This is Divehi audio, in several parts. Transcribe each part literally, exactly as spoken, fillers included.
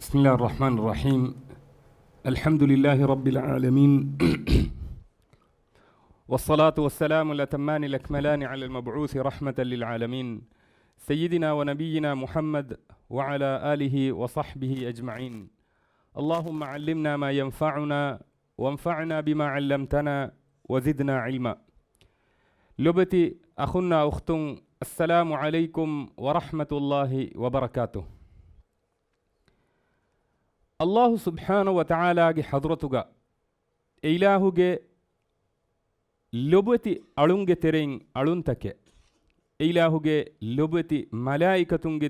بسم الله الرحمن الرحيم. الحمد لله رب العالمين. والصلاة والسلام الأتمان الأكملان على المبعوث رحمة للعالمين، سيدنا ونبينا محمد وعلى آله وصحبه أجمعين. اللهم علمنا ما ينفعنا وانفعنا بما علمتنا وزدنا علما. ލޮބުވެތި އަޚުންނާ އުޚްތުން، السلام عليكم ورحمة الله وبركاته. ﷲ ސުބްޙާނަހޫ ވަތަޢާލާގެ ޙަޟްރަތުގަ އެ އިލާހުގެ ލޮބުވެތި އަޅުންގެ ތެރެއިން އަޅުންތަކެއް، އެ އިލާހުގެ ލޮބުވެތި މަލާއިކަތުންގެ،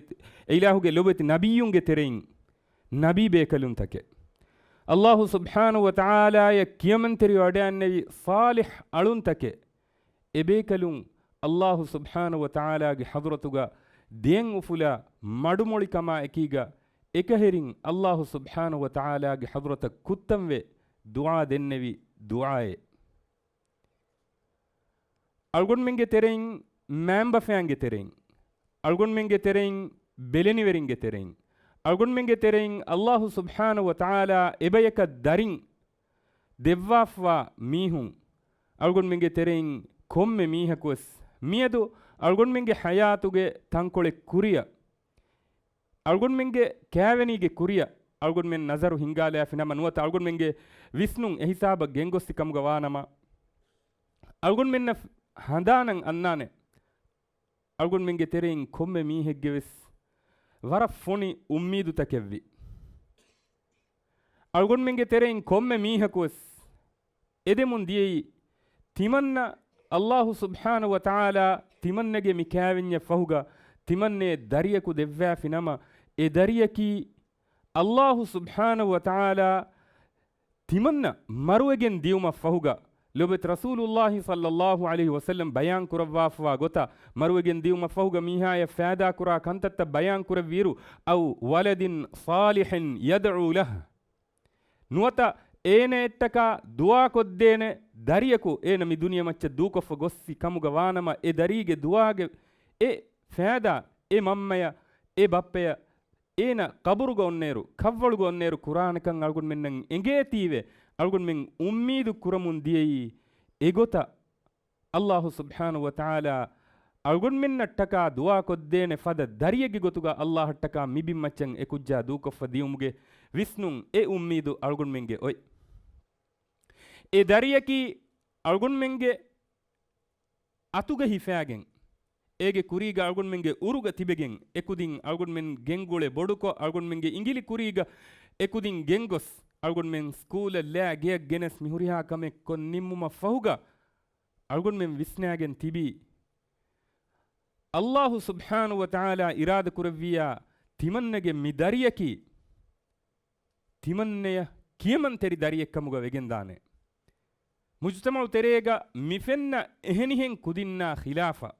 އެ އިލާހުގެ ލޮބުވެތި ނަބިއްޔުންގެ ތެރެއިން ނަބީ ބޭކަލުންތަކެއް، ﷲ ސުބްޙާނަހޫ ވަތަޢާލާއަށް ކިޔަމަންތެރިވެ ވަޑައިގެންނެވި ޞާލިޙް އަޅުންތަކެއް، އެބޭކަލުން ﷲ ސުބްޙާނަހޫ ވަތަޢާލާގެ ޙަޟްރަތުގަ ދެއަތް އުފުލާ މަޑުމޮޅިކަމާ އެކީގަ އެކަހެރިން ﷲ ސުބްޙާނަހޫ ވަތަޢާލާގެ ޙަޟްރަތަށް ކުއްތަންވެ ދުޢާ ދެންނެވި ދުޢާއެއް. އަޅުގަނޑުމެންގެ ތެރެއިން މައިންބަފައިންގެ ތެރެއިން، އަޅުގަނޑުމެންގެ ތެރެއިން ބެލެނިވެރިންގެ ތެރެއިން، އަޅުގަނޑުމެންގެ ތެރެއިން ﷲ ސުބްޙާނަހޫ ވަތަޢާލާ އެބަޔަކަށް ދަރިން ދެއްވާފަވާ މީހުން، އަޅުގަނޑުމެންގެ ތެރެއިން ކޮންމެ މީހަކުވެސް މިއަދު އަޅުގަނޑުމެންގެ ޙަޔާތުގެ ތަންކޮޅެއް ކުރިއަށް، އަޅުގަނޑުމެންގެ ކައިވެނީގެ ކުރިއަށް އަޅުގަނޑުމެން ނަޒަރު ހިންގާލާފި ނަމަ، ނުވަތަ އަޅުގަނޑުމެންގެ ވިސްނުން އެހިސާބަށް ގެންގޮއްސި ކަމުގަ ވާނަމަ، އަޅުގަނޑުމެންނަށް ހަނދާނަށް އަންނާނެ، އަޅުގަނޑުމެންގެ ތެރެއިން ކޮންމެ މީހެއްގެވެސް ވަރަށް ފޮނި އުއްމީދުތަކެއްވި. އަޅުގަނޑުމެންގެ ތެރެއިން ކޮންމެ މީހަކުވެސް އެދެމުން ދިޔައީ، ތިމަންނަ ﷲ ސުބްޙާނަހޫ ވަތަޢާލާ ތިމަންނަގެ މި ކައިވެންޏަށް ފަހުގަ ތިމަންނެ ދަރިޔަކު ދެއްވާފި ނަމަ، އެ ދަރިޔަކީ ﷲ ސުބްޙާނަހޫ ވަތަޢާލާ ތިމަންނަ މަރުވެގެން ދިޔުމަށް ފަހުގަ، ލޮބުވެތި ރަސޫލުﷲ ޞައްލަﷲ ޢަލައިހި ވަސައްލަމް ބަޔާން ކުރައްވާފަވާ ގޮތަށް، މަރުވެގެން ދިޔުމަށް ފަހުގަ މީހާޔަށް ފައިދާކުރާ ކަންތައްތައް ބަޔާން ކުރެއްވިއިރު، أو ولد صالح يدعو له، ނުވަތަ އޭނައަށްޓަކާ ދުޢާކޮށްދޭނެ ދަރިޔަކު އޭނަ މި ދުނިޔެމައްޗަށް ދޫކޮށްފަ ގޮއްސި ކަމުގަ ވާނަމަ، އެ ދަރީގެ ދުޢާގެ އެ ފައިދާ އެ މަންމަޔަށް، އެ ބައްޕަޔަށް، އޭނަ ޤަބުރުގަ އޮންނައިރު، ކަށްވަޅުގަ އޮންނައިރު ކުރާނެކަން އަޅުގަނޑުމެންނަށް އެނގޭތީވެ، އަޅުގަނޑުމެން އުއްމީދު ކުރަމުން ދިޔައީ އެގޮތަށް ﷲ ސުބްޙާނަހޫ ވަތަޢާލާ އަޅުގަނޑުމެންނަށްޓަކާ ދުޢާކޮށްދޭނެ ފަދަ ދަރިއެއްގެ ގޮތުގަ ﷲ އަށްޓަކާ މިބިންމައްޗަށް އެކުއްޖާ ދޫކޮށްފަ ދިޔުމުގެ ވިސްނުން އެ އުއްމީދު އަޅުގަނޑުމެންގެ އޮތް. އެ ދަރިޔަކީ އަޅުގަނޑުމެންގެ އަތުގަ ހިފާގެން، އޭގެ ކުރީގަ އަޅުގަނޑުމެންގެ އުރުގަ ތިބެގެން، އެކުދިން އަޅުގަނޑުމެން ގެންގުޅެ ބޮޑުކޮށް، އަޅުގަނޑުމެންގެ އިނގިލި ކުރީގަ އެކުދިން ގެންގޮސް، އަޅުގަނޑުމެން ސްކޫލަށް ލާ ގެޔަށް ގެނެސް މި ހުރިހާ ކަމެއް ކޮށް ނިންމުމަށް ފަހުގަ، އަޅުގަނޑުމެން ވިސްނާގެން ތިބީ، ﷲ ސުބްޙާނަހޫ ވަތަޢާލާ އިރާދަ ކުރެއްވިއްޔާ، ތިމަންނަގެ މި ދަރިޔަކީ، ތިމަންނަޔަށް ކިޔަމަންތެރި ދަރިއެއްކަމުގަ ވެގެންދާނެ. މުޖުތަމަޢު ތެރޭގަ މިފެންނަ އެހެނިހެން ކުދިންނާ ޚިލާފަށް،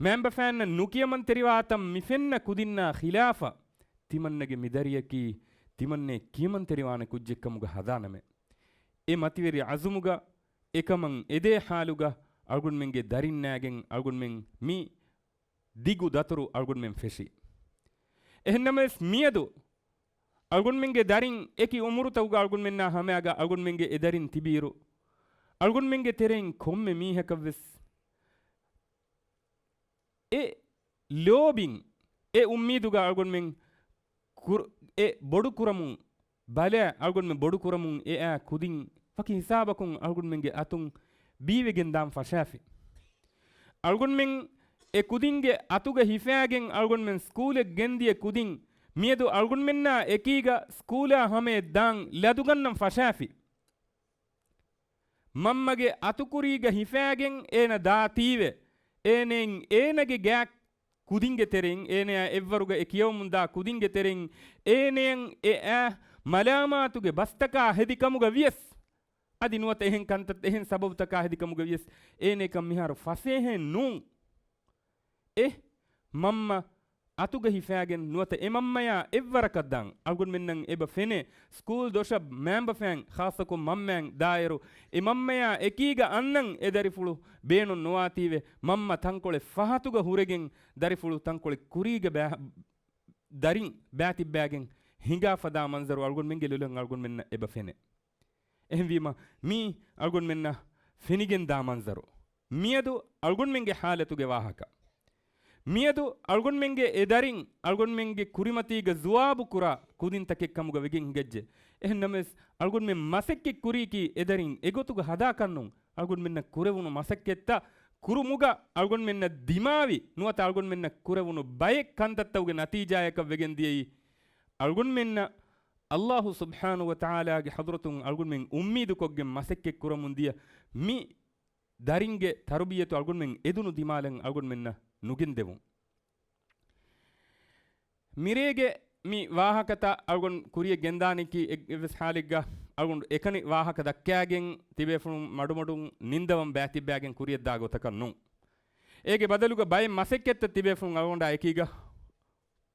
މައިންބަފައިންނަށް ނުކިޔަމަންތެރިވާތަން މިފެންނަ ކުދިންނާ ޚިލާފަށް، ތިމަންނަގެ މި ދަރިޔަކީ، ތިމަންނެ ކިޔަމަންތެރިވާނެ ކުއްޖެއްކަމުގަ ހަދާނަމޭ. އެ މަތިވެރި ޢަޒުމުގަ، އެކަމަށް އެދޭ ޙާލުގަ، އަޅުގަނޑުމެންގެ ދަރިންނާގެން އަޅުގަނޑުމެން މި ދިގު ދަތުރު އަޅުގަނޑުމެން ފެށި. އެހެންނަމަވެސް މިއަދު އަޅުގަނޑުމެންގެ ދަރިން އެކި އުމުރުތަކުގަ އަޅުގަނޑުމެންނާ ހަމައަށް އަޅުގަނޑުމެންގެ އެ ދަރިން ތިބިއިރު، އަޅުގަނޑުމެންގެ ތެރެއިން ކޮންމެ މީހަކަށްވެސް އެ ލޯބިން، އެ އުއްމީދުގަ އަޅުގަނޑުމެން ކުރ-، އެ ބޮޑުކުރަމުން ބަލާ، އަޅުގަނޑުމެން ބޮޑުކުރަމުން އެއާ ކުދިން ވަކި ހިސާބަކުން އަޅުގަނޑުމެންގެ އަތުން ބީވެގެން ދާން ފަށާފި. އަޅުގަނޑުމެން އެ ކުދިންގެ އަތުގަ ހިފާގެން އަޅުގަނޑުމެން ސްކޫލެއް ގެންދިޔަ ކުދިން، މިއަދު އަޅުގަނޑުމެންނާ އެކީގަ ސްކޫލާ ހަމަޔަށް ދާން ލަދުގަންނަން ފަށާފި. މަންމަގެ އަތުކުރީގަ ހިފާގެން އޭނަ ދާތީވެ، އޭނައިން އޭނަގެ ގާތް ކުދިންގެ ތެރެއިން، އޭނަޔާ އެއްވަރުގަ އެ ކިޔަވަމުންދާ ކުދިންގެ ތެރެއިން، އޭނަޔަށް އެ އާ މަލާމާތުގެ ބަސްތަކާ ހެދި ކަމުގަ ވިޔަސް، އަދި ނުވަތަ އެހެން ކަންތައް، އެހެން ސަބަބުތަކާ ހެދި ކަމުގަ ވިޔަސް، އޭނައަކަށް މިހާރު ފަސޭހައެއް ނޫން. އެ މަންމަ އަތުގަ ހިފާގެން ނުވަތަ އެ މަންމަޔާ އެއްވަރަކަށް ދާން. އަޅުގަނޑުމެންނަށް އެބަ ފެނޭ، ސްކޫލް ދޮށަށް މައިންބަފައިން، ޚާއްޞަކޮށް މަންމައިން ދާއިރު، އެ މަންމަޔާ އެކީގަ އަންނަން އެ ދަރިފުޅު ބޭނުން ނުވާތީވެ، މަންމަ ތަންކޮޅެއް ފަހަތުގަ ހުރެގެން ދަރިފުޅު ތަންކޮޅެއް ކުރީގަ ބަ-، ދަރިން ބައިތިއްބާގެން ހިނގާ ފަދާ މަންޒަރު އަޅުގަނޑުމެންގެ ލޮލަށް އަޅުގަނޑުމެންނަށް އެބަ ފެނޭ. އެހެންވީމަ، މީ އަޅުގަނޑުމެންނަށް ފެނިގެންދާ މަންޒަރު. މިއަދު އަޅުގަނޑުމެންގެ ހާލަތުގެ ވާހަކަ. މިއަދު އަޅުގަނޑުމެންގެ އެ ދަރިން އަޅުގަނޑުމެންގެ ކުރިމަތީގަ ޒުވާބު ކުރާ ކުދިންތަކެއް ކަމުގަ ވެގެން ހިނގައްޖެ. އެހެން ނަމަވެސް، އަޅުގަނޑުމެން މަސައްކަތް ކުރީކީ އެ ދަރިން އެގޮތުގަ ހަދާކަށްނޫން. އަޅުގަނޑުމެންނަށް ކުރެވުނު މަސައްކަތްތައް ކުރުމުގަ އަޅުގަނޑުމެންނަށް ދިމާވި ނުވަތަ އަޅުގަނޑުމެންނަށް ކުރެވުނު ބައެއް ކަންތައްތަކުގެ ނަތީޖާޔަކަށް ވެގެން ދިޔައީ، އަޅުގަނޑުމެންނަށް ﷲ ސުބްޙާނަހޫ ވަތަޢާލާގެ ޙަޟްރަތުން އަޅުގަނޑުމެން އުއްމީދުކޮށްގެން މަސައްކަތް ކުރަމުން ދިޔަ މި ދަރިންގެ ތަރުބިޔަތު އަޅުގަނޑުމެން އެދުނު ދިމާލަށް އަޅުގަނޑުމެންނަށް ނުގެންދެވުން. މިރޭގެ މި ވާހަކަތައް އަޅުގަނޑު ކުރިޔަށް ގެންދާނީކީ އެއް-، އެއްވެސް ޙާލެއްގަ އަޅުގަނޑު އެކަނި ވާހަކަ ދައްކާގެން ތިބޭފުޅުން މަޑުމަޑުން ނިންދަވަން ބައިތިއްބައިގެން ކުރިޔަށްދާ ގޮތަކަށް ނޫން. އޭގެ ބަދަލުގަ ބައެއް މަސައްކަތްތައް ތިބޭފުޅުން އަޅުގަނޑާ އެކީގަ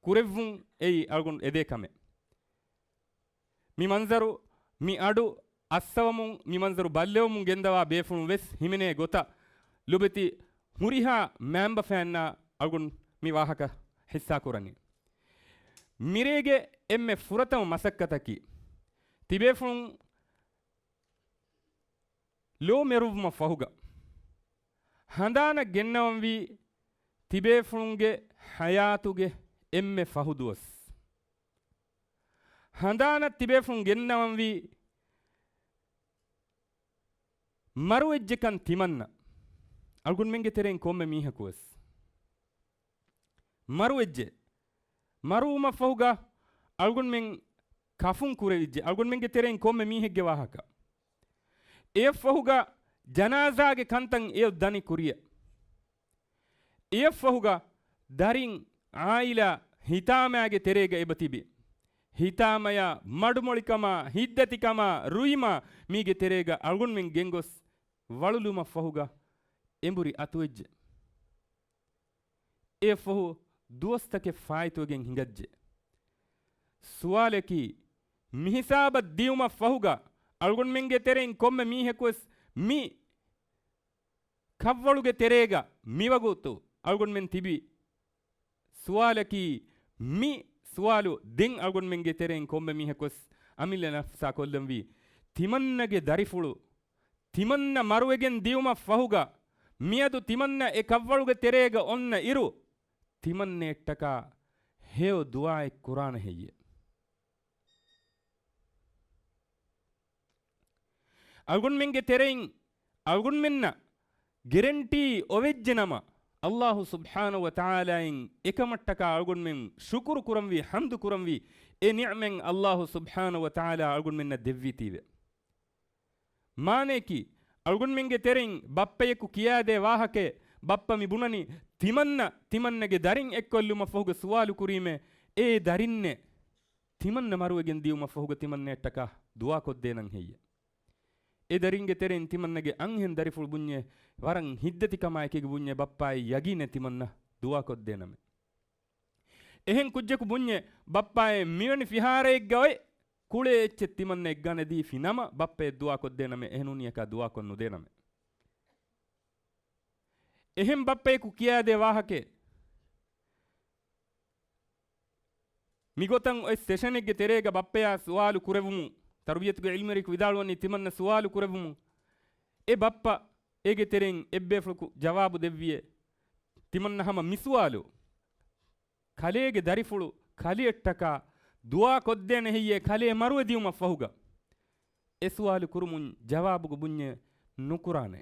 ކުރެއްވުން އެއީ އަޅުގަނޑު އެދޭ ކަމެއް. މި މަންޒަރު، މި އަޑު އައްސަވަމުން، މި މަންޒަރު ބައްލެވަމުން ގެންދަވާ ބޭފުޅުން ވެސް ހިމެނޭ ގޮތަށް ލުބެތި ހުރިހާ މައިންބަފައިންނާ އަޅުގަނޑު މި ވާހަކަ ހިއްސާ ކުރަނީ. މިރޭގެ އެންމެ ފުރަތަމަ މަސައްކަތަކީ، ތިބޭފުޅުން ލޯ މެރުއްވުމަށް ފަހުގަ، ހަނދާނަށް ގެންނަވަންވީ ތިބޭފުޅުންގެ ޙަޔާތުގެ އެންމެ ފަހު ދުވަސް. ހަނދާނަށް ތިބޭފުޅުން ގެންނަވަންވީ މަރުވެއްޖެކަން ތިމަންނަ. އަޅުގަނޑުމެންގެ ތެރެއިން ކޮންމެ މީހަކުވެސް މަރުވެއްޖެ. މަރުވުމަށްފަހުގަ އަޅުގަނޑުމެން ކަފުން ކުރެވިއްޖެ. އަޅުގަނޑުމެންގެ ތެރެއިން ކޮންމެ މީހެއްގެ ވާހަކަ. އެއަށްފަހުގަ ޖަނާޒާގެ ކަންތައް އެއޮށް ދަނީ ކުރިއަށް. އެއަށްފަހުގަ ދަރިން، ޢާއިލާ، ހިތާމައިގެ ތެރޭގަ އެބަ ތިބި. ހިތާމަޔާ، މަޑުމޮޅިކަމާ، ހިތްދަތިކަމާ، ރުއިމާ، މީގެ ތެރޭގަ އަޅުގަނޑުމެން ގެންގޮސް ވަޅުލުމަށްފަހުގަ އެނބުރި އަތުވެއްޖެ. އެއަށްފަހު ދުވަސްތަކެއް ފާއިތުވެގެން ހިނގައްޖެ. ސުވާލަކީ، މިހިސާބަށް ދިޔުމަށްފަހުގަ އަޅުގަނޑުމެންގެ ތެރެއިން ކޮންމެ މީހަކުވެސް މި ކަށްވަޅުގެ ތެރޭގަ މިވަގުތު އަޅުގަނޑުމެން ތިބި ސުވާލަކީ، މި ސުވާލު ދެން އަޅުގަނޑުމެންގެ ތެރެއިން ކޮންމެ މީހަކުވެސް އަމިއްލަ ނަފްސާ ކޮށްލަންވީ. ތިމަންނަގެ ދަރިފުޅު، ތިމަންނަ މަރުވެގެން ދިޔުމަށް ފަހުގަ، މިއަދު ތިމަންނަ އެ ކަށްވަޅުގެ ތެރޭގަ އޮންނަ އިރު، ތިމަންނައަށްޓަކާ ހެޔޮ ދުޢާއެއް ކުރާނެ ހެއްޔެ؟ އަޅުގަނޑުމެންގެ ތެރެއިން އަޅުގަނޑުމެންނަށް ގެރެންޓީ އޮވެއްޖެ ނަމަ، ﷲ ސުބްޙާނަހޫ ވަތަޢާލާއިން އެކަމަށްޓަކާ އަޅުގަނޑުމެން ޝުކުރު ކުރަންވީ، ޙަމްދު ކުރަންވީ، އެ ނިޢުމަތް ﷲ ސުބްޙާނަހޫ ވަތަޢާލާ އަޅުގަނޑުމެންނަށް ދެއްވީތީވެ. މާނަޔަކީ، އަޅުގަނޑުމެންގެ ތެރެއިން ބައްޕަޔަކު ކިޔާދޭ ވާހަކައެއް، ބައްޕަ މި ބުނަނީ، ތިމަންނަ، ތިމަންނަގެ ދަރިން އެއްކޮށްލުމަށް ފަހުގަ ސުވާލު ކުރީމޭ، އޭ ދަރިންނޭ، ތިމަންނަ މަރުވެގެން ދިޔުމަށް ފަހުގަ ތިމަންނައަށްޓަކާ ދުޢާ ކޮށްދޭނަން ހެއްޔެ؟ އެ ދަރިންގެ ތެރެއިން ތިމަންނަގެ އަންހެން ދަރިފުޅު ބުންޏޭ، ވަރަށް ހިތްދަތިކަމާއެކީގަ ބުންޏޭ، ބައްޕާއޭ ޔަގީނޭ ތިމަންނަ ދުޢާ ކޮށްދޭނަމޭ. އެހެން ކުއްޖަކު ބުންޏޭ، ބައްޕާއޭ މިވެނި ފިހާރައެއްގަ އޮތް ކުޅޭ އެއްޗެއް ތިމަންނަ އެއްގާނެ ދީފި ނަމަ، ބައްޕައެއް ދުޢާ ކޮށްދޭނަމޭ، އެހެނޫނިއަކާ ދުޢާ ކޮށް ނުދޭނަމޭ. އެހެން ބައްޕަޔަކު ކިޔާދޭ ވާހަކައެއް. މިގޮތަށް އޮތް ސެޝަނެއްގެ ތެރޭގަ ބައްޕަޔާ ސުވާލު ކުރެވުމުން، ތަރުބިޔަތުގެ ޢިލްމުވެރިޔަކު ވިދާޅުވަނީ ތިމަންނަ ސުވާލު ކުރެވުމުން، އެ ބައްޕަ އޭގެ ތެރެއިން އެއްބޭފުޅަކު ޖަވާބު ދެއްވިއޭ، ތިމަންނަ ހަމަ މި ސުވާލު، ކަލޭގެ ދަރިފުޅު ކަލެއަށްޓަކާ ދުޢާ ކޮށްދޭނެ ހެއްޔޭ ކަލޭ މަރުވެ ދިޔުމަށް ފަހުގަ؟ އެ ސުވާލު ކުރުމުން ޖަވާބުގަ ބުންޏޭ ނުކުރާނެ.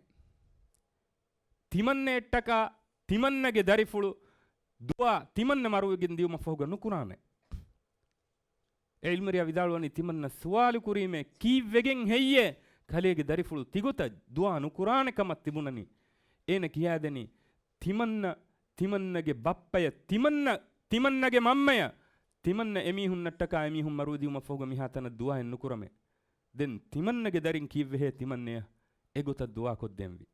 ތިމަންނައަށްޓަކާ ތިމަންނަގެ ދަރިފުޅު ދުޢާ ތިމަންނަ މަރުވެގެން ދިޔުމަށް ފަހުގަ ނުކުރާނެ. އެ ޢިލްމުވެރިޔާ ވިދާޅުވަނީ ތިމަންނަ ސުވާލު ކުރީމޭ ކީއްވެގެން ހެއްޔޭ ކަލޭގެ ދަރިފުޅު ތިގޮތަށް ދުޢާ ނުކުރާނެ ކަމަށް ތިބުނަނީ. އޭނަ ކިޔާދެނީ ތިމަންނަ، ތިމަންނަގެ ބައްޕަޔަށް، ތިމަންނަ، ތިމަންނަގެ މަންމަޔަށް، ތިމަންނަ އެމީހުންނަށްޓަކާ އެމީހުން މަރުވެ ދިޔުމަށް ފަހުގަ މިހާތަނަށް ދުޢާއެއް ނުކުރަމޭ. ދެން ތިމަންނަގެ ދަރިން ކީއްވެހޭ ތިމަންނަޔަށް އެގޮތަށް ދުޢާ ކޮށްދޭންވީ؟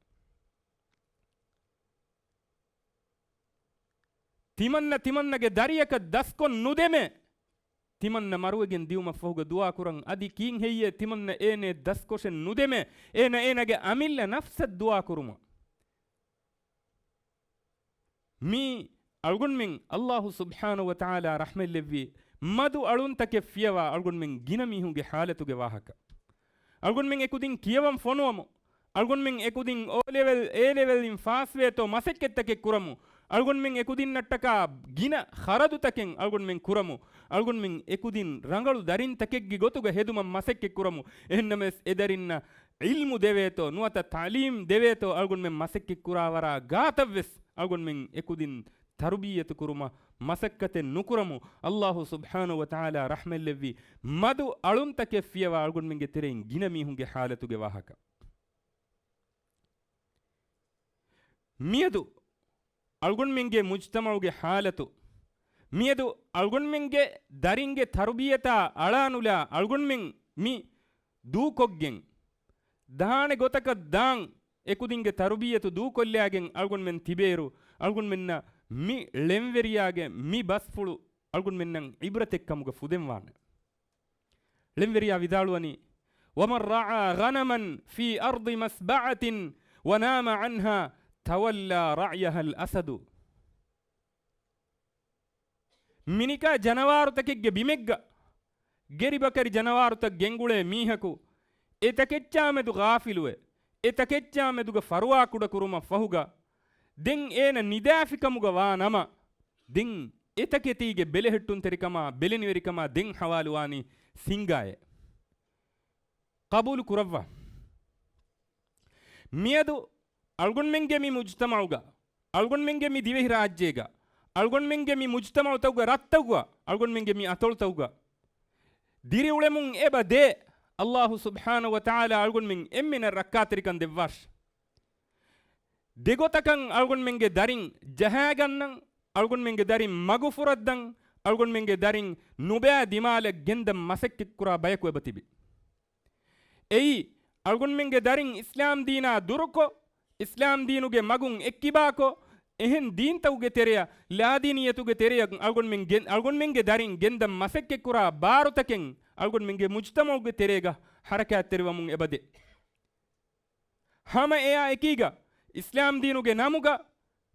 ތިމަންނަ ތިމަންނަގެ ދަރިޔަކަށް ދަސްކޮށް ނުދެމޭ. ތިމަންނަ މަރުވެގެން ދިޔުމަށް ފަހުގަ ދުޢާ ކުރަން އަދި ކީއްހެއްޔޭ ތިމަންނަ އޭނައަށް ދަސްކޮށެއް ނުދެމޭ. އޭނަ އޭނަގެ އަމިއްލަ ނަފްސަށް ދުޢާ ކުރުމަށް. މީ އަޅުގަނޑުމެން ﷲ ސުބްޙާނަހޫ ވަތަޢާލާ ރަޙްމަތްލެއްވި މަދު އަޅުންތަކެއް ފިޔަވާ އަޅުގަނޑުމެން ގިނަ މީހުންގެ ޙާލަތުގެ ވާހަކަ. އަޅުގަނޑުމެން އެކުދިން ކިޔަވަން ފޮނުވަމު. އަޅުގަނޑުމެން އެކުދިން އޯ ލެވެލް، އޭ ލެވެލް އިން ފާސްވޭތޯ މަސައްކަތްތަކެއް ކުރަމު. އަޅުގަނޑުމެން އެކުދިންނަށްޓަކާ ގިނަ ޚަރަދުތަކެއް އަޅުގަނޑުމެން ކުރަމު. އަޅުގަނޑުމެން އެކުދިން ރަނގަޅު ދަރިންތަކެއްގެ ގޮތުގަ ހެދުމަށް މަސައްކަތް ކުރަމު. އެހެންނަމަވެސް އެދަރިންނަށް ޢިލްމު ދެވޭތޯ، ނުވަތަ ތަޢުލީމް ދެވޭތޯ އަޅުގަނޑުމެން މަސައްކަތް ކުރާ ވަރާ ގާތަށްވެސް އަޅުގަނޑުމެން އެކުދިން ތަރުބިއްޔަތު ކުރުމަށް މަސައްކަތެއް ނުކުރަމު. ﷲ ސުބްޙާނަހޫ ވަތަޢާލާ ރަޙްމަތްލެއްވި މަދު އަޅުންތަކެއް ފިޔަވާ އަޅުގަނޑުމެންގެ ތެރެއިން ގިނަ މީހުންގެ ޙާލަތުގެ ވާހަކަ. މިއަދު އަޅުގަނޑުމެންގެ މުޖްތަމަޢުގެ ޙާލަތު، މިއަދު އަޅުގަނޑުމެންގެ ދަރިންގެ ތަރުބިއްޔަތާ އަޅާނުލާ އަޅުގަނޑުމެން މި ދޫކޮށްގެން، ދާނެ ގޮތަކަށް ދާން އެކުދިންގެ ތަރުބިއްޔަތު ދޫކޮށްލާގެން އަޅުގަނޑުމެން ތިބޭއިރު، އަޅުގަނޑުމެންނަށް މި ޅެންވެރިޔާގެ މި ބަސްފުޅު އަޅުގަނޑުމެންނަށް ޢިބްރަތެއްކަމުގަ ފުދެންވާނެ. ޅެންވެރިޔާ ވިދާޅުވަނީ، وَمَنْ رَعَى غَنَمًا فِي أَرْضِ مَسْبَعَةٍ وَنَامَ عَنْهَا تَوَلَّى رَعْيَهَا الْأَسَدُ. މިނިކާ ޖަނަވާރުތަކެއްގެ ބިމެއްގަ ގެރިބަކަރި ޖަނަވާރުތައް ގެންގުޅޭ މީހަކު، އެ ތަކެއްޗާމެދު ޣާފިލުވެ، އެ ތަކެއްޗާމެދުގަ ފަރުވާކުޑަކުރުމަށްފަހުގަ، ދެން އޭނަ ނިދާފިކަމުގަ ވާ ނަމަ، ދެން އެތަކެތީގެ ބެލެހެއްޓުންތެރިކަމާ، ބެލެނިވެރިކަމާ ދެން ޙަވާލުވާނީ ސިންގާއެއް. ޤަބޫލު ކުރައްވާ. މިއަދު އަޅުގަނޑުމެންގެ މި މުޖްތަމަޢުގަ، އަޅުގަނޑުމެންގެ މި ދިވެހިރާއްޖޭގަ، އަޅުގަނޑުމެންގެ މި މުޖްތަމަޢުތަކުގަ، ރަށްތަކުގަ، އަޅުގަނޑުމެންގެ މި އަތޮޅުތަކުގަ ދިރިއުޅެމުން އެބަ ދޭ. ﷲ ސުބްޙާނަހޫ ވަތަޢާލާ އަޅުގަނޑުމެން އެންމެނަށް ރައްކާތެރިކަން ދެއްވާށި. ދެގޮތަކަށް އަޅުގަނޑުމެންގެ ދަރިން ޖަހާގަންނަން، އަޅުގަނޑުމެންގެ ދަރިން މަގުފުރައްދަން، އަޅުގަނޑުމެންގެ ދަރިން ނުބައި ދިމާލަށް ގެންދަން މަސައްކަތްކުރާ ބަޔަކު އެބަ ތިބި. އެއީ، އަޅުގަނޑުމެންގެ ދަރިން އިސްލާމް ދީނާ ދުރުކޮށް، އިސްލާމް ދީނުގެ މަގުން އެއްކިބާކޮށް، އެހެން ދީންތަކުގެ ތެރެއަށް، ލާދީނިއްޔަތުގެ ތެރެއަށް އަޅުގަނޑުމެން ގެން، އަޅުގަނޑުމެންގެ ދަރިން ގެންދަން މަސައްކަތްކުރާ ބާރުތަކެއް އަޅުގަނޑުމެންގެ މުޖްތަމަޢުގެ ތެރޭގަ ޙަރަކާތްތެރިވަމުން އެބަދޭ. ހަމަ އެއާ އެކީގަ، އިސްލާމް ދީނުގެ ނަމުގަ،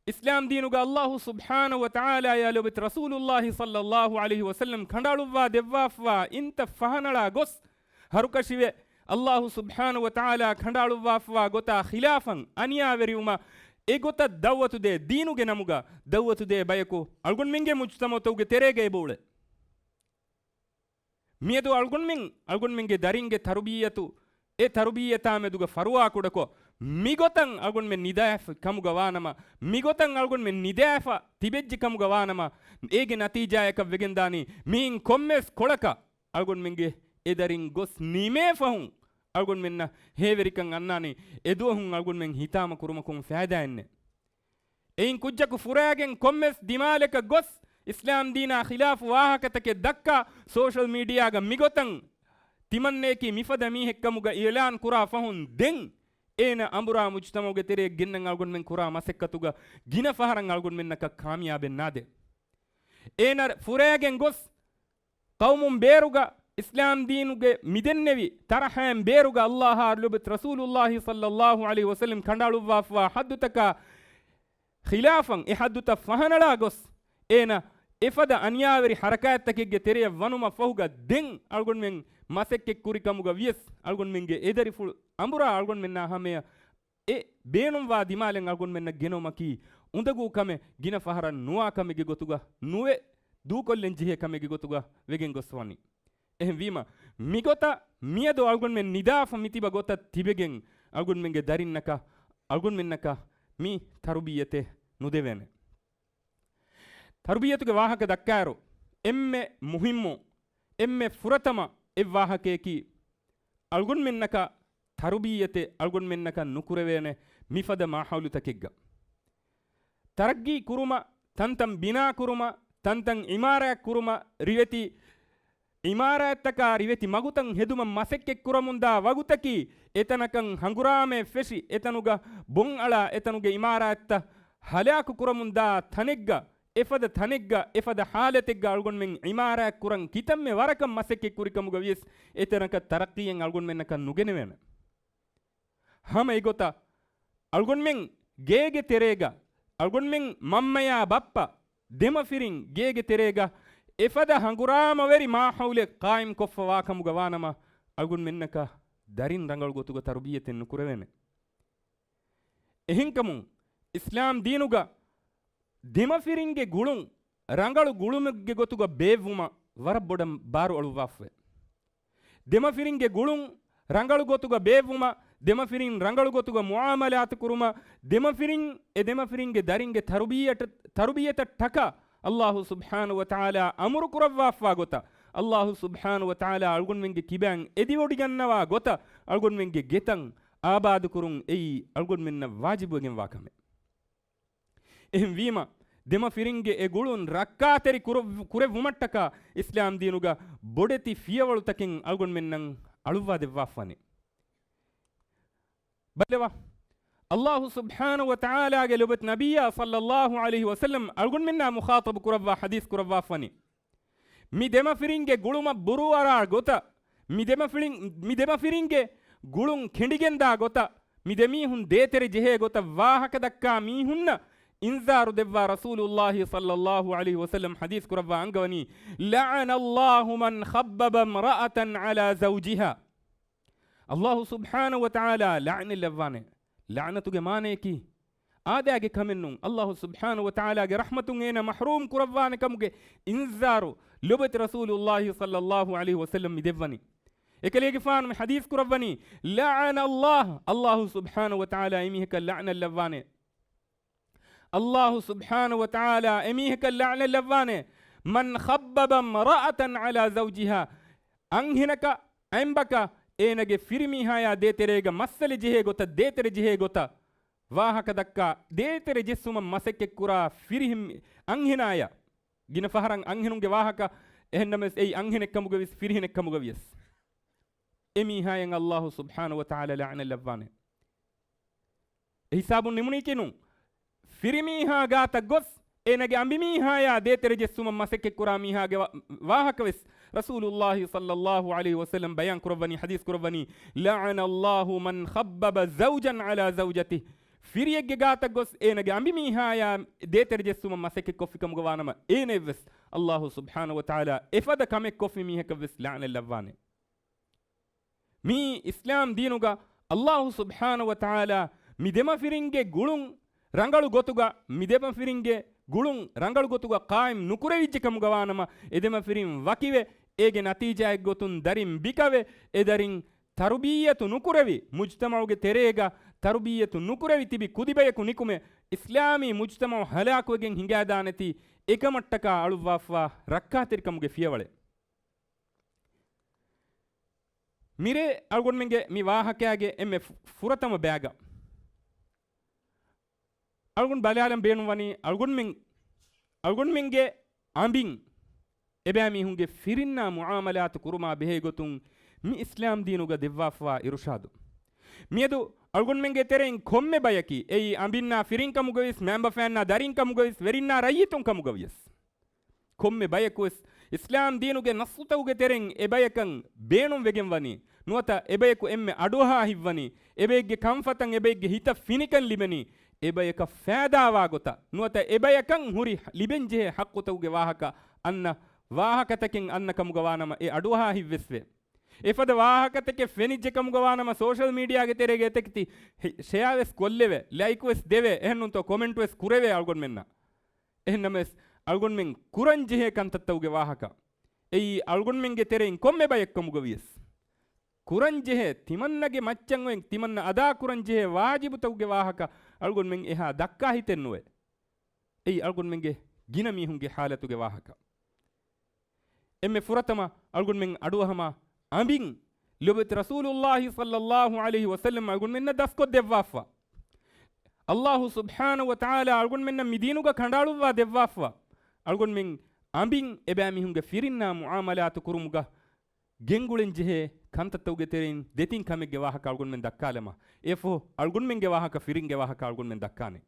އިސްލާމް ދީނުގަ ﷲ ސުބްޙާނަހޫ ވަތަޢާލާއާ ލޯބިވެތި ރަސޫލުﷲ ޞައްލަﷲު ޢަލައިހި ވަސައްލަމް ކަނޑައަޅުއްވާ ދެއްވާފަވާ އިންތައް ފަހަނަޅާ ގޮސް، ހަރުކަށިވެ، ﷲ ސުބްޙާނަހޫ ވަތަޢާލާ ކަނޑައަޅުއްވާފަވާ ގޮތާ ޚިލާފަށް އަނިޔާވެރިވުމަށް އެގޮތަށް ދަޢުވަތުދޭ، ދީނުގެ ނަމުގަ ދަޢުވަތުދޭ ބަޔަކު އަޅުގަނޑުމެންގެ މުޖްތަމަޢުތަކުގެ ތެރޭގަ އެބައުޅޭ. މިއަދު އަޅުގަނޑުމެން، އަޅުގަނޑުމެންގެ ދަރިންގެ ތަރުބިއްޔަތު، އެ ތަރުބިއްޔަތާމެދުގަ ފަރުވާކުޑަކޮށް، މިގޮތަށް އަޅުގަނޑުމެން ނިދާފަ ކަމުގަ ވާނަމަ، މިގޮތަށް އަޅުގަނޑުމެން ނިދާފަ ތިބެއްޖެ ކަމުގަ ވާނަމަ، އޭގެ ނަތީޖާއަކަށް ވެގެންދާނީ، މިއިން ކޮންމެސް ކޮޅަކަށް އަޅުގަނޑުމެންގެ އެ ދަރިން ގޮސް ނިމޭ ފަހުން، އަޅުގަނޑުމެންނަށް ހޭވެރިކަން އަންނާނީ، އެދުވަހުން އަޅުގަނޑުމެން ހިތާމަ ކުރުމަކުން ފައިދާއެއްނެއް. އެއިން ކުއްޖަކު ފުރާގެން ކޮންމެސް ދިމާލަކަށް ގޮސް، އިސްލާމް ދީނާ ޚިލާފު ވާހަކަތަކެއް ދައްކާ، ސޯޝަލް މީޑިއާގަ މިގޮތަށް ތިމަންނަޔަކީ މިފަދަ މީހެއްކަމުގަ އިޢުލާން ކުރާ ފަހުން ދެން، އޭނަ އަނބުރާ މުޖްތަމަޢުގެ ތެރެއަށް ގެންނަން އަޅުގަނޑުމެން ކުރާ މަސައްކަތުގަ ގިނަ ފަހަރަށް އަޅުގަނޑުމެންނަކަށް ކާމިޔާބެއް ނާދޭ. އޭނަ ފުރާގެން ގޮސް، ޤައުމުން ބޭރުގަ އިސްލާމް ދީނުގެ މިދެންނެވި ތަރަހައިން ބޭރުގަ ﷲއާ ލޯބިވެތި ރަސޫލުﷲ ޞައްލަﷲު ޢަލައިހި ވަސައްލަމް ކަނޑައަޅުއްވާފަވާ ޙައްދުތަކާ ޚިލާފަށް އެ ޙައްދުތައް ފަހަނަޅާ ގޮސް، އޭނަ އެފަދަ އަނިޔާވެރި ޙަރަކާތްތަކެއްގެ ތެރެއަށް ވަނުމަށްފަހުގަ ދެން އަޅުގަނޑުމެން މަސައްކަތްކުރި ކަމުގަ ވިޔަސް އަޅުގަނޑުމެންގެ އެދަރިފުޅު އަނބުރާ އަޅުގަނޑުމެންނާ ހަމަޔަށް އެ ބޭނުންވާ ދިމާލެއް އަޅުގަނޑުމެންނަށް ގެނައުމަކީ އުނދަގޫ ކަމެއް، ގިނަ ފަހަރަށް ނުވާ ކަމެއްގެ ގޮތުގަ ނުވެ، ދޫކޮށްލަން ޖެހޭ ކަމެއްގެ ގޮތުގަ ވެގެން ގޮސް ވަނީ. އެހެންވީމަ، މިގޮތަށް މިއަދު އަޅުގަނޑުމެން ނިދާފަ މިތިބަ ގޮތަށް ތިބެގެން އަޅުގަނޑުމެންގެ ދަރިންނަކަށް، އަޅުގަނޑުމެންނަކަށް މި ތަރުބިއްޔަތެއް ނުދެވޭނެ. ތަރުބިއްޔަތުގެ ވާހަކަ ދައްކާއިރު، އެންމެ މުހިއްމު، އެންމެ ފުރަތަމަ އެއްވާހަކަޔަކީ، އަޅުގަނޑުމެންނަކަށް ތަރުބިއްޔަތެއް އަޅުގަނޑުމެންނަކަށް ނުކުރެވޭނެ މިފަދަ މާހައުލުތަކެއްގަ. ތަރައްގީ ކުރުމަށް، ތަންތަން ބިނާ ކުރުމަށް، ތަންތަން އިމާރާތް ކުރުމަށް، ރިވެތި އިމާރާތްތަކާ ރިވެތި މަގުތައް ހެދުމަށް މަސައްކަތް ކުރަމުންދާ ވަގުތަކީ، އެތަނަކަށް ހަނގުރާމައެއް ފެށި، އެތަނުގަ ބޮން އަޅާ، އެތަނުގެ އިމާރާތްތައް ހަލާކު ކުރަމުންދާ ތަނެއްގަ، އެފަދަ ތަނެއްގަ، އެފަދަ ޙާލަތެއްގަ އަޅުގަނޑުމެން އިމާރާތް ކުރަން ކިތަންމެ ވަރަކަށް މަސައްކަތް ކުރިކަމުގަ ވިޔަސް، އެތަނަކަށް ތަރައްޤީއެއް އަޅުގަނޑުމެންނަކަށް ނުގެނެވޭނެ. ހަމަ އެގޮތަށް، އަޅުގަނޑުމެން ގޭގެ ތެރޭގަ، އަޅުގަނޑުމެން މަންމަޔާ ބައްޕަ، ދެމަފިރިން ގޭގެ ތެރޭގަ އެފަދަ ހަނގުރާމަވެރި މާހައުލެއް ޤާއިމް ކޮށްފަ ވާކަމުގަ ވާނަމަ، އަޅުގަނޑުމެންނަކަށް ދަރިން ރަނގަޅު ގޮތުގަ ތަރުބިއްޔަތެއް ނުކުރެވޭނެ. އެހެންކަމުން، އިސްލާމް ދީނުގަ ދެމަފިރިންގެ ގުޅުން ރަނގަޅު ގުޅުމެއްގެ ގޮތުގަ ބޭއްވުމަށް ވަރަށް ބޮޑަށް ބާރު އަޅުއްވާފައެވެ. ދެމަފިރިންގެ ގުޅުން ރަނގަޅު ގޮތުގަ ބޭއްވުމަށް، ދެމަފިރިން ރަނގަޅު ގޮތުގަ މުޢާމަލާތު ކުރުމަށް، ދެމަފިރިން އެ ދެމަފިރިންގެ ދަރިންގެ ތަރުބިއްޔަތަށް، ތަރުބިއްޔަތަށް ޓަކާ އައްލާހު ސުބްޙާނަހު ވަތަޢާލާ އަމުރު ކުރައްވާފާ ގޮތަށް، އައްލާހު ސުބްޙާނަހު ވަތަޢާލާ އަޅުގަނޑުމެންގެ ކިބައިން އެދިވޮޑިގަންނަވާ ގޮތަށް އަޅުގަނޑުމެންގެ ގެތައް އާބާދުކުރުން އެއީ އަޅުގަނޑުމެންނަށް ވާޖިބުވެގެންވާ ކަމެއް. އެހެންވީމަ، ދެމަފިރިންގެ އެ ގުޅުން ރައްކާތެރި ކުރު-، ކުރެއްވުމަށްޓަކާ އިސްލާމް ދީނުގަ ބޮޑެތި ފިޔަވަޅުތަކެއް އަޅުގަނޑުމެންނަށް އަޅުއްވާދެއްވާފަނި. ބައްލަވާ. އައްލާހު ސުބްޙާނަހު ވަތަޢާލާގެ ލޮބުވެތި ނަބިއްޔާ ޞައްލައްލާހު ޢަލައިހި ވަސައްލަމް އަޅުގަނޑުމެންނާ މުޚާޠަބު ކުރައްވާ ޙަދީޘް ކުރައްވާފަނި. މި ދެމަފިރިންގެ ގުޅުމަށް ބުރޫއަރާ ގޮތަށް، މި ދެމަފިރިން-، މި ދެމަފިރިންގެ ގުޅުން ކެނޑިގެންދާ ގޮތަށް، މި ދެމީހުން ދޭތެރެ ޖެހޭ ގޮތަށް ވާހަކަ ދައްކާ މީހުންނަށް އިންޒާރު ދެއްވާ ރަސޫލުއްލާހި ޞައްލައްލާހު ޢަލައިހި ވަސައްލަމް ޙަދީޘް ކުރައްވާ އަންގަވަނީ، لعن الله من خبب امرأة على زوجها. އައްލާހު ސުބްޙާނަހު ވަތަޢާލާ ލަޢްނަތް ލައްވާނެ. ލަޢްނަތުގެ މާނަޔަކީ، އާދައިގެ ކަމެއް ނޫން. އައްލާހު ސުބްޙާނަހު ވަތަޢާލާގެ ރަޙްމަތުން އޭނަ މަޙްރޫމް ކުރައްވާނެ ކަމުގެ އިންޒާރު ލޮބުވެތި ރަސޫލުއްލާހި ޞައްލައްލާހު ޢަލައިހި ވަސައްލަމް މި ދެއްވަނީ. އެކަލޭގެފާނު މި ޙަދީޘް ކުރައްވަނީ، لعن الله، އައްލާހު ސުބްޙާނަހު ވަތަޢާލާ އެމީހަކަށް ލަޢްނަތް ލައްވާނެ. އައްލާހު ސުބްޙާނަހު ވަތަޢާލާ އެމީހަކަށް ލަޢްނަތް ލައްވާނެ، من خبب امرأة على زوجها، އަންހެނަކަށް، އަނބަކަށް، އޭނަގެ ފިރިމީހާޔާ ދޭތެރޭގަ މައްސަލަ ޖެހޭ ގޮތަށް، ދޭތެރެ ޖެހޭ ގޮތަށް ވާހަކަ ދައްކާ، ދޭތެރެ ޖެއްސުމަށް މަސައްކަތްކުރާ ފިރިހެން އަންހެނާޔަށް، ގިނަ ފަހަރަށް އަންހެނުންގެ ވާހަކަ، އެހެންނަމަވެސް އެއީ އަންހެނެއްކަމުގަވިޔަސް، ފިރިހެނެއްކަމުގަވިޔަސް، އެމީހާޔަށް އައްލާހު ސުބްޙާނަހު ވަތަޢާލާ ލަޢްނަތް ލައްވާނެ. އެ ހިސާބުން ނިމުނީކީ ނޫން. ފިރިމީހާ ގާތަށް ގޮސް، އޭނަގެ އަނބިމީހާޔާ ދޭތެރެ ޖެއްސުމަށް މަސައްކަތްކުރާ މީހާގެ ވާ-، ވާހަކަވެސް، ރަސޫލުއްލާހި ޞައްލައްލާހު ޢަލައިހި ވަސައްލަމް ބަޔާން ކުރައްވަނީ، ޙަދީޘް ކުރައްވަނީ، لعن الله من خبب زوجا على زوجته. ފިރިއެއްގެ ގާތަށް ގޮސް، އޭނަގެ އަނބިމީހާޔާ ދޭތެރެ ޖެއްސުމަށް މަސައްކަތްކޮށްފިކަމުގަ ވާނަމަ، އޭނައަށްވެސް އައްލާހު ސުބްޙާނަހު ވަތަޢާލާ އެފަދަ ކަމެއް ކޮށްފި މީހަކަށްވެސް ލަޢްނަތް ލައްވާނެ. މީ އިސްލާމް ދީނުގަ އައްލާހު ސުބްޙާނަހު ވަތަޢާލާ މި ދެމަފިރިންގެ ގުޅުން ރަނގަޅު ގޮތުގަ، މި ދެމަފިރިންގެ ގުޅުން ރަނގަޅު ގޮތުގަ ޤާއިމް ނުކުރެވިއްޖެ ކަމުގަ ވާނަމަ، އެ ދެމަފިރިން ވަކިވެ، އޭގެ ނަތީޖާއެއްގޮތުން ދަރިން ބިކަވެ، އެ ދަރިން ތަރުބިއްޔަތު ނުކުރެވި، މުޖްތަމަޢުގެ ތެރޭގަ ތަރުބިއްޔަތު ނުކުރެވި ތިބި ކުދިބަޔަކު ނިކުމެ، އިސްލާމީ މުޖްތަމަޢު ހަލާކުވެގެން ހިނގާދާނެތީ، އެކަމަށްޓަކާ އަޅުއްވާފާ ރައްކާތެރިކަމުގެ ފިޔަވަޅެއް. މިރޭ އަޅުގަނޑުމެންގެ މި ވާހަކައިގެ އެންމެ ފު-، ފުރަތަމަ ބަޔަކަށް އަޅުގަނޑު ބަލާލަން ބޭނުންވަނީ، އަޅުގަނޑުމެން، އަޅުގަނޑުމެންގެ އަނބިން އެބައިމީހުންގެ ފިރިންނާ މުޢާމަލާތު ކުރުމާ ބެހޭ ގޮތުން މި އިސްލާމް ދީނުގަ ދެއްވާފާ އިރުޝާދު. މިއަދު އަޅުގަނޑުމެންގެ ތެރެއިން ކޮންމެ ބަޔަކީ، އެއީ އަނބިންނާ ފިރިން ކަމުގަވިޔަސް، މައިންބަފައިންނާ ދަރިން ކަމުގަވިޔަސް، ވެރިންނާ ރައްޔިތުން ކަމުގަވިޔަސް، ކޮންމެ ބަޔަކުވެސް އިސްލާމް ދީނުގެ ނައްޞުތަކުގެ ތެރެއިން އެބަޔަކަށް ބޭނުންވެގެންވަނީ، ނުވަތަ އެބަޔަކު އެންމެ އަޑުއަހާ ހިތްވަނީ، އެބައެއްގެ ކަންފަތަށް އެބައެއްގެ ހިތަށް ފިނިކަން ލިބެނީ، އެބަޔަކަށް ފައިދާވާ ގޮތަށް، ނުވަތަ އެބަޔަކަށް ހުރި ލިބެންޖެހޭ ޙައްޤުތަކުގެ ވާހަކަ އަންނަ ވާހަކަތަކެއް އަންނަ ކަމުގަ ވާނަމަ، އެ އަޑުއަހާ ހިތްވެސްވޭ. އެފަދަ ވާހަކަތަކެއް ފެނިއްޖެ ކަމުގަ ވާނަމަ، ސޯޝަލް މީޑިއާގެ ތެރޭގަ އެތަކެތި ހި-، ޝެއާވެސް ކޮށްލެވޭ، ލައިކުވެސް ދެވޭ، އެހެންނޫންތޯ ކޮމެންޓުވެސް ކުރެވޭ އަޅުގަނޑުމެންނަށް. އެހެންނަމަވެސް، އަޅުގަނޑުމެން ކުރަންޖެހޭ ކަންތައްތަކުގެ ވާހަކަ، އެއީ އަޅުގަނޑުމެންގެ ތެރެއިން ކޮންމެ ބަޔެއްކަމުގަވިޔަސް، ކުރަންޖެހޭ، ތިމަންނަގެ މައްޗަށް އޮތް ތިމަންނަ އަދާކުރަންޖެހޭ ވާޖިބުތަކުގެ ވާހަކަ އަޅުގަނޑުމެން އެހާ ދައްކާ ހިތެއްނުވޭ. އެއީ އަޅުގަނޑުމެންގެ ގިނަ މީހުންގެ ޙާލަތުގެ ވާހަކަ. އެންމެ ފުރަތަމަ އަޅުގަނޑުމެން އަޑުއަހަމާ އަނބިން ލޮބުވެތި ރަސޫލުއްލާހި ޞައްލައްލާހު ޢަލައިހި ވަސައްލަމް އަޅުގަނޑުމެންނަށް ދަސްކޮށްދެއްވާފަ. އައްލާހު ސުބްޙާނަހު ވަތަޢާލާ އަޅުގަނޑުމެންނަށް މި ދީނުގަ ކަނޑައަޅުއްވާ ދެއްވާފަ. އަޅުގަނޑުމެން އަނބިން އެބައިމީހުންގެ ފިރިންނާ މުޢާމަލާތު ކުރުމުގަ ގެންގުޅެންޖެހޭ ކަންތައްތަކުގެ ތެރެއިން ދެތިން ކަމެއްގެ ވާހަކަ އަޅުގަނޑުމެން ދައްކާލަމާ، އެއަށްފަހު އަޅުގަނޑުމެންގެ ވާހަކަ ފިރިންގެ ވާހަކަ އަޅުގަނޑުމެން ދައްކާނެ.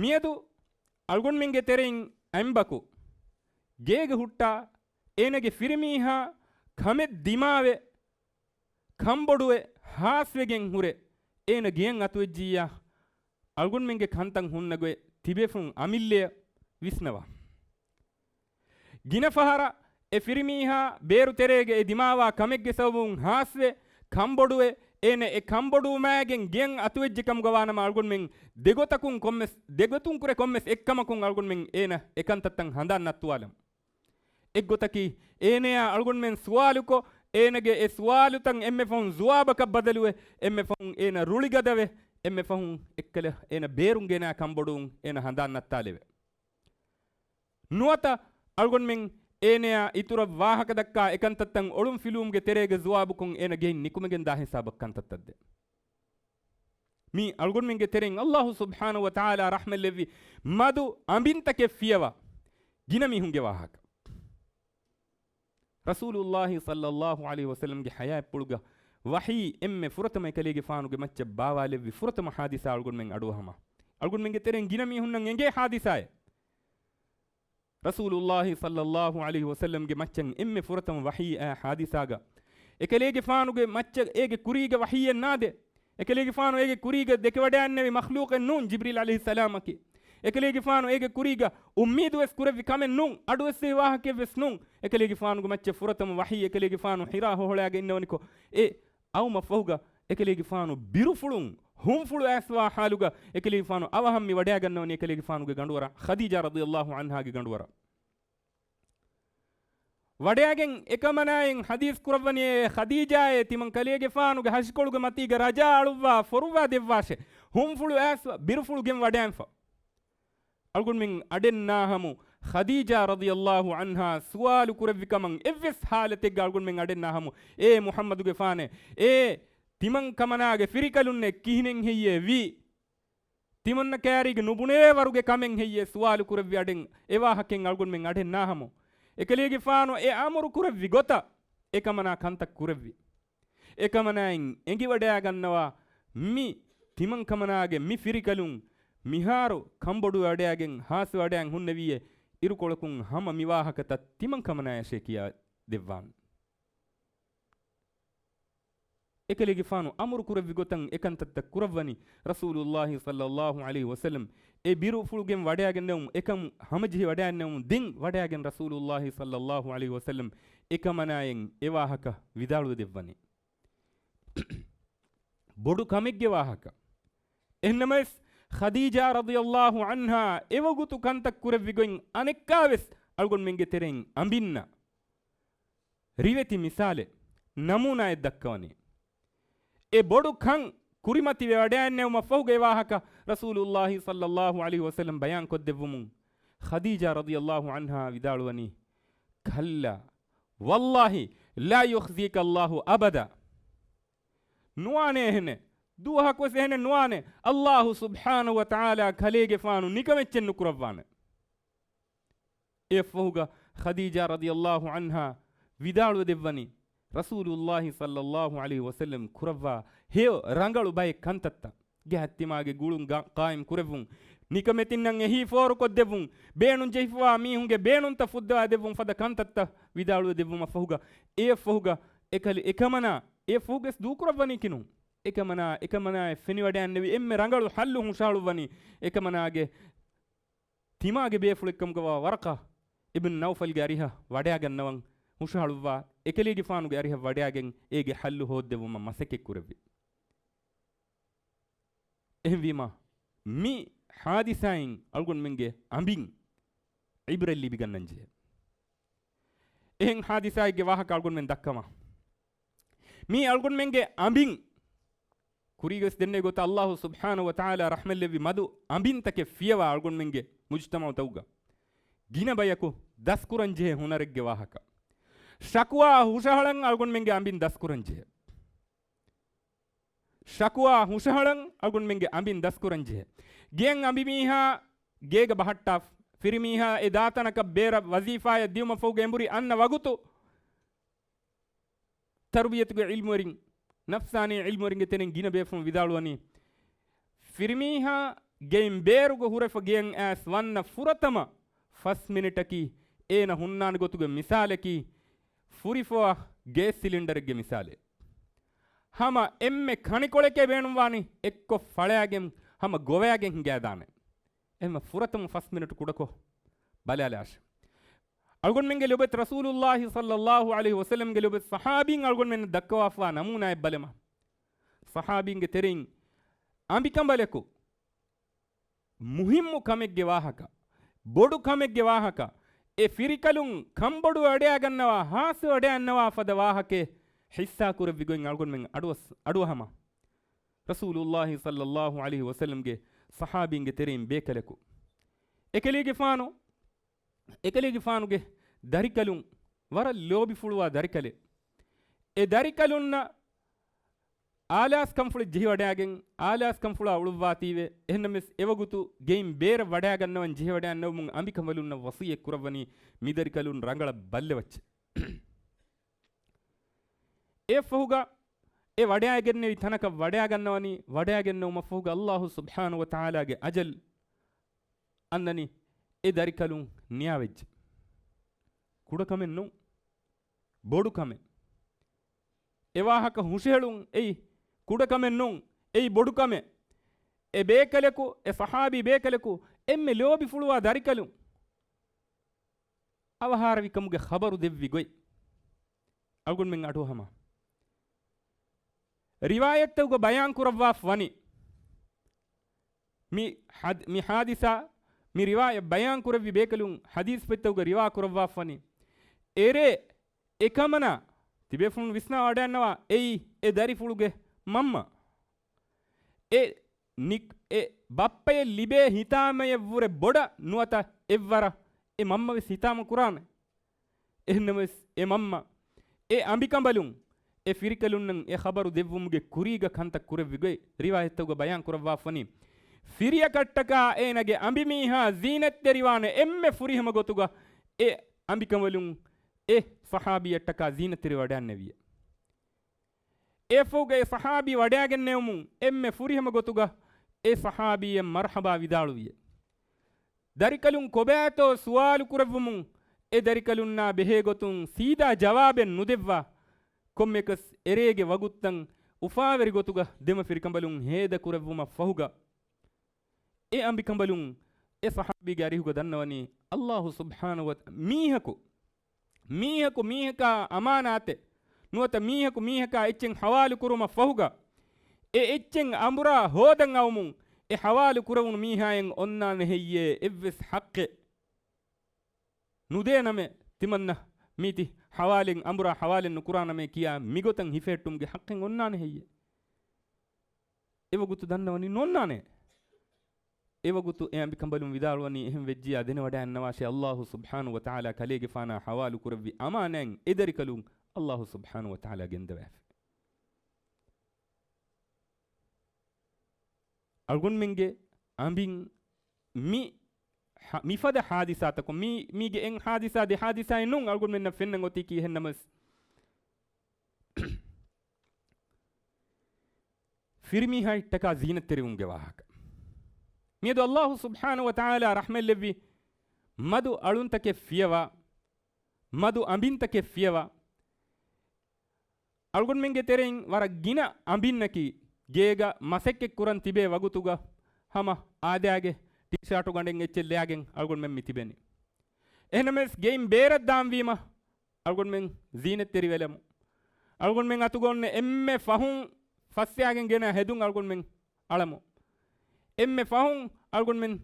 މިއަދު އަޅުގަނޑުމެންގެ ތެރެއިން އަނބަކު ގޭގަ ހުއްޓާ އޭނަގެ ފިރިމީހާ ކަމެއް ދިމާވެ، ކަންބޮޑުވެ، ހާސްވެގެން ހުރެ، އޭނަ ގެޔަށް އަތުވެއްޖިއްޔާ، އަޅުގަނޑުމެންގެ ކަންތައް ހުންނަގޮތް ތިބޭފުޅުން އަމިއްލަޔަށް ވިސްނަވާ. ގިނަ ފަހަރަށް އެ ފިރިމީހާ ބޭރު ތެރޭގަ އެ ދިމާވާ ކަމެއްގެ ސަބަބުން ހާސްވެ، ކަންބޮޑުވެ، އޭނަ އެ ކަންބޮޑުވުމާގެން ގެއަށް އަތުވެއްޖެ ކަމުގަ ވާނަމަ އަޅުގަނޑުމެން ދެގޮތަކުން ކޮންމެސް، ދެގޮތުން ކުރެ ކޮންމެސް އެއްކަމަކުން އަޅުގަނޑުމެން އޭނަ އެކަންތައްތައް ހަނދާން ނައްތުވާލަމު. އެއްގޮތަކީ، އޭނަޔާ އަޅުގަނޑުމެން ސުވާލުކޮށް، އޭނަގެ އެ ސުވާލުތައް އެންމެ ފަހުން ޖުވާބަކަށް ބަދަލުވެ، އެންމެ ފަހުން އޭނަ ރުޅިގަދަވެ، އެންމެ ފަހުން އެއްކަލަ އޭނަ ބޭރުން ގެނާ ކަންބޮޑުވުން އޭނަ ހަނދާން ނައްތާލެވެ. ނުވަތަ އަޅުގަނޑުމެން އޭނަޔާ އިތުރަށް ވާހަކަ ދައްކާ އެކަންތައްތައް އޮޅުން ފިލުވުމުގެ ތެރޭގަ ޖުވާބުކޮށް އޭނަ ގެއިން ނިކުމެގެން ދާ ހިސާބަށް ކަންތައްތައް ދޭ. މީ އަޅުގަނޑުމެންގެ ތެރެއިން އައްލާހު ސުބްޙާނަހު ވަ ތަޢާލާ ރަޙްމަތްލެއްވި މަދު އަނބިންތަކެއް ފިޔަވާ ގިނަ މީހުންގެ ވާހަކަ. ރަސޫލުއްލާހި ޞައްލައްލާހު ޢަލައިހި ވަސައްލަމްގެ ޙަޔާތްޕުޅުގަ ވަޙީ އެންމެ ފުރަތަމަ އެކަލޭގެފާނުގެ މައްޗަށް ބާވާލެއްވި ފުރަތަމަ ޙާދިސާ އަޅުގަނޑުމެން އަޑުއަހަމާ، އަޅުގަނޑުމެންގެ ތެރެއިން ގިނަ މީހުންނަށް އެނގޭ ޙާދިސާއެއް. ރަސޫލުއްލާހި ޞައްލައްލާހު ޢަލައިހި ވަސައްލަމްގެ މައްޗަށް އެންމެ ފުރަތަމަ ވަޙީ އާ ޙާދިސާގަ، އެކަލޭގެފާނުގެ މައްޗަށް އޭގެ ކުރީގަ ވަޙީއެއް ނާދޭ. އެކަލޭގެފާނު އޭގެ ކުރީގަ ދެކެވަޑައިންނެވި މަޚްލޫޤެއް ނޫން، ޖިބްރީލް ޢަލައިހިއްސަލާމަކީ. އެކަލޭގެފާނު އޭގެ ކުރީގަ އުއްމީދުވެސް ކުރެއްވި ކަމެއް ނޫން، އަޑުއެއްސެވި ވާހަކައެއްވެސް ނޫން. އެކަލޭގެފާނުގެ މައްޗަށް ފުރަތަމަ ވަޙީ އެކަލޭގެފާނު ޙިރާ ހޮހޮޅާގެ އިންނަވަނިކޮށް، އެ އައުމަށްފަހުގަ އެކަލޭގެފާނު ބިރުފުޅުން ހުންފުޅު އައިސްވާ ޙާލުގަ އެކަލޭގެފާނު އަވަހަށް މި ވަޑައިގަންނަވަނީ އެކަލޭގެފާނުގެ ގަނޑުވަރަށް، ޚަދީޖާ ރަޟިޔައްލާހު ޢަންހާގެ ގަނޑުވަރަށް. ވަޑައިގެން އެކަމަނާއިން ޙަދީޘް ކުރައްވަނީ، އޭ ޚަދީޖާއޭ، ތިމަން ކަލޭގެފާނުގެ ހަށިކޮޅުގެ މަތީގަ ރަޖާ އަޅުއްވާ ފޮރުއްވާ ދެއްވާށޭ. ހުންފުޅު އައިސް ބިރުފުޅު ގެން ވަޑައިންފަ. އަޅުގަނޑުމެން އަޑެއް ނާހަމު، ޚަދީޖާ ރަޟިޔައްލާހު ޢަންހާ ސުވާލު ކުރެއްވި ކަމަށް އެއްވެސް ޙާލަތެއްގަ އަޅުގަނޑުމެން އަޑެއް ނާހަމު، އޭ މުޙައްމަދުގެފާނޭ، އޭ ތިމަން ކަމަނާގެ ފިރިކަލުންނޭ، ކިހިނެއް ހެއްޔޭ ވީ؟ ތިމަންނަ ކައިރީގެ ނުބުނޭ ވަރުގެ ކަމެއް ހެއްޔޭ ސުވާލު ކުރެއްވި އަޑެއް، އެ ވާހަކައިން އަޅުގަނޑުމެން އަޑެއް ނާހަމު، އެކަލޭގެފާނު އެ އަމުރު ކުރެއްވި ގޮތަށް އެކަމަނާ ކަންތައް ކުރެއްވި. އެކަމަނާއިން އެނގިވަޑައިގަންނަވާ، މި ތިމަން ކަމަނާގެ މި ފިރިކަލުން މިހާރު ކަންބޮޑުވެވަޑައިގެން ހާސްވެވަޑައިގެން ހުންނެވީއޭ، އިރުކޮޅަކުން ހަމަ މި ވާހަކަތައް ތިމަން ކަމަނާޔަށޭ ކިޔާ ދެއްވާން. އެކަލޭގެފާނު އަމުރު ކުރެއްވި ގޮތަށް އެކަންތައްތައް ކުރައްވަނީ، ރަސޫލުއްލާހި ޞައްލައްލާހު ޢަލައިހި ވަސައްލަމް އެ ބިރުފުޅުގެން ވަޑައިގެންނެވުމު، އެކަމު ހަމަޖެހި ވަޑައިގެންނެވުމު ދެން ވަޑައިގެން ރަސޫލުއްލާހި ޞައްލައްލާހު ޢަލައިހި ވަސައްލަމް އެކަމަނާއިން އެ ވާހަކަ ވިދާޅުވެ ދެއްވަނީ. ބޮޑު ކަމެއްގެ ވާހަކަ. އެހެންނަމަވެސް، ޚަދީޖާ ރަޟިޔައްލާހު ޢަންހާ އެވަގުތު ކަންތައް ކުރެއްވި ގޮތް އަނެއްކާވެސް އަޅުގަނޑުމެންގެ ތެރެއިން އަނބިންނަ ރިވެތި މިސާލެއް، ނަމޫނާއެއް ދައްކަވަނީ. އެ ބޮޑު ކަން ކުރިމަތިވެ ވަޑައިންނެވުމަށްފަހުގެ ވާހަކަ ރަސޫލުއްލާހި ޞައްލައްލާހު ޢަލައިހި ވަސައްލަމް ބަޔާން ކޮށްދެއްވުމުން، ޚަދީޖާ ރަޟިޔައްލާހު ޢަންހާ ވިދާޅުވަނީ، ކައްލާ، ވައްލާހި، ލާ ޔުޚްޒީކަ ﷲ އަބަދާ. ނުވާނެ އެހެނެއް. ދުވަހަކުވެސް އެހެނެއް ނުވާނެ. ﷲ ސުބްޙާނަހު ވަ ތަޢާލާ ކަލޭގެފާނު ނިކަމެއްޗެއް ނުކުރައްވާނެ. އެއަށްފަހުގަ ޚަދީޖާ ރަޟިޔައްލާހު ޢަންހާ ވިދާޅުވެ ދެއްވަނީ، ރަސޫލުއްލާހި ޞައްލައްލާހު ޢަލައިހި ވަސައްލަމް ކުރައްވާ ހެޔޮ ރަނގަޅު ބައެއް ކަންތައްތައް، ގެ ހަތްތިމާގެ ގުޅުން ގާ-، ޤާއިމް ކުރެއްވުން، ނިކަމެތިންނަށް އެހީ ފޯރުކޮށްދެއްވުން، ބޭނުން ޖެހިފަވާ މީހުންގެ ބޭނުންތައް ފުއްދަވާ ދެއްވުން ފަދަ ކަންތައްތައް ވިދާޅުވެ ދެއްވުމަށްފަހުގަ، އެއަށްފަހުގަ އެކަލެ-، އެކަމަނާ އެއަށްފަހުގަސް ދޫކުރައްވަނީ ކިނުން. އެކަމަނާ، އެކަމަނާއަށް ފެނިވަޑައިންނެވި އެންމެ ރަނގަޅު ޙައްލު ހުށަހަޅުއްވަނީ، އެކަމަނާގެ ތިމާގެ ބޭފުޅެއްކަމުގަވާ ވަރަޤާ އިބްނު ނައުފަލްގެ އަރިހަށް ވަޑައިގަންނަވަން ހުށަހަޅުއްވާ، އެކަލޭގެފާނުގެ އަރިހަށް ވަޑައިގެން އޭގެ ޙައްލު ހޯއްދެއްވުމަށް މަސައްކަތްކުރެއްވި. އެހެންވީމަ، މި ޙާދިސާއިން އަޅުގަނޑުމެންގެ އަނބިން ޢިބްރަތް ލިބިގަންނަންޖެހޭ. އެހެން ޙާދިސާއެއްގެ ވާހަކަ އަޅުގަނޑުމެން ދައްކަމާ. މީ އަޅުގަނޑުމެންގެ އަނބިން ކުރީގަސް ދެންނެވި ގޮތަށް ﷲ ސުބްޙާނަހު ވަ ތަޢާލާ ރަޙްމަތްލެއްވި މަދު އަނބިންތަކެއް ފިޔަވާ އަޅުގަނޑުމެންގެ މުޖުތަމަޢުތަކުގަ ގިނަ ބަޔަކު ދަސްކުރަންޖެހޭ ހުނަރެއްގެ ވާހަކަ. ޝަކުވާ ހުށަހަޅަން އަޅުގަނޑުމެންގެ އަނބިން ދަސްކުރަންޖެހޭ. ޝަކުވާ ހުށަހަޅަން އަޅުގަނޑުމެންގެ އަނބިން ދަސްކުރަންޖެހޭ. ގެއަށް އަނބިމީހާ ގޭގަ ބަހައްޓާފަ. ފިރިމީހާ އެ ދާތަނަކަށް ބޭރަށް ވަޒީފާޔަށް ދިޔުމަށްފަހުގަ އެނބުރި އަންނަ ވަގުތު ތަރުބިޔަތުގެ ޢިލްމުވެރިން، ނަފްސާނީ ޢިލްމުވެރިންގެ ތެރެއިން ގިނަ ބޭފުޅުން ވިދާޅުވަނީ، ފިރިމީހާ ގެއިން ބޭރުގަ ހުރެފަ ގެއަށް އައިސް ވަންނަ ފުރަތަމަ ފަސް މިނިޓަކީ އޭނަ ހުންނާނެ ގޮތުގެ މިސާލަކީ، ފުރިފަވާ ގޭސް ސިލިންޑަރެއްގެ މިސާލެއް. ހަމަ އެންމެ ކަނިކޮޅެކޭ ބޭނުންވާނީ އެއްކޮށް ފަޅާގެން ހަމަ ގޮވައިގެން ހިނގާދާނެ. އެހެންމަ ފުރަތަމަ ފަސް މިނެޓު ކުޑަކޮށް ބަލާލާށެ. އަޅުގަނޑުމެންގެ ލޮބުވެތި ރަސޫލުﷲ ޞައްލައްލާހު ޢަލައިހި ވަސައްލަމްގެ ލޮބުވެތި ޞަޙާބީން އަޅުގަނޑުމެންނަށް ދައްކަވާފާ ނަމޫނާއެއް ބަލަމާ. ޞަޙާބީންގެ ތެރެއިން އަނބިކަނބަލަކު މުހިއްމު ކަމެއްގެ ވާހަކަ، ބޮޑު ކަމެއްގެ ވާހަކަ، އެ ފިރިކަލުން ކަންބޮޑުވެވަޑައިގަންނަވާ، ހާސްވެވަޑައިގަންނަވާ ފަދަ ވާހަކައެއް ޙިއްޞާކުރެއްވި ގޮތް އަޅުގަނޑުމެން އަޑުއަސް-، އަޑުއަހަމާ. ރަސޫލުﷲ ޞައްލައްލާހު ޢަލައިހި ވަސައްލަމްގެ ޞަޙާބީންގެ ތެރެއިން ބޭކަލަކު، އެކަލޭގެފާނު، އެކަލޭގެފާނުގެ ދަރިކަލުން ވަރަށް ލޯބިފުޅުވާ ދަރިކަލެއް. އެ ދަރިކަލުންނަށް އާލާސްކަންފުޅެއް ޖެހިވަޑައިގެން، އާލާސްކަންފުޅާ އުޅުއްވާތީވެ، އެހެންނަމެސް އެވަގުތު ގެއިން ބޭރަށް ވަޑައިގަންނަވަން ޖެހިވަޑައިގަންނަވަމުން އަނބިކަނބަލުންނަށް ވަޞިއްޔަތް ކުރައްވަނީ މި ދަރިކަލުން ރަނގަޅަށް ބައްލަވައްޗޭ. އެއަށްފަހުގަ އެ ވަޑައިގެންނެވި ތަނަކަށް ވަޑައިގަންނަވަނީ، ވަޑައިގެންނެވުމަށްފަހުގަ އައްލާހު ސުބްޙާނަހު ވަތަޢާލާގެ އަޖަލް އަންނަނީ އެ ދަރިކަލުން ނިޔާވެއްޖެ. ކުޑަކަމެއް ނޫން، ބޮޑު ކަމެއް. އެ ވާހަކަ ހުށަހެޅުން އެއީ ކުޑަކަމެއް ނޫން، އެއީ ބޮޑު ކަމެއް. އެ ބޭކަލަކު، އެ ޞަޙާބީ ބޭކަލަކު އެންމެ ލޯބިފުޅުވާ ދަރިކަލުން އަވަހާރަވިކަމުގެ ޚަބަރު ދެއްވި ގޮތް އަޅުގަނޑުމެން އަޑުއަހަމާ. ރިވާޔަތްތަކުގަ ބަޔާން ކުރައްވާފަ ވަނީ، މި ޙަދް-، މި ޙާދިސާ، މި ރިވާޔަތް ބަޔާން ކުރެއްވި ބޭކަލުން ޙަދީޘް ފޮތްތަކުގަ ރިވާ ކުރައްވާފަ ވަނީ، އެރޭ އެކަމަނާ ތިބޭފުޅުން ވިސްނާ ވަޑައިގަންނަވާ އެއީ އެ ދަރިފުޅުގެ މަންމަ. އެ ނިކް-، އެ ބައްޕަޔަށް ލިބޭ ހިތާމަޔަށްވުރެ ބޮޑަށް ނުވަތަ އެއްވަރަށް އެ މަންމަވެސް ހިތާމަ ކުރާނެ. އެހެންނަމަވެސް އެ މަންމަ އެ އަނބިކަނބަލުން އެ ފިރިކަލުންނަށް އެ ޚަބަރު ދެއްވުމުގެ ކުރީގަ ކަންތައް ކުރެއްވި ގޮތް ރިވާޔަތްތަކުގަ ބަޔާން ކުރައްވާފަ ވަނީ، ފިރިޔަކަށްޓަކާ އޭނަގެ އަނބިމީހާ ޒީނަތްތެރިވާނެ އެންމެ ފުރިހަމަ ގޮތުގަ އެ އަނބިކަނބަލުން އެ ޞަޙާބީއަށްޓަކާ ޒީނަތްތެރިވެވަޑައިގެންނެވިއޭ. އެއަށްފަހުގައި ޞަޙާބީ ވަޑައިގެންނެވުމުން އެންމެ ފުރިހަމަ ގޮތުގަ އެ ޞަޙާބީއަށް މަރްޙަބާ ވިދާޅުވިއޭ. ދަރިކަލުން ކޮބާތޯ ސުވާލު ކުރެއްވުމުން އެ ދަރިކަލުންނާ ބެހޭ ގޮތުން ސީދާ ޖަވާބެއް ނުދެއްވާ، ކޮންމެއަކަސް އެރޭގެ ވަގުތުތައް އުފާވެރި ގޮތުގަ ދެމަފިރިކަނބަލުން ހޭދަ ކުރެއްވުމަށް ފަހުގަ، އެ އަނބިކަނބަލުން އެ ޞަޙާބީގެ އަރިހުގަ ދަންނަވަނީ، އައްލާހު ސުބްޙާނަހު ވަ-، މީހަކު، މީހަކު މީހަކާ އަމާނާތެއް ނުވަތަ މީހަކު މީހަކާ އެއްޗެއް ޙަވާލު ކުރުމަށް ފަހުގަ، އެ އެއްޗެއް އަނބުރާ ހޯދަން އައުމުން އެ ޙަވާލު ކުރެވުނު މީހާއަށް އޮންނާނެ ހެއްޔޭ އެއްވެސް ޙައްޤެއް؟ ނުދޭނަމޭ. ތިމަންނަ މީތި ޙަވާލެއް އަނބުރާ ޙަވާލެއް ނުކުރާނަމޭ ކިޔާ މިގޮތަށް ހިފެހެއްޓުމުގެ ޙައްޤެއް އޮންނާނެ ހެއްޔޭ؟ އެވަގުތު ދަންނަވަނީ ނޯންނާނެ. އެވަގުތު އެ އަނބިކަނބަލުން ވިދާޅުވަނީ، އެހެން ވެއްޖިއްޔާ ދެނެވަޑައިގަންނަވާށޭ، އައްލާހު ސުބްޙާނަހު ވަތަޢާލާ ކަލޭގެފާނާ ޙަވާލު ކުރެއްވި އަމާނާތް އެ ދަރިކަލުން އައްލާހު ސުބްޙާނަހު ވަތަޢާލާ ގެންދަވާފި. އަޅުގަނޑުމެންގެ އަނބިން މި ހަ-، މިފަދަ ޙާދިސާތަކުން، މީ، މީގެ އެއް ޙާދިސާ ދެ ޙާދިސާއެއް ނޫން އަޅުގަނޑުމެންނަށް ފެންނަން އޮތީކީ. އެހެންނަމަވެސް، ފިރިމީހާއަށްޓަކާ ޒީނަތްތެރިވުމުގެ ވާހަކަ. މިއަދު އައްލާހު ސުބްޙާނަހު ވަތަޢާލާ ރަޙްމަތްލެއްވި މަދު އަޅުންތަކެއް ފިޔަވާ، މަދު އަނބިންތަކެއް ފިޔަވާ، އަޅުގަނޑުމެންގެ ތެރެއިން ވަރަށް ގިނަ އަނބިންނަކީ ގޭގަ މަސައްކަތް ކުރަން ތިބޭ ވަގުތުގަ ހަމަ އާދައިގެ ޓީޝާޓު ގަނޑެއް އެއްޗެއް ލެއާގެން އަޅުގަނޑުމެން މި ތިބެނީ. އެހެންނަމަވެސް ގެއިން ބޭރަށް ދާންވީމަ، އަޅުގަނޑުމެން ޒީނަތްތެރިވެލަމު. އަޅުގަނޑުމެން އަތުގަ އޮންނަ އެންމެ ފަހުން ފައްސައިގެން ގެނަ ހެދުން އަޅުގަނޑުމެން އަޅަމު. އެންމެ ފަހުން އަޅުގަނޑުމެން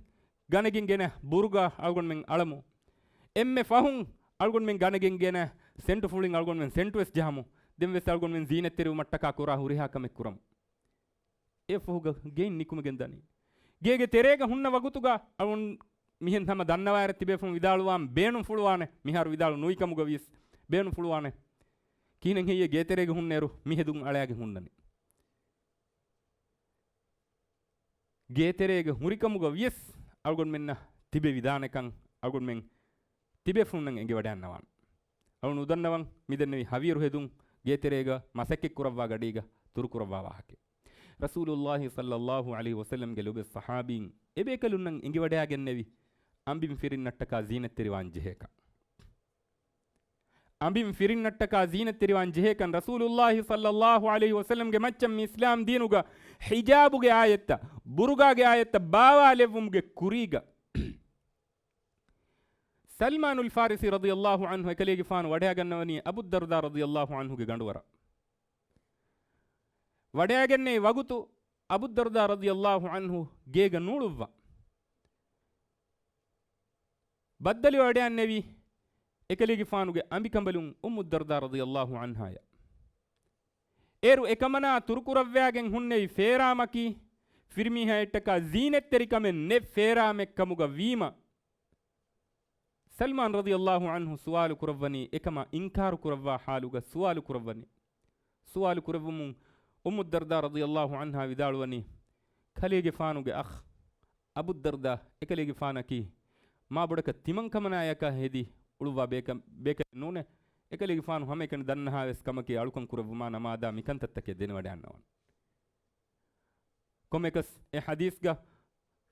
ގަނެގެން ގެނަ ބުރުގާ އަޅުގަނޑުމެން އަޅަމު. އެންމެ ފަހުން އަޅުގަނޑުމެން ގަނެގެން ގެނަ ސެންޓުފުޅިން އަޅުގަނޑުމެން ސެންޓުވެސް ޖަހަމު. ދެންވެސް އަޅުގަނޑުމެން ޒީނަތްތެރިވުމަށްޓަކާ ކުރާ ހުރިހާ ކަމެއް ކުރަމު. އެ ފަހުގަ ގެއިން ނިކުމެގެން ދަނީ. ގޭގެ ތެރޭގަ ހުންނަ ވަގުތުގަ އަޅުން މިހެން ހަމަ ދަންނަވާއިރަށް ތިބޭފުޅުން ވިދާޅުވާން ބޭނުންފުޅުވާނެ، މިހާރު ވިދާޅު ނުވިކަމުގަ ވިޔަސް ބޭނުންފުޅުވާނެ. ކިހިނެއް ހެއްޔޭ ގޭތެރޭގަ ހުންނައިރު މި ހެދުން އަޅައިގެން ހުންނަނީ؟ ގޭތެރޭގަ ހުރިކަމުގަ ވިޔަސް އަޅުގަނޑުމެންނަށް ތިބެވިދާނެކަން އަޅުގަނޑުމެން ތިބޭފުޅުންނަށް އެނގިވަޑައިގަންނަވާނެ. އަޅުން ނުދަންނަވަން މިދެންނެވި ހަވީރު ހެދުން ގޭތެރޭގަ މަސައްކަތްކުރައްވާ ގަޑީގަ ތުރުކުރައްވާ ވާހަކަ. ރަސޫލުﷲ ޞައްލައްލާހު ޢަލައިހި ވަސައްލަމްގެ ލޮބުވެތި ޞަޙާބީން އެބޭކަލުންނަށް އެނގިވަޑައިގެންނެވި އަނބިން ފިރިންނަށްޓަކާ ޒީނަތްތެރިވާން ޖެހޭކަން. އަނބިން ފިރިންނަށްޓަކާ ޒީނަތްތެރިވާން ޖެހޭކަން ރަސޫލުﷲ ޞައްލަﷲ ޢަލައިހި ވަސައްލަމްގެ މައްޗަށް މި އިސްލާމް ދީނުގަ ޙިޖާބުގެ އާޔަތްތައް، ބުރުގާގެ އާޔަތްތައް ބާވާލެއްވުމުގެ ކުރީގަ، ސަލްމާނުލް ފާރިސީ ރަޟިޔަﷲ ޢަންހު އެކަލޭގެފާނު ވަޑައިގަންނަވަނީ އަބުއްދަރްދާ ރަޟިޔަﷲ ޢަންހުގެ ގަނޑުވަރަށް. ވަޑައިގެންނެވި ވަގުތު އަބުއްދަރްދާ ރަޟިޔަﷲ ޢަންހު ގޭގަ ނޫޅުއްވާ ބައްދަލުވެވަޑައިގެންނެވީ އެކަލޭގެފާނުގެ އަނބިކަނބަލުން އުއްމުއްދަރްދާ ރަޟިޔަﷲ ޢަންހާޔަށް. އޭރު އެކަމަނާ ތުރުކުރައްވާގެން ހުންނެވި ފޭރާމަކީ، ފިރިމީހާއަށްޓަކާ ޒީނަތްތެރިކަމެއް ނެތް ފޭރާމެއް ކަމުގަ ވީމަ، ސަލްމާން ރަޟިޔަﷲ ޢަންހު ސުވާލު ކުރައްވަނީ، އެކަމާ އިންކާރު ކުރައްވާ ޙާލުގަ ސުވާލު ކުރައްވަނީ. ސުވާލު ކުރެއްވުމުން އުއްމުއްދަރްދާ ރަޟިޔަﷲ ޢަންހާ ވިދާޅުވަނީ، ކަލޭގެފާނުގެ އަޚް އަބުއްދަރްދާ އެކަލޭގެފާނަކީ މާބޮޑަކަށް ތިމަންކަމަނާޔަކާ ހެދި އުޅުއްވާ ބޭކަ-، ބޭކަލެއް ނޫނޭ. އެކަލޭގެފާނު ހަމައެކަނި ދަންނަހާވެސް ކަމަކީ އަޅުކަން ކުރެއްވުމާ ނަމާދާ މިކަންތައްތަކެއް ދެނެވަޑައިގަންނަވަން. ކޮންމެއަކަސް އެ ޙަދީޘްގަ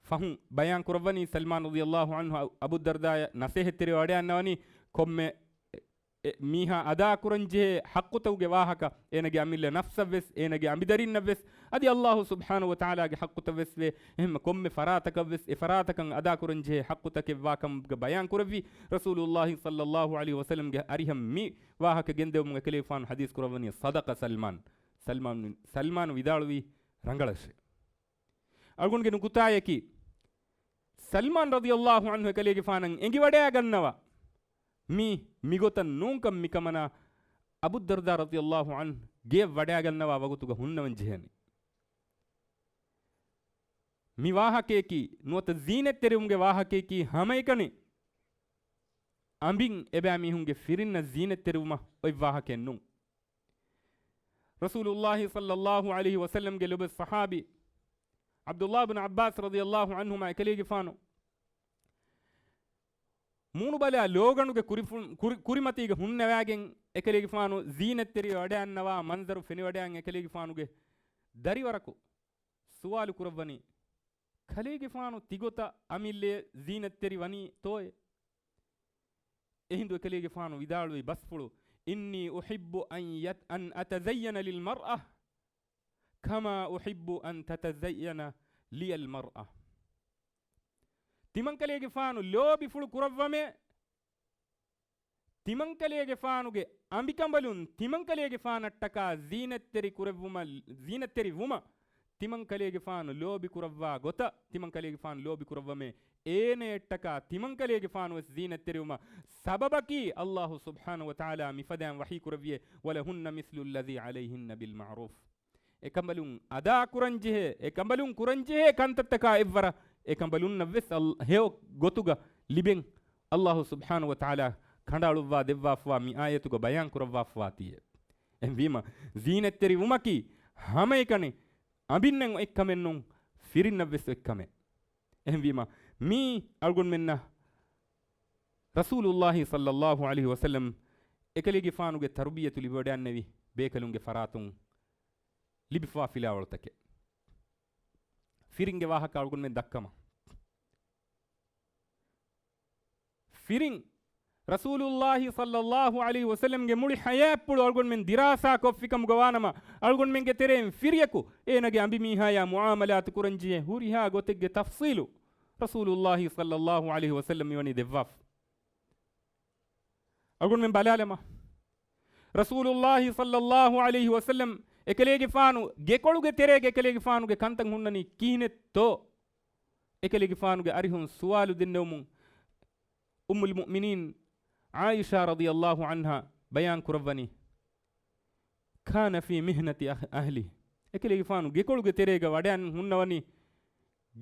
ފަހުން ބަޔާން ކުރައްވަނީ، ސަލްމާން ރަޟިޔަﷲ ޢަންހު އަ-، އަބުއްދަރްދާޔަށް ނަޞޭޙަތްތެރިވެވަޑައިގަންނަވަނީ، ކޮންމެ އެ-، އެ-، މީހާ އަދާކުރަންޖެހޭ ޙައްޤުތަކުގެ ވާހަކަ، އޭނަގެ އަމިއްލަ ނަފްސަށްވެސް، އޭނަގެ އަނބިދަރިންނަށްވެސް، އަދި ﷲ ސުބްޙާނަހޫ ވަތަޢާލާގެ ޙައްޤުތައްވެސްވޭ. އެހެންމަ ކޮންމެ ފަރާތަކަށްވެސް އެ ފަރާތަކަށް އަދާކުރަންޖެހޭ ޙައްޤުތަކެއް ވާކަމުގަ ބަޔާން ކުރެއްވި، ރަސޫލުﷲ ޞައްލަﷲ ޢަލައިހި ވަސައްލަމްގެ އަރިހަށް މި ވާހަކަ ގެންދެވުމުން އެކަލޭގެފާނު ޙަދީޘް ކުރައްވަނީ، صدق سلمان، ސަލްމާނު، ސަލްމާނު ވިދާޅުވީ ރަނގަޅަށޭ. އަޅުގަނޑުގެ ނުކުތާޔަކީ، ސަލްމާން ރަޟިޔަﷲ ޢަންހު އެކަލޭގެފާނަށް އެނގިވަޑައިގަންނަވާ، މީ މިގޮތަށް ނޫންކަން މިކަމަނާ އަބުއްދަރްދާ ރަޟިޔަﷲ ޢަންހު ގެޔަށް ވަޑައިގަންނަވާ ވަގުތުގަ ހުންނަވަން ޖެހެނީ. މި ވާހަކަޔަކީ، ނުވަތަ ޒީނަތްތެރިވުމުގެ ވާހަކަޔަކީ ހަމައެކަނި އަނބިން އެބައިމީހުންގެ ފިރިންނަށް ޒީނަތްތެރިވުމަށް އޮތް ވާހަކައެއް ނޫން. ރަސޫލުﷲ ޞައްލަﷲ ޢަލައިހި ވަސައްލަމްގެ ލޮބުވެތި ޞަޙާބީ ޢަބްދުﷲ ބިން ޢައްބާސް ރަޟިޔަﷲ ޢަންހުމާ އެކަލޭގެފާނު މޫނުބަލާ ލޯގަނޑުގެ ކުރިފު-، ކުރި-، ކުރިމަތީގަ ހުންނަވައިގެން އެކަލޭގެފާނު ޒީނަތްތެރިވެވަޑައިގަންނަވާ މަންޒަރު ފެނިވަޑައިގެން އެކަލޭގެފާނުގެ ދަރިވަރަކު ސުވާލު ކުރައްވަނީ، ކަލޭގެފާނު ތިގޮތަށް އަމިއްލައަށް ޒީނަތްތެރި ވަނީ ތޯއޭ؟ އެހިނދު އެކަލޭގެފާނު ވިދާޅުވި ބަސްފުޅު، إني أحب أن يت-، أن أتزين للمرأة كما أحب أن تتزين لي المرأة. ތިމަންކަލޭގެފާނު ލޯބިފުޅު ކުރައްވަމޭ، ތިމަންކަލޭގެފާނުގެ އަނބިކަނބަލުން ތިމަންކަލޭގެފާނަށްޓަކާ ޒީނަތްތެރި ކުރެއްވުމަށް، ޒީނަތްތެރި ވުމަށް ތިމަންކަލޭގެފާނު ލޯބި ކުރައްވާ ގޮތަށް، ތިމަންކަލޭގެފާނު ލޯބި ކުރައްވަމޭ، އޭނަޔަށްޓަކާ ތިމަންކަލޭގެފާނުވެސް ޒީނަތްތެރިވުމަށް ސަބަބަކީ ﷲ ސުބްޙާނަހޫ ވަތަޢާލާ މިފަދައިން ވަޙީ ކުރެއްވިޔޭ، ولهن مثل الذي عليهن بالمعروف. އެކަނބަލުން އަދާކުރަންޖެހޭ، އެކަނބަލުން ކުރަންޖެހޭ ކަންތައްތަކާ އެއްވަރަށް އެކަނބަލުންނަށްވެސް އަލް-، ހެޔޮ ގޮތުގަ ލިބެން ﷲ ސުބްޙާނަހޫ ވަތަޢާލާ ކަނޑައަޅުއްވާ ދެއްވާފަވާ މި އާޔަތުގަ ބަޔާން ކުރައްވާފަވާތީއޭ. އެހެންވީމަ، ޒީނަތްތެރި ވުމަކީ ހަމައެކަނި އަނބިންނަށް އޮތްކަމެއް ނޫން، ފިރިންނަށްވެސް އޮތްކަމެއް. އެހެންވީމަ، މީ އަޅުގަނޑުމެންނަށް ރަސޫލުﷲ ޞައްލަﷲ ޢަލައިހި ވަސައްލަމް އެކަލޭގެފާނުގެ ތަރުބިޔަތު ލިބިވަޑައިގެންނެވި ބޭކަލުންގެ ފަރާތުން ލިބިފަވާ ފިލާވަޅުތަކެއް. ފިރިންގެ ވާހަކަ އަޅުގަނޑުމެން ދައްކަމަ. ފިރިން ރަސޫލުﷲ ޞައްލަﷲ ޢަލައިހި ވަސައްލަމްގެ މުޅި ޙަޔާތްޕުޅު އަޅުގަނޑުމެން ދިރާސާ ކޮށްފިކަމުގަ ވާނަމަ، އަޅުގަނޑުމެންގެ ތެރެއިން ފިރިޔަކު އޭނަގެ އަނބިމީހާޔާ މުޢާމަލާތު ކުރަންޖެހޭ ހުރިހާ ގޮތެއްގެ ތަފްޞީލު ރަސޫލުﷲ ޞައްލަﷲ ޢަލައިހި ވަސައްލަމް މިވަނީ ދެއްވާފަ. އަޅުގަނޑުމެން ބަލާލަމާ، ރަސޫލުﷲ ޞައްލަﷲ ޢަލައިހި ވަސައްލަމް އެކަލޭގެފާނު ގެކޮޅުގެ ތެރޭގަ އެކަލޭގެފާނުގެ ކަންތައް ހުންނަނީ ކިހިނެއްތޯ؟ އެކަލޭގެފާނުގެ އަރިހުން ސުވާލު ދެންނެވުމުން، އުއްމުލް މުއުމިނީން ޢާއިޝާ ރަޟިޔަﷲ ޢަންހާ ބަޔާން ކުރައްވަނީ، كان في مهنة أه-، أهله. އެކަލޭގެފާނު ގެކޮޅުގެ ތެރޭގަ ވަޑައި ހުންނަވަނީ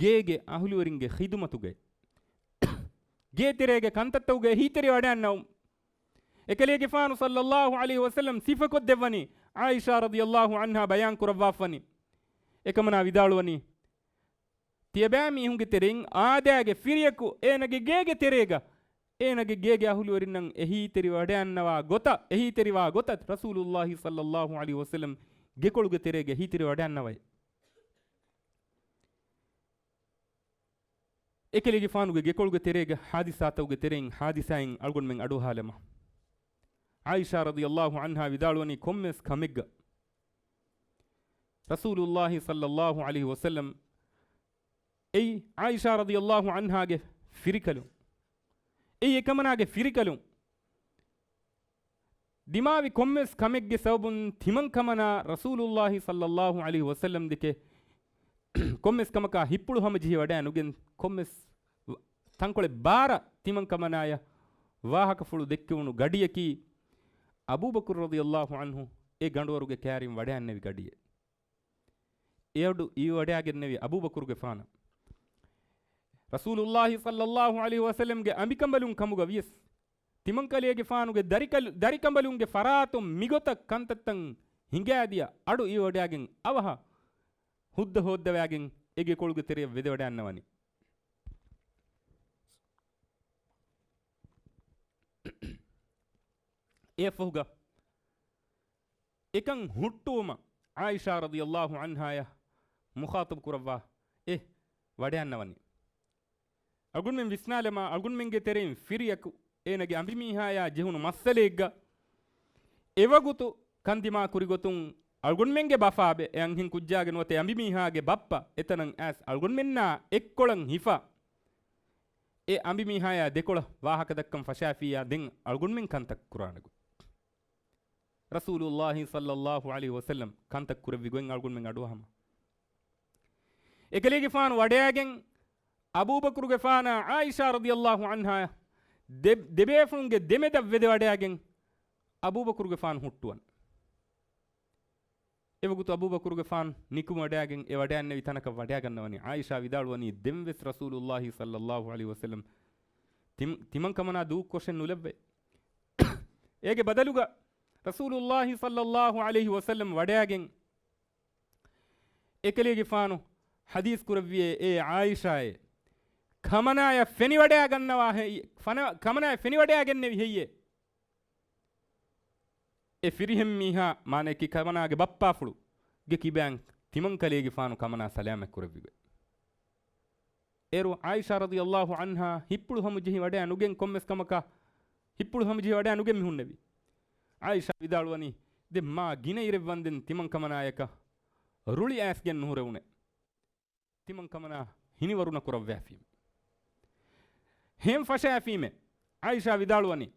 ގޭގެ އަހުލުވެރިންގެ ޚިދުމަތުގައި. ގޭތެރޭގެ ކަންތައްތަކުގައި އެހީތެރިވަޑައިގަންނަވަން. އެކަލޭގެފާނު ޞައްލަﷲ ޢަލައިހި ވަސައްލަމް ސިފަކޮށްދެއްވަނީ، ޢާއިޝާ ރަޟިޔަﷲ ޢަންހާ ބަޔާން ކުރައްވާފަވަނީ. އެކަމަނާ ވިދާޅުވަނީ، ތިޔަބައިމީހުންގެ ތެރެއިން އާދައިގެ ފިރިޔަކު އޭނަގެ ގޭގެ ތެރޭގަ، އޭނަގެ ގޭގެ އަހުލުވެރިންނަށް އެހީތެރިވަޑައިގަންނަވާ ގޮތަށް، އެހީތެރިވާ ގޮތަށް ރަސޫލުﷲ ޞައްލަﷲ ޢަލައިހި ވަސައްލަމް ގެކޮޅުގެ ތެރޭގަ އެހީތެރިވަޑައިގަންނަވައޭ. އެކަލޭގެފާނުގެ ގެކޮޅުގެ ތެރޭގަ ޙާދިސާތަކުގެ ތެރެއިން ޙާދިސާއިން އަޅުގަނޑުމެން އަޑުއަހާލަމާ. ޢާއިޝާ ރަޟިޔަﷲ ޢަންހާ ވިދާޅުވަނީ ކޮންމެސް ކަމެއްގަ ރަސޫލުﷲ ޞައްލަﷲ ޢަލައިހި ވަސައްލަމް އެއީ ޢާއިޝާ ރަޟިޔަﷲ ޢަންހާގެ ފިރިކަލުން، އެއީ އެކަމަނާގެ ފިރިކަލުން ދިމާވި ކޮންމެސް ކަމެއްގެ ސަބަބުން ތިމަން ކަމަނާ ރަސޫލުﷲ ޞައްލަﷲ ޢަލައިހި ވަސައްލަމް ދެކެ ކޮންމެސް ކަމަކާ ހިއްޕުޅު ހަމަޖެހި ވަޑައި ނުގެން ކޮންމެސް ތަންކޮޅެއް ބާރަށް ތިމަން ކަމަނާޔަށް ވާހަކަފުޅު ދެއްކެވުނު ގަޑިޔަކީ އަބޫބަކުރު ރަޟިޔަﷲ ޢަންހު އެ ގަނޑުވަރުގެ ކައިރިން ވަޑައިންނެވި ގަޑިއެއް. އެ އަޑު އިވިވަޑައިގެންނެވި އަބޫބަކުރުގެފާނަށް ރަސޫލުﷲ ޞައްލަﷲ ޢަލައިހި ވަސައްލަމްގެ އަނބިކަނބަލުން ކަމުގަ ވިޔަސް، ތިމަންކަލޭގެފާނުގެ ދަރިކަލު-، ދަރިކަނބަލުންގެ ފަރާތުން މިގޮތަށް ކަންތައްތައް ހިނގައިދިޔަ އަޑު އިވިވަޑައިގެން އަވަހަށް ހުއްދަ ހޯއްދަވައިގެން އެ ގެކޮޅުގެ ތެރެއަށް ވެދެވަޑައިންނަވަނީ. އެއަށްފަހުގަ އެކަން ހުއްޓުވުމަށް ޢާއިޝާ ރަޟިޔަﷲ ޢަންހާޔަށް މުޚާޠަބު ކުރައްވާ އެ ވަޑައިންނަވަނީ. އަޅުގަނޑުމެން ވިސްނާލަމާ، އަޅުގަނޑުމެންގެ ތެރެއިން ފިރިޔަކު އޭނަގެ އަނބިމީހާޔާ ޖެހުނު މައްސަލައެއްގަ އެވަގުތު ކަންދިމާ ކުރިގޮތުން އަޅުގަނޑުމެންގެ ބަފާބެ އެ އަންހެން ކުއްޖާގެ ނުވަތަ އެ އަނބިމީހާގެ ބައްޕަ އެތަނަށް އައިސް އަޅުގަނޑުމެންނާ އެއްކޮޅަށް ހިފާ އެ އަނބިމީހާޔާ ދެކޮޅަށް ވާހަކަ ދައްކަން ފަށާފިއްޔާ ދެން އަޅުގަނޑުމެން ކަންތައް ކުރާނެ ގޮތް. ރަސޫލުﷲ ޞައްލަﷲ ޢަލައިހި ވަސައްލަމް ކަންތައް ކުރެއްވި ގޮތް އަޅުގަނޑުމެން އަޑުއަހަމަ. އެކަލޭގެފާނު ވަޑައިގެން އަބޫބަކުރުގެފާނާ ޢާއިޝާ ރަޟިޔަﷲ ޢަންހާ ދެ-، ދެބޭފުޅުންގެ ދެމެދަށް ވެދެވަޑައިގެން އަބޫބަކުރުގެފާނު ހުއްޓުވަން. އެވަގުތު އަބޫބަކުރުގެފާނު ނިކުމެވަޑައިގެން އެ ވަޑައިންނެވި ތަނަކަށް ވަޑައިގަންނަވަނީ. ޢާއިޝާ ވިދާޅުވަނީ ދެންވެސް ރަސޫލުﷲ ޞައްލަﷲ ޢަލައިހި ވަސައްލަމް ތިމް-، ތިމަން ކަމަނާ ދޫކޮށެއް ނުލައްވޭ. އޭގެ ބަދަލުގަ ރަސޫލުﷲ ޞައްލަﷲ ޢަލައިހި ވަސައްލަމް ވަޑައިގެން އެކަލޭގެފާނު ޙަދީޘް ކުރެއްވިއޭ، އޭ ޢާއިޝާއޭ، ކަމަނާޔަށް ފެނިވަޑައިގަންނަވާ ހެއްޔޭ، ފަނަ-، ކަމަނާޔަށް ފެނިވަޑައިގެންނެވި ހެއްޔޭ؟ އެ ފިރިހެން މީހާ، މާނައަކީ ކަމަނާގެ ބައްޕާފުޅު، ގެ ކިބައިން ތިމަންކަލޭގެފާނު ކަމަނާ ސަލާމަތް ކުރެއްވި ގޮތް. އޭރު ޢާއިޝާ ރަޟިޔަﷲ ޢަންހާ ހިއްޕުޅު ހަމަޖެހި ވަޑައި ނުގެން ކޮންމެސް ކަމަކާ، ހިއްޕުޅު ހަމަޖެހި ވަޑައި ނުގެން މި ހުންނެވި. ޢާއިޝާ ވިދާޅުވަނީ، ދެން މާ ގިނަ އިރެއް ވަންދެން ތިމަން ކަމަނާޔަކަށް ރުޅި އައިސްގެން ނުހުރެވުނޭ. ތިމަން ކަމަނާ ހިނިވަރު ނުކުރައްވާފީމެ. ހެން ފަށާފީމެ. ޢާއިޝާ ވިދާޅުވަނީ،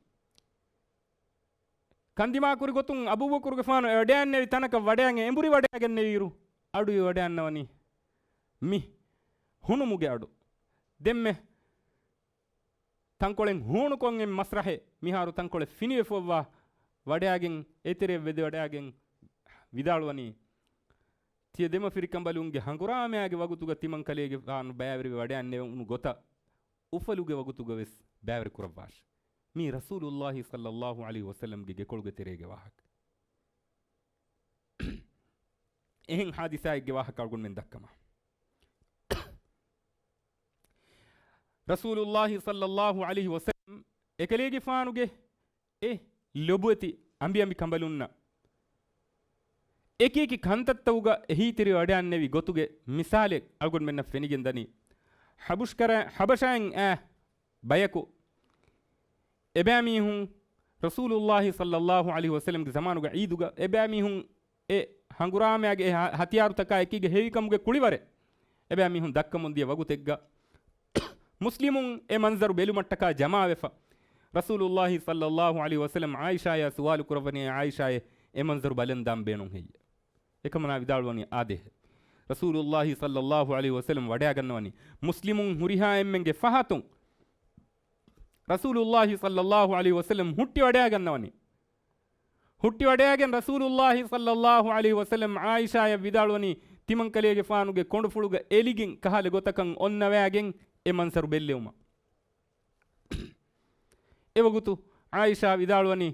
ކަންދިމާކުރި ގޮތުން އަބޫބަކުރުގެފާނު އެ ވަޑައިންނެވި ތަނަކަށް ވަޑައިގެން އެނބުރި ވަޑައިގެންނެވިއިރު، އަޑު އިވިވަޑައިންނަވަނީ މި ހުނުމުގެ އަޑު. ދެންމެ ތަންކޮޅެއް ހޫނުކޮށް އެ މަސްރަޙެއް މިހާރު ތަންކޮޅެއް ފިނިވެފައިވާ ވަޑައިގެން އެތެރެއަށް ވެދެވަޑައިގެން ވިދާޅުވަނީ، ތިޔަ ދެމަފިރިކަނބަލުންގެ ހަނގުރާމައިގެ ވަގުތުގަ ތިމަންކަލޭގެފާނު ބައިވެރިވެ ވަޑައިންނެވުނު ގޮތަށް އުފަލުގެ ވަގުތުގަ ވެސް ބައިވެރި ކުރައްވާށި. މީ ރަސޫލުﷲ ޞައްލަﷲ ޢަލައިހި ވަސައްލަމްގެ ގެކޮޅުގެ ތެރޭގެ ވާހަކަ. އެހެން ޙާދިސާއެއްގެ ވާހަކަ އަޅުގަނޑުމެން ދައްކަމާ. ރަސޫލުﷲ ޞައްލަﷲ ޢަލައިހި ވަސައްލަމް އެކަލޭގެފާނުގެ އެ ލޮބުވެތި އަނބިއަނބި ކަނބަލުންނަށް އެކިއެކި ކަންތައްތައުގަ އެހީތެރިވެ ވަޑައިންނެވި ގޮތުގެ މިސާލެއް އަޅުގަނޑުމެންނަށް ފެނިގެން ދަނީ. ޙަބުޝްކަރަ-، ޙަބަޝާއިން އާ ބަޔަކު އެބައިމީހުން ރަސޫލުﷲ ޞައްލަﷲ ޢަލައިހި ވަސައްލަމްގެ ޒަމާނުގަ ޢީދުގަ އެބައިމީހުން އެ ހަނގުރާމައިގެ އެ ހަ-، ހަތިޔާރުތަކާ އެކީގަ ހެވިކަމުގެ ކުޅިވަރެއް އެބައިމީހުން ދައްކަމުން ދިޔަ ވަގުތެއްގަ މުސްލިމުން އެ މަންޒަރު ބެލުމަށްޓަކާ ޖަމާވެފަ، ރަސޫލުﷲ ޞައްލަﷲ ޢަލައިހި ވަސައްލަމް ޢާއިޝާޔާ ސުވާލު ކުރައްވަނީ، އޭ ޢާއިޝާއޭ، އެ މަންޒަރު ބަލަން ދާން ބޭނުން ހެއްޔޭ؟ އެކަމަނާ ވިދާޅުވަނީ، އާދޭހެ. ރަސޫލުﷲ ޞައްލަﷲ ޢަލައިހި ވަސައްލަމް ވަޑައިގަންނަވަނީ، މުސްލިމުން ހުރިހާ އެންމެންގެ ފަހަތުން ރަސޫލުﷲ ޞައްލަﷲ ޢަލައިހި ވަސައްލަމް ހުއްޓި ވަޑައިގަންނަވަނީ. ހުއްޓިވަޑައިގެން ރަސޫލުﷲ ޞައްލަﷲ ޢަލައިހި ވަސައްލަމް ޢާއިޝާޔަށް ވިދާޅުވަނީ، ތިމަންކަލޭގެފާނުގެ ކޮނޑުފުޅުގަ އެލިގެން ކަހަލަ ގޮތަކަށް އޮންނަވައިގެން އެ މަންޒަރު ބެއްލެވުމަށް. އެވަގުތު ޢާއިޝާ ވިދާޅުވަނީ،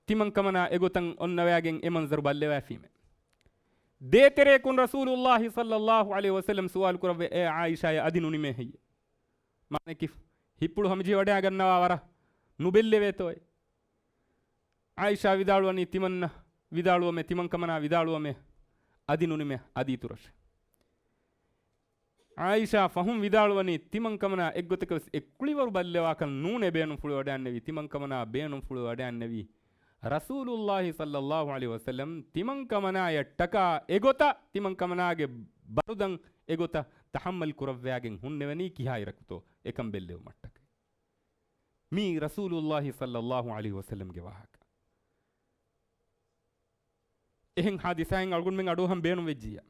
ތިމަންކަމަނާ އެގޮތަށް އޮންނަވައިގެން އެ މަންޒަރު ބައްލަވައިފީމެ. ދޭތެރެއަކުން ރަސޫލުﷲ ޞައްލަﷲ ޢަލައިހި ވަސައްލަމް ސުވާލު ކުރައްވަ، އޭ ޢާއިޝާޔަށް އަދި ނުނިމޭ ހެއްޔެ؟ މާނައަކީ، ހިއްޕުޅު ހަމަޖެހި ވަޑައިގަންނަވާ ވަރަށް ނުބެއްލެވޭތޯއޭ. ޢާއިޝާ ވިދާޅުވަނީ، ތިމަންނަ ވިދާޅުވަމޭ، ތިމަންކަމަނާ ވިދާޅުވަމޭ، އަދި ނުނިމޭ، އަދި އިތުރަށެ. ޢާއިޝާ ފަހުން ވިދާޅުވަނީ، ތިމަންކަމަނާ އެއްގޮތަކަށް ވެސް އެ ކުޅިވަރު ބައްލެވާކަށް ނޫނޭ ބޭނުންފުޅުވަޑައިންނެވީ، ތިމަންކަމަނާ ބޭނުންފުޅުވަޑައިންނެވީ ރަސޫލުﷲ ޞައްލަﷲ ޢަލައިހި ވަސައްލަމް ތިމަންކަމަނާޔަށްޓަކާ އެގޮތަށް، ތިމަންކަމަނާގެ ބަރުދަން އެގޮތަށް ތަޙައްމަލް ކުރައްވާގެން ހުންނެވެނީ ކިހާއިރަކުތޯ އެކަން ބެއްލެވުމަށްޓަކައި. މީ ރަސޫލުﷲ ޞައްލަﷲ ޢަލައިހި ވަސައްލަމްގެ ވާހަކަ. އެހެން ޙާދިސާއެއް އަޅުގަނޑުމެން އަޑުއަހަން ބޭނުންވެއްޖިއްޔާ.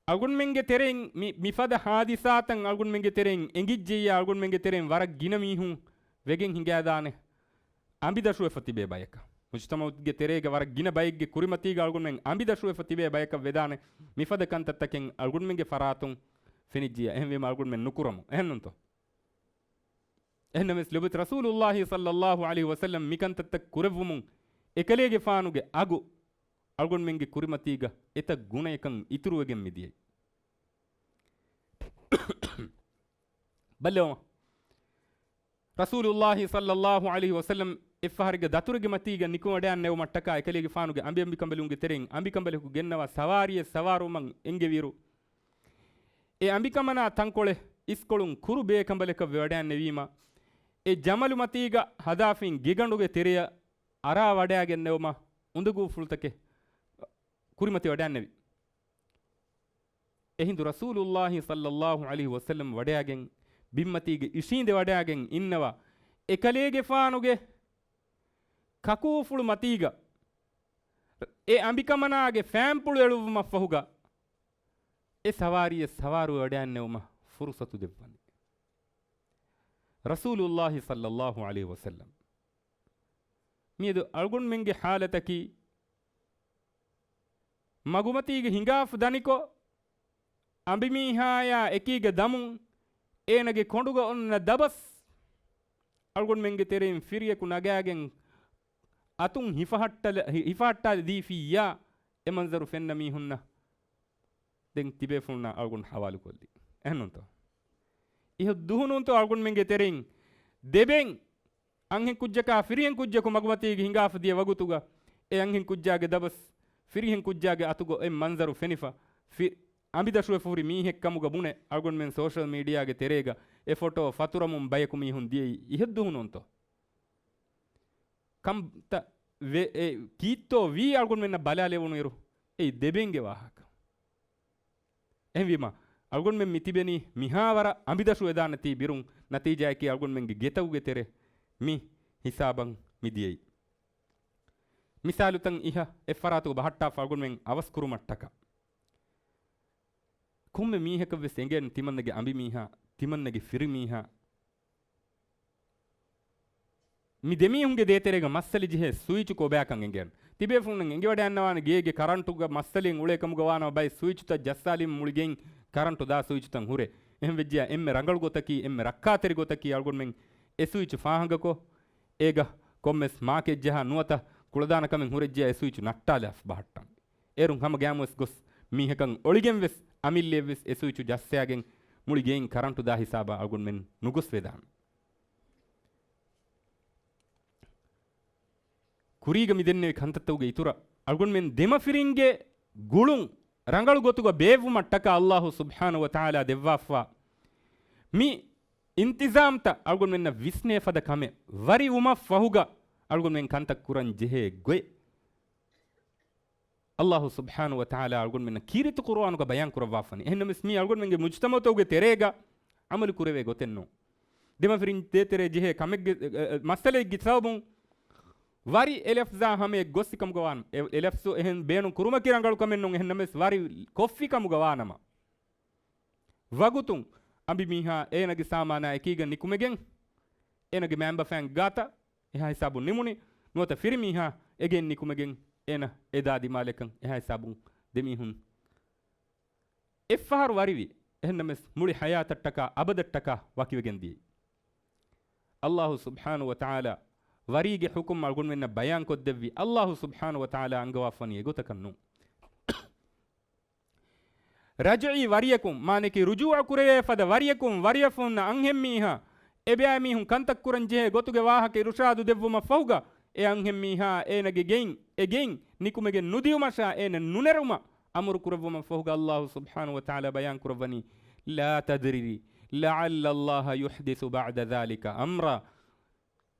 އަޅުގަނޑުމެންގެ ތެރެއިން މި، މިފަދަ ޙާދިސާތައް އަޅުގަނޑުމެންގެ ތެރެއިން އެނގިއްޖެއްޔާ، އަޅުގަނޑުމެންގެ ތެރެއިން ވަރަށް ގިނަ މީހުން ވެގެން ހިނގާދާނެ. އަނބިދަށުވެފަ ތިބޭ ބަޔަކަށް. މުޖުތަމަޢުގެ ތެރޭގަ ވަރަށް ގިނަ ބައެއްގެ ކުރިމަތީގަ އަޅުގަނޑުމެން އަނބިދަށުވެފަ ތިބޭ ބަޔަކަށް ވެދާނެ. މިފަދަ ކަންތައްތަކެއް އަޅުގަނޑުމެންގެ ފަރާތުން ފެނިއްޖިއްޔާ. އެހެންވީމަ އަޅުގަނޑުމެން ނުކުރަމު. އެހެންނޫންތޯ؟ އެހެންނަމަވެސް ލޮބުވެތި ރަސޫލުﷲ ޞައްލަﷲ ޢަލައިހި ވަސައްލަމް މިކަންތައްތައް ކުރެއްވުމުން އެކަލޭގެފާނުގެ އަގު އަޅުގަނޑުމެންގެ ކުރިމަތީގަ އެތައް ގުނަޔަކަށް އިތުރުވެގެން މިދިޔައީ. ބައްލަވަމަ. ރަސޫލުﷲ ޞައްލަﷲ ޢަލައިހި ވަސައްލަމް އެއްފަހަރެއްގަ ދަތުރެއްގެ މަތީގަ ނިކުމެވަޑައިންނެވުމަށްޓަކާ އެކަލޭގެފާނުގެ އަނބިއަނބިކަނބަލުންގެ ތެރެއިން އަނބިކަނބަލަކު ގެންނަވާ ސަވާރީއެއް ސަވާރުވުމަށް އެންގެވިއިރު، އެ އަނބިކަމަނާ ތަންކޮޅެއް އިސްކޮޅުން ކުރު ބޭކަނބަލަކަށް ވެވަޑައިންނެވީމަ، އެ ޖަމަލު މަތީގަ ހަދާފިން ގެގަނޑުގެ ތެރެއަށް އަރާ ވަޑައިގެންނެވުމަށް އުނދަގޫފުޅުތަކެއް ކުރިމަތިވަޑައިންނެވި. އެހިނދު ރަސޫލުﷲ ޞައްލަﷲ ޢަލައިހި ވަސައްލަމް ވަޑައިގެން، ބިންމަތީގެ އިށީނދެ ވަޑައިގެން އިންނަވާ، އެކަލޭގެފާނުގެ ކަކޫފުޅު މަތީގަ އެ އަނބިކަމަނާގެ ފައިންޕުޅު އެޅުއްވުމަށްފަހުގަ، އެ ސަވާރީއަށް ސަވާރުވެވަޑައިންނެވުމަށް ފުރުޞަތު ދެއްވަނީ. ރަސޫލުﷲ ޞައްލަﷲ ޢަލައިހި ވަސައްލަމް މިއަދު އަޅުގަނޑުމެންގެ ޙާލަތަކީ، މަގުމަތީގަ ހިނގާފަ ދަނިކޮށް، އަނބިމީހާޔާ އެކީގަ ދަމުން، އޭނަގެ ކޮނޑުގަ އޮންނަ ދަބަސް އަޅުގަނޑުމެންގެ ތެރެއިން ފިރިޔަކު ނަގާގެން އަތުން ހިފަހައްޓަލަ-، ހި-، ހިފަހައްޓާލަދީފިއްޔާ، އެ މަންޒަރު ފެންނަ މީހުންނަށް ދެން ތިބޭފުޅުންނާ އަޅުގަނޑު ޙަވާލުކޮށްލީ. އެހެންނޫންތޯ؟ އިހު ދުހުނޫންތޯ އަޅުގަނޑުމެންގެ ތެރެއިން ދެބެން އަންހެން ކުއްޖަކާ ފިރިހެން ކުއްޖަކު މަގުމަތީގަ ހިނގާފަ ދިޔަ ވަގުތުގަ، އެ އަންހެން ކުއްޖާގެ ދަބަސް ފިރިހެން ކުއްޖާގެ އަތުގަ އޮތް މަންޒަރު ފެނިފަ، ފި-، އަނބިދަށުވެފަ ހުރި މީހެއް ކަމުގަ ބުނެ، އަޅުގަނޑުމެން ސޯޝަލް މީޑިއާގެ ތެރޭގަ އެ ފޮޓޯ ފަތުރަމުން ބަޔަކު މީހުން ދިޔައީ އިހެއް ދުހުނޫންތޯ؟ ކަންތައް ވެ-، އެ ކީއްތޯ ވީ އަޅުގަނޑުމެންނަށް ބަލާލެވުނުއިރު، އެއީ ދެބެންގެ ވާހަކަ. އެހެންވީމަ، އަޅުގަނޑުމެން މި ތިބެނީ މިހާވަރަށް އަނބިދަށު ވެދާނެތީ ބިރުން، ނަތީޖާއަކީ އަޅުގަނޑުމެންގެ ގެތަކުގެ ތެރެ މި ހިސާބަށް މި ދިޔައީ. މިސާލުތައް އިހަށް އެއްފަރާތުގަ ބަހައްޓާފަ އަޅުގަނޑުމެން އަވަސްކުރުމަށްޓަކާ. ކޮންމެ މީހަކަށްވެސް އެނގޭނެ ތިމަންނަގެ އަނބިމީހާ، ތިމަންނަގެ ފިރިމީހާ، މި ދެމީހުންގެ ދޭތެރޭގަ މައްސަލި ޖެހޭ ސުއިޗު ކޮބާކަން އެނގޭނެ. ތިބޭފުޅުންނަށް އެނގިވަޑައިންނަވާނެ ގޭގެ ކަރަންޓުގަ މައްސަލިއެއް އުޅޭ ކަމުގަ ވާނަމަ ބައެއް ސުއިޗުތައް ޖައްސާލީމަ މުޅި ގެއިން ކަރަންޓު ދާ ސުއިޗުތައް ހުރޭ. އެހެންވެއްޖިޔާ އެންމެ ރަނގަޅު ގޮތަކީ، އެންމެ ރައްކާތެރި ގޮތަކީ އަޅުގަނޑުމެން އެ ސުއިޗު ފާހަގަކޮށް، އޭގަ ކޮންމެސް މާކެއް ޖަހާ ނުވަތަ ކުޅަދާނަ ކަމެއް ހުރެއްޖިޔާ އެ ސުއިޗު ނައްޓާލާފަ ބަހައްޓަން. އޭރުން ހަމަ ގައިމުވެސް ގޮސް މީހަކަށް އޮޅިގެންވެސް އަމިއްލައެއްވެސް އެ ސުއިޗު ޖައްސާގެން މުޅި ގެއިން ކަރަންޓު ދާ ހިސާބަށް އަޅުގަނޑުމެން ނުގޮސް ވެދާނެ. ކުރީގަ މި ދެންނެވި ކަންތައްތަކުގެ އިތުރަށް އަޅުގަނޑުމެން ދެމަފިރިންގެ ގުޅުން ރަނގަޅު ގޮތުގަ ބޭއްވުމަށްޓަކާ އައްލާހު ސުބްޙާނަހު ވަ ތަޢާލާ ދެއްވާފަ މި އިންތިޒާމްތައް އަޅުގަނޑުމެންނަށް ވިސްނޭ ފަދަ ކަމެއް ވަރި ވުމަށްފަހުގަ އަޅުގަނޑުމެން ކަންތައް ކުރަން ޖެހޭ ގޮތް. އައްލާހު ސުބްޙާނަހު ވަ ތަޢާލާ އަޅުގަނޑުމެންނަށް ކީރިތި ޤުރުއާނުގަ ބަޔާން ކުރައްވާފަނީ. އެހެންނަމަވެސް މީ އަޅުގަނޑުމެންގެ މުޖުތަމަޢުތަކުގެ ތެރޭގަ ޢަމަލު ކުރެވޭ ގޮތެއް ނޫން. ދެމަފިރިން ދޭތެރޭ ޖެހޭ ކަމެއްގެ، އެ، އެ، މައްސަލައެއްގެ ސަބަބުން ވަރި އެ ލަފްޒާ ހަމަޔަށް ގޮއްސި ކަމުގަ ވާނަމަ، އެ، އެ ލަފްޒު އެހެން ބޭނުން ކުރުމަކީ ރަނގަޅު ކަމެއް ނޫން. އެހެންނަމަވެސް ވަރި ކޮށްފި ކަމުގަ ވާނަމަ، ވަގުތުން އަނބިމީހާ އޭނަގެ ސާމާނާ އެކީގަ ނިކުމެގެން، އޭނަގެ މައިންބަފައިން ގާތަށް އެހާ ހިސާބުން ނިމުނީ، ނުވަތަ ފިރިމީހާ އެގެއިން ނިކުމެގެން އޭނަ އެދާ ދިމާލަކަށް އެހާ ހިސާބުން ދެމީހުން އެއްފަހަރު ވަރިވި. އެހެންނަމަވެސް މުޅި ޙަޔާތަށްޓަކާ އަބަދަށްޓަކާ ވަކިވެގެން ދިޔައީ. އައްލާހު ސުބްޙާނަހު ވަ ތަޢާލާ ވަރީގެ ޙުކުމް އަޅުގަނޑުމެންނަށް ބަޔާންކޮށްދެއްވި. އައްލާހު ސުބްޙާނަހު ވަ ތަޢާލާ އަންގަވާފަނީ އެގޮތަކަށް ނޫން. ރަޖުޢީ ވަރިޔަކުން، މާނައަކީ ރުޖޫޢަ ކުރެވޭ ފަދަ ވަރިޔަކުން، ވަރިޔަފުންނަށް އަންހެންމީހާ އެބައިމީހުން ކަންތައް ކުރަން ޖެހޭ ގޮތުގެ ވާހަކަ އިރުޝާދު ދެއްވުމަށް ފަހުގަ، އެ އަންހެންމީހާ އޭނަގެ ގެއިން، އެ ގެއިން ނިކުމެގެން ނުދިޔުމަށާ އޭނަ ނުނެރުމަށް އަމުރު ކުރެއްވުމަށް ފަހުގަ، އައްލާހު ސުބްޙާނަހު ވަ ތަޢާލާ ބަޔާން ކުރައްވަނީ، لا تدري لعل الله يحدث بعد ذلك أمرا.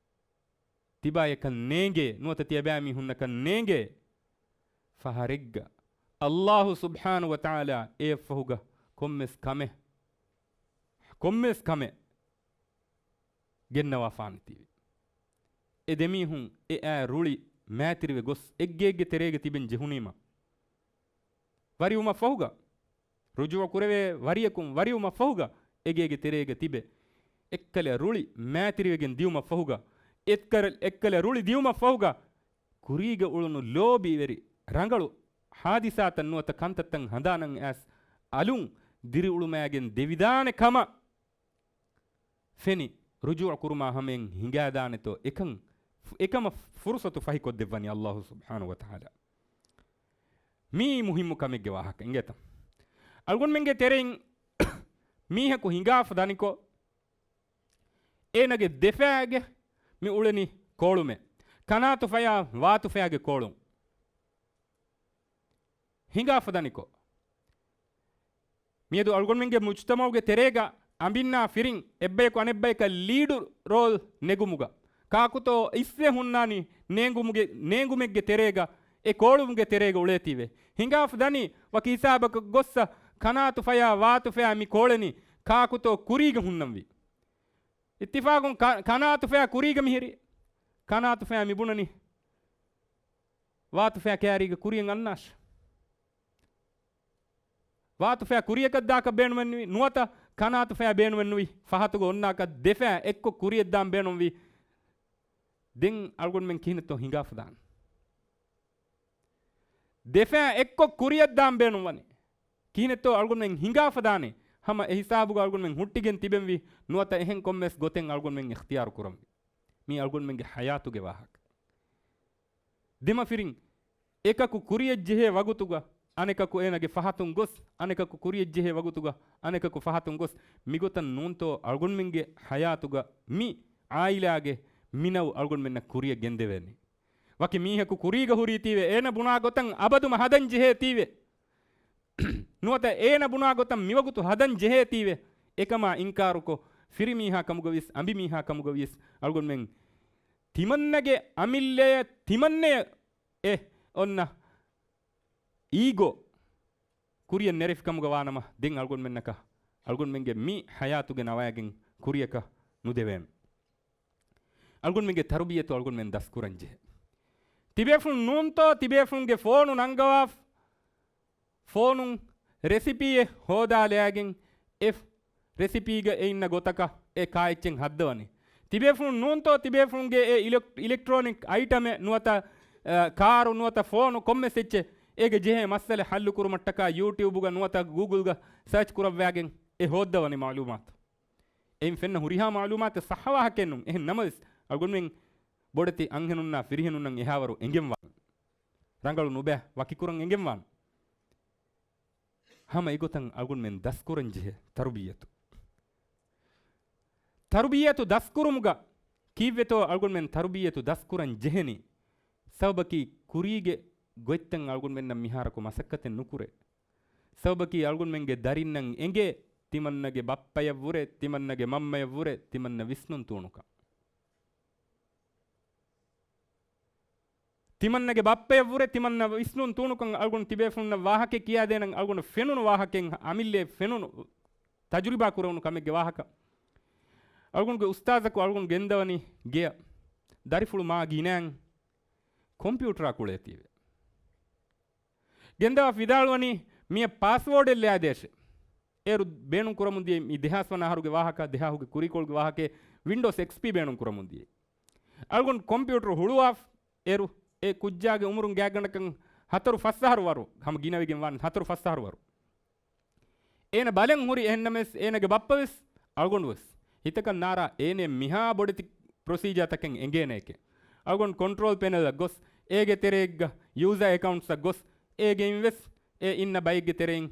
ތިބާޔަކަށް ނޭނގޭ، ނުވަތަ ތިޔަބައިމީހުންނަކަށް ނޭނގޭ، ފަހަރެއްގަ އައްލާހު ސުބްޙާނަހު ވަތަޢާލާ އެއަށްފަހުގަ ކޮންމެސް ކަމެއް، ކޮންމެސް ކަމެއް ގެންނަވާފާނެތީވެ. އެ ދެމީހުން އެ އާ ރުޅި މާތިރިވެ ގޮސް އެއްގޭގެ ތެރޭގަ ތިބެން ޖެހުނީމަ، ވަރިވުމަށްފަހުގަ، ރުޖޫޢަ ކުރެވޭ ވަރިޔަކުން ވަރިވުމަށްފަހުގަ، އެގޭގެ ތެރޭގަ ތިބެ އެއްކަލަ ރުޅި މާތިރިވެގެން ދިޔުމަށްފަހުގަ، އެއްކަލަ، އެއްކަލަ ރުޅި ދިޔުމަށްފަހުގަ، ކުރީގަ އުޅުނު ލޯބިވެރި ރަނގަޅު ހާދިސާތައް ނުވަތަ ކަންތައްތައް ހަނދާނަށް އައިސް އަލުން ދިރިއުޅުމާގެން ދެވިދާނެ ކަމަށް ފެނި، ރުޖޫޢަ ކުރުމާ ހަމަޔަށް ހިނގާދާނެތޯ، އެކަން، އެކަމަށް ފުރުޞަތު ފަހިކޮށްދެއްވަނީ އައްލާހު ސުބްޙާނަހު ވަތަޢާލާ. މީ މުހިއްމު ކަމެއްގެ ވާހަކަ އިނގޭތަ؟ އަޅުގަނޑުމެންގެ ތެރެއިން މީހަކު ހިނގާފަ ދަނިކޮށް، އޭނަގެ ދެފާގެ މި އުޅެނީ ކޯޅުމެއް. ކަނާތު ފަޔާ ވާތު ފަޔާގެ ކޯޅުން. ހިނގާފަ ދަނިކޮށް، މިއަދު އަޅުގަނޑުމެންގެ މުޖްތަމަޢުގެ ތެރޭގަ އަނބިންނާ ފިރިން އެއްބަޔަކު އަނެއްބަޔަކަށް ލީޑު ރޯލް ނެގުމުގަ ކާކުތޯ އިސްވެ ހުންނާނީ ނޭނގުމުގެ، ނޭނގުމެއްގެ ތެރޭގަ އެ ކޯޅުމުގެ ތެރޭގަ އުޅޭތީވެ. ހިނގާފަ ދަނީ ވަކި ހިސާބަކަށް ގޮއްސަ ކަނާތު ފަޔާ ވާތު ފަޔާ މި ކޯޅެނީ ކާކުތޯ ކުރީގަ ހުންނަންވީ. އިއްތިފާގުން ކަ-، ކަނާތު ފަޔާ ކުރީގަ މިހިރީ. ކަނާތު ފަޔާ މި ބުނަނީ ވާތު ފަޔާ ކައިރީގަ ކުރިޔަށް އަންނާށި. ވާތު ފަޔާ ކުރިޔަކަށް ދާކަށް ބޭނުމެއްނުވި، ނުވަތަ ކަނާތު ފަޔާ ބޭނުމެއްނުވި، ފަހަތުގަ އޮންނާކަށް ދެފަޔާ އެއްކޮށް ކުރިޔަށް ދާން ބޭނުންވީ. ދެން އަޅުގަނޑުމެން ކިހިނެއްތޯ ހިނގާފަ ދާން؟ ދެފަޔާ އެއްކޮށް ކުރިޔަށް ދާން ބޭނުންވަނީ. ކިހިނެއްތޯ އަޅުގަނޑުމެން ހިނގާފަ ދާނީ؟ ހަމަ އެ ހިސާބުގަ އަޅުގަނޑުމެން ހުއްޓިގެން ތިބެންވީ، ނުވަތަ އެހެން ކޮންމެސް ގޮތެއް އަޅުގަނޑުމެން އިޚްތިޔާރު ކުރަންވީ. މީ އަޅުގަނޑުމެންގެ ޙަޔާތުގެ ވާހަކަ. ދެމަފިރިން އެކަކު ކުރިޔަށްޖެހޭ ވަގުތުގަ އަނެކަކު އޭނަގެ ފަހަތުން ގޮސް، އަނެކަކު ކުރިޔަށްޖެހޭ ވަގުތުގަ އަނެކަކު ފަހަތުން ގޮސް، މިގޮތަށް ނޫންތޯ އަޅުގަނޑުމެންގެ ޙަޔާތުގަ މި ޢާއިލާގެ މިނަވް އަޅުގަނޑުމެންނަށް ކުރިޔަށް ގެންދެވޭނީ. ވަކި މީހަކު ކުރީގަ ހުރީތީވެ، އޭނަ ބުނާ ގޮތަށް އަބަދުމަ ހަދަން ޖެހޭތީވެ، ނުވަތަ އޭނަ ބުނާ ގޮތަށް މިވަގުތު ހަދަން ޖެހޭތީވެ، އެކަމާ އިންކާރުކޮށް، ފިރިމީހާ ކަމުގަވިޔަސް، އަނބިމީހާ ކަމުގަވިޔަސް، އަޅުގަނޑުމެން ތިމަންނަގެ އަމިއްލަޔަށް ތިމަންނަޔަށް އެ އޮންނަ އީގޯ ކުރިޔަށް ނެރެފި ކަމުގަ ވާނަމަ، ދެން އަޅުގަނޑުމެންނަކަށް އަޅުގަނޑުމެންގެ މި ޙަޔާތުގެ ނަވާގެން ކުރިޔަކަށް ނުދެވޭނެ. އަޅުގަނޑުމެންގެ ތަރުބިއްޔަތު އަޅުގަނޑުމެން ދަސްކުރަން ޖެހޭ. ތިބޭފުޅުން ނޫންތޯ ތިބޭފުޅުންގެ ފޯނު ނަންގަވާފަ، ފޯނުން ރެސިޕީއެއް ހޯދާލައިގެން އެ ރެސިޕީގަ އެ އިންނަ ގޮތަކަށް އެ ކާއެއްޗެއް ހައްދަވަނީ. ތިބޭފުޅުން ނޫންތޯ ތިބޭފުޅުންގެ އެ އިލެކް-، އިލެކްޓްރޯނިކް އައިޓަމެއް ނުވަތަ، އަ، ކާރު ނުވަތަ ފޯނު ކޮންމެސް އެއްޗެއް އޭގެ ޖެހޭ މައްސަލަ ޙައްލު ކުރުމަށްޓަކާ ޔޫޓިއުބުގަ ނުވަތަ ގޫގުލްގަ ސަރޗް ކުރައްވާގެން އެ ހޯއްދަވަނީ މަޢުލޫމާތު. އެއިން ފެންނަ ހުރިހާ މަޢުލޫމާތެއް ޞައްޙަ ވާހަކައެއް ނޫން. އެހެން ނަމަވެސް، އަޅުގަނޑުމެން ބޮޑެތި އަންހެނުންނާ ފިރިހެނުންނަށް އެހާވަރު އެނގެންވާނެ. ރަނގަޅު ނުބައި ވަކިކުރަން އެނގެންވާނެ. ހަމަ އެގޮތަށް އަޅުގަނޑުމެން ދަސްކުރަން ޖެހޭ ތަރުބިއްޔަތު. ތަރުބިއްޔަތު ދަސްކުރުމުގަ ކީއްވެތޯ އަޅުގަނޑުމެން ތަރުބިއްޔަތު ދަސްކުރަން ޖެހެނީ؟ ސަބަބަކީ ކުރީގެ ގޮތްތައް އަޅުގަނޑުމެންނަށް މިހާރަކު މަސައްކަތެއް ނުކުރޭ. ސަބަބަކީ އަޅުގަނޑުމެންގެ ދަރިންނަށް އެނގޭ ތިމަންނަގެ ބައްޕަޔަށްވުރެ، ތިމަންނަގެ މަންމަޔަށްވުރެ، ތިމަންނަ ވިސްނުން ތޫނުކަން. ތިމަންނަގެ ބައްޕަޔަށްވުރެ، ތިމަންނަ ވިސްނުން ތޫނުކަން އަޅުގަނޑު ތިބޭފުޅުންނަށް ވާހަކަ ކިޔާދޭނަން އަޅުގަނޑު ފެނުނު ވާހަކައެއް އަމިއްލައަށް ފެނުނު ތަޖުރިބާ ކުރެވުނު ކަމެއްގެ ވާހަކަ. އަޅުގަނޑުގެ އުސްތާޒަކު އަޅުގަނޑު ގެންދަވަނީ ގެޔަށް. ދަރިފުޅު މާ ގިނައިން ކޮމްޕިއުޓަރާ ކުޅޭތީވެ. ގެންދަވާ ވިދާޅުވަނީ މިއަށް ޕާސްވޯޑެއް ލައިދޭށޭ. އޭރު ބޭނުން ކުރަމުން ދިޔަ މި ދެހާސް ވަނަ އަހަރުގެ ވާހަކަ، ދެހާހުގެ ކުރީކޮޅުގެ ވާހަކަ، ވިންޑޯސް އެކްސްޕީ ބޭނުން ކުރަމުން ދިޔަ. އަޅުގަނޑު ކޮމްޕިއުޓަރު ހުޅުވާފަ އޭރު އެ ކުއްޖާގެ އުމުރުން ގާތްގަނޑަކަށް ހަތަރު ފަސް އަހަރު ވަރު، ހަމަ ގިނަވެގެން ވާނެ ހަތަރު ފަސް އަހަރު ވަރު. އޭނަ ބަލަން ހުރި އެހެންނަމަވެސް އޭނަގެ ބައްޕަވެސް އަޅުގަނޑުވެސް ހިތަކަށް ނާރާ އޭނަ މިހާ ބޮޑެތި ޕްރޮސީޖާތަކެއް އެނގޭނެކޭ. އަޅުގަނޑު ކޮންޓްރޯލް ޕެނަލަށް ގޮސް އޭގެ ތެރޭގަ ޔޫޒާ އެކައުންޓްސްއަށް ގޮސް އޭގެއިން ވެސް އެ އިންނަ ބައެއްގެ ތެރެއިން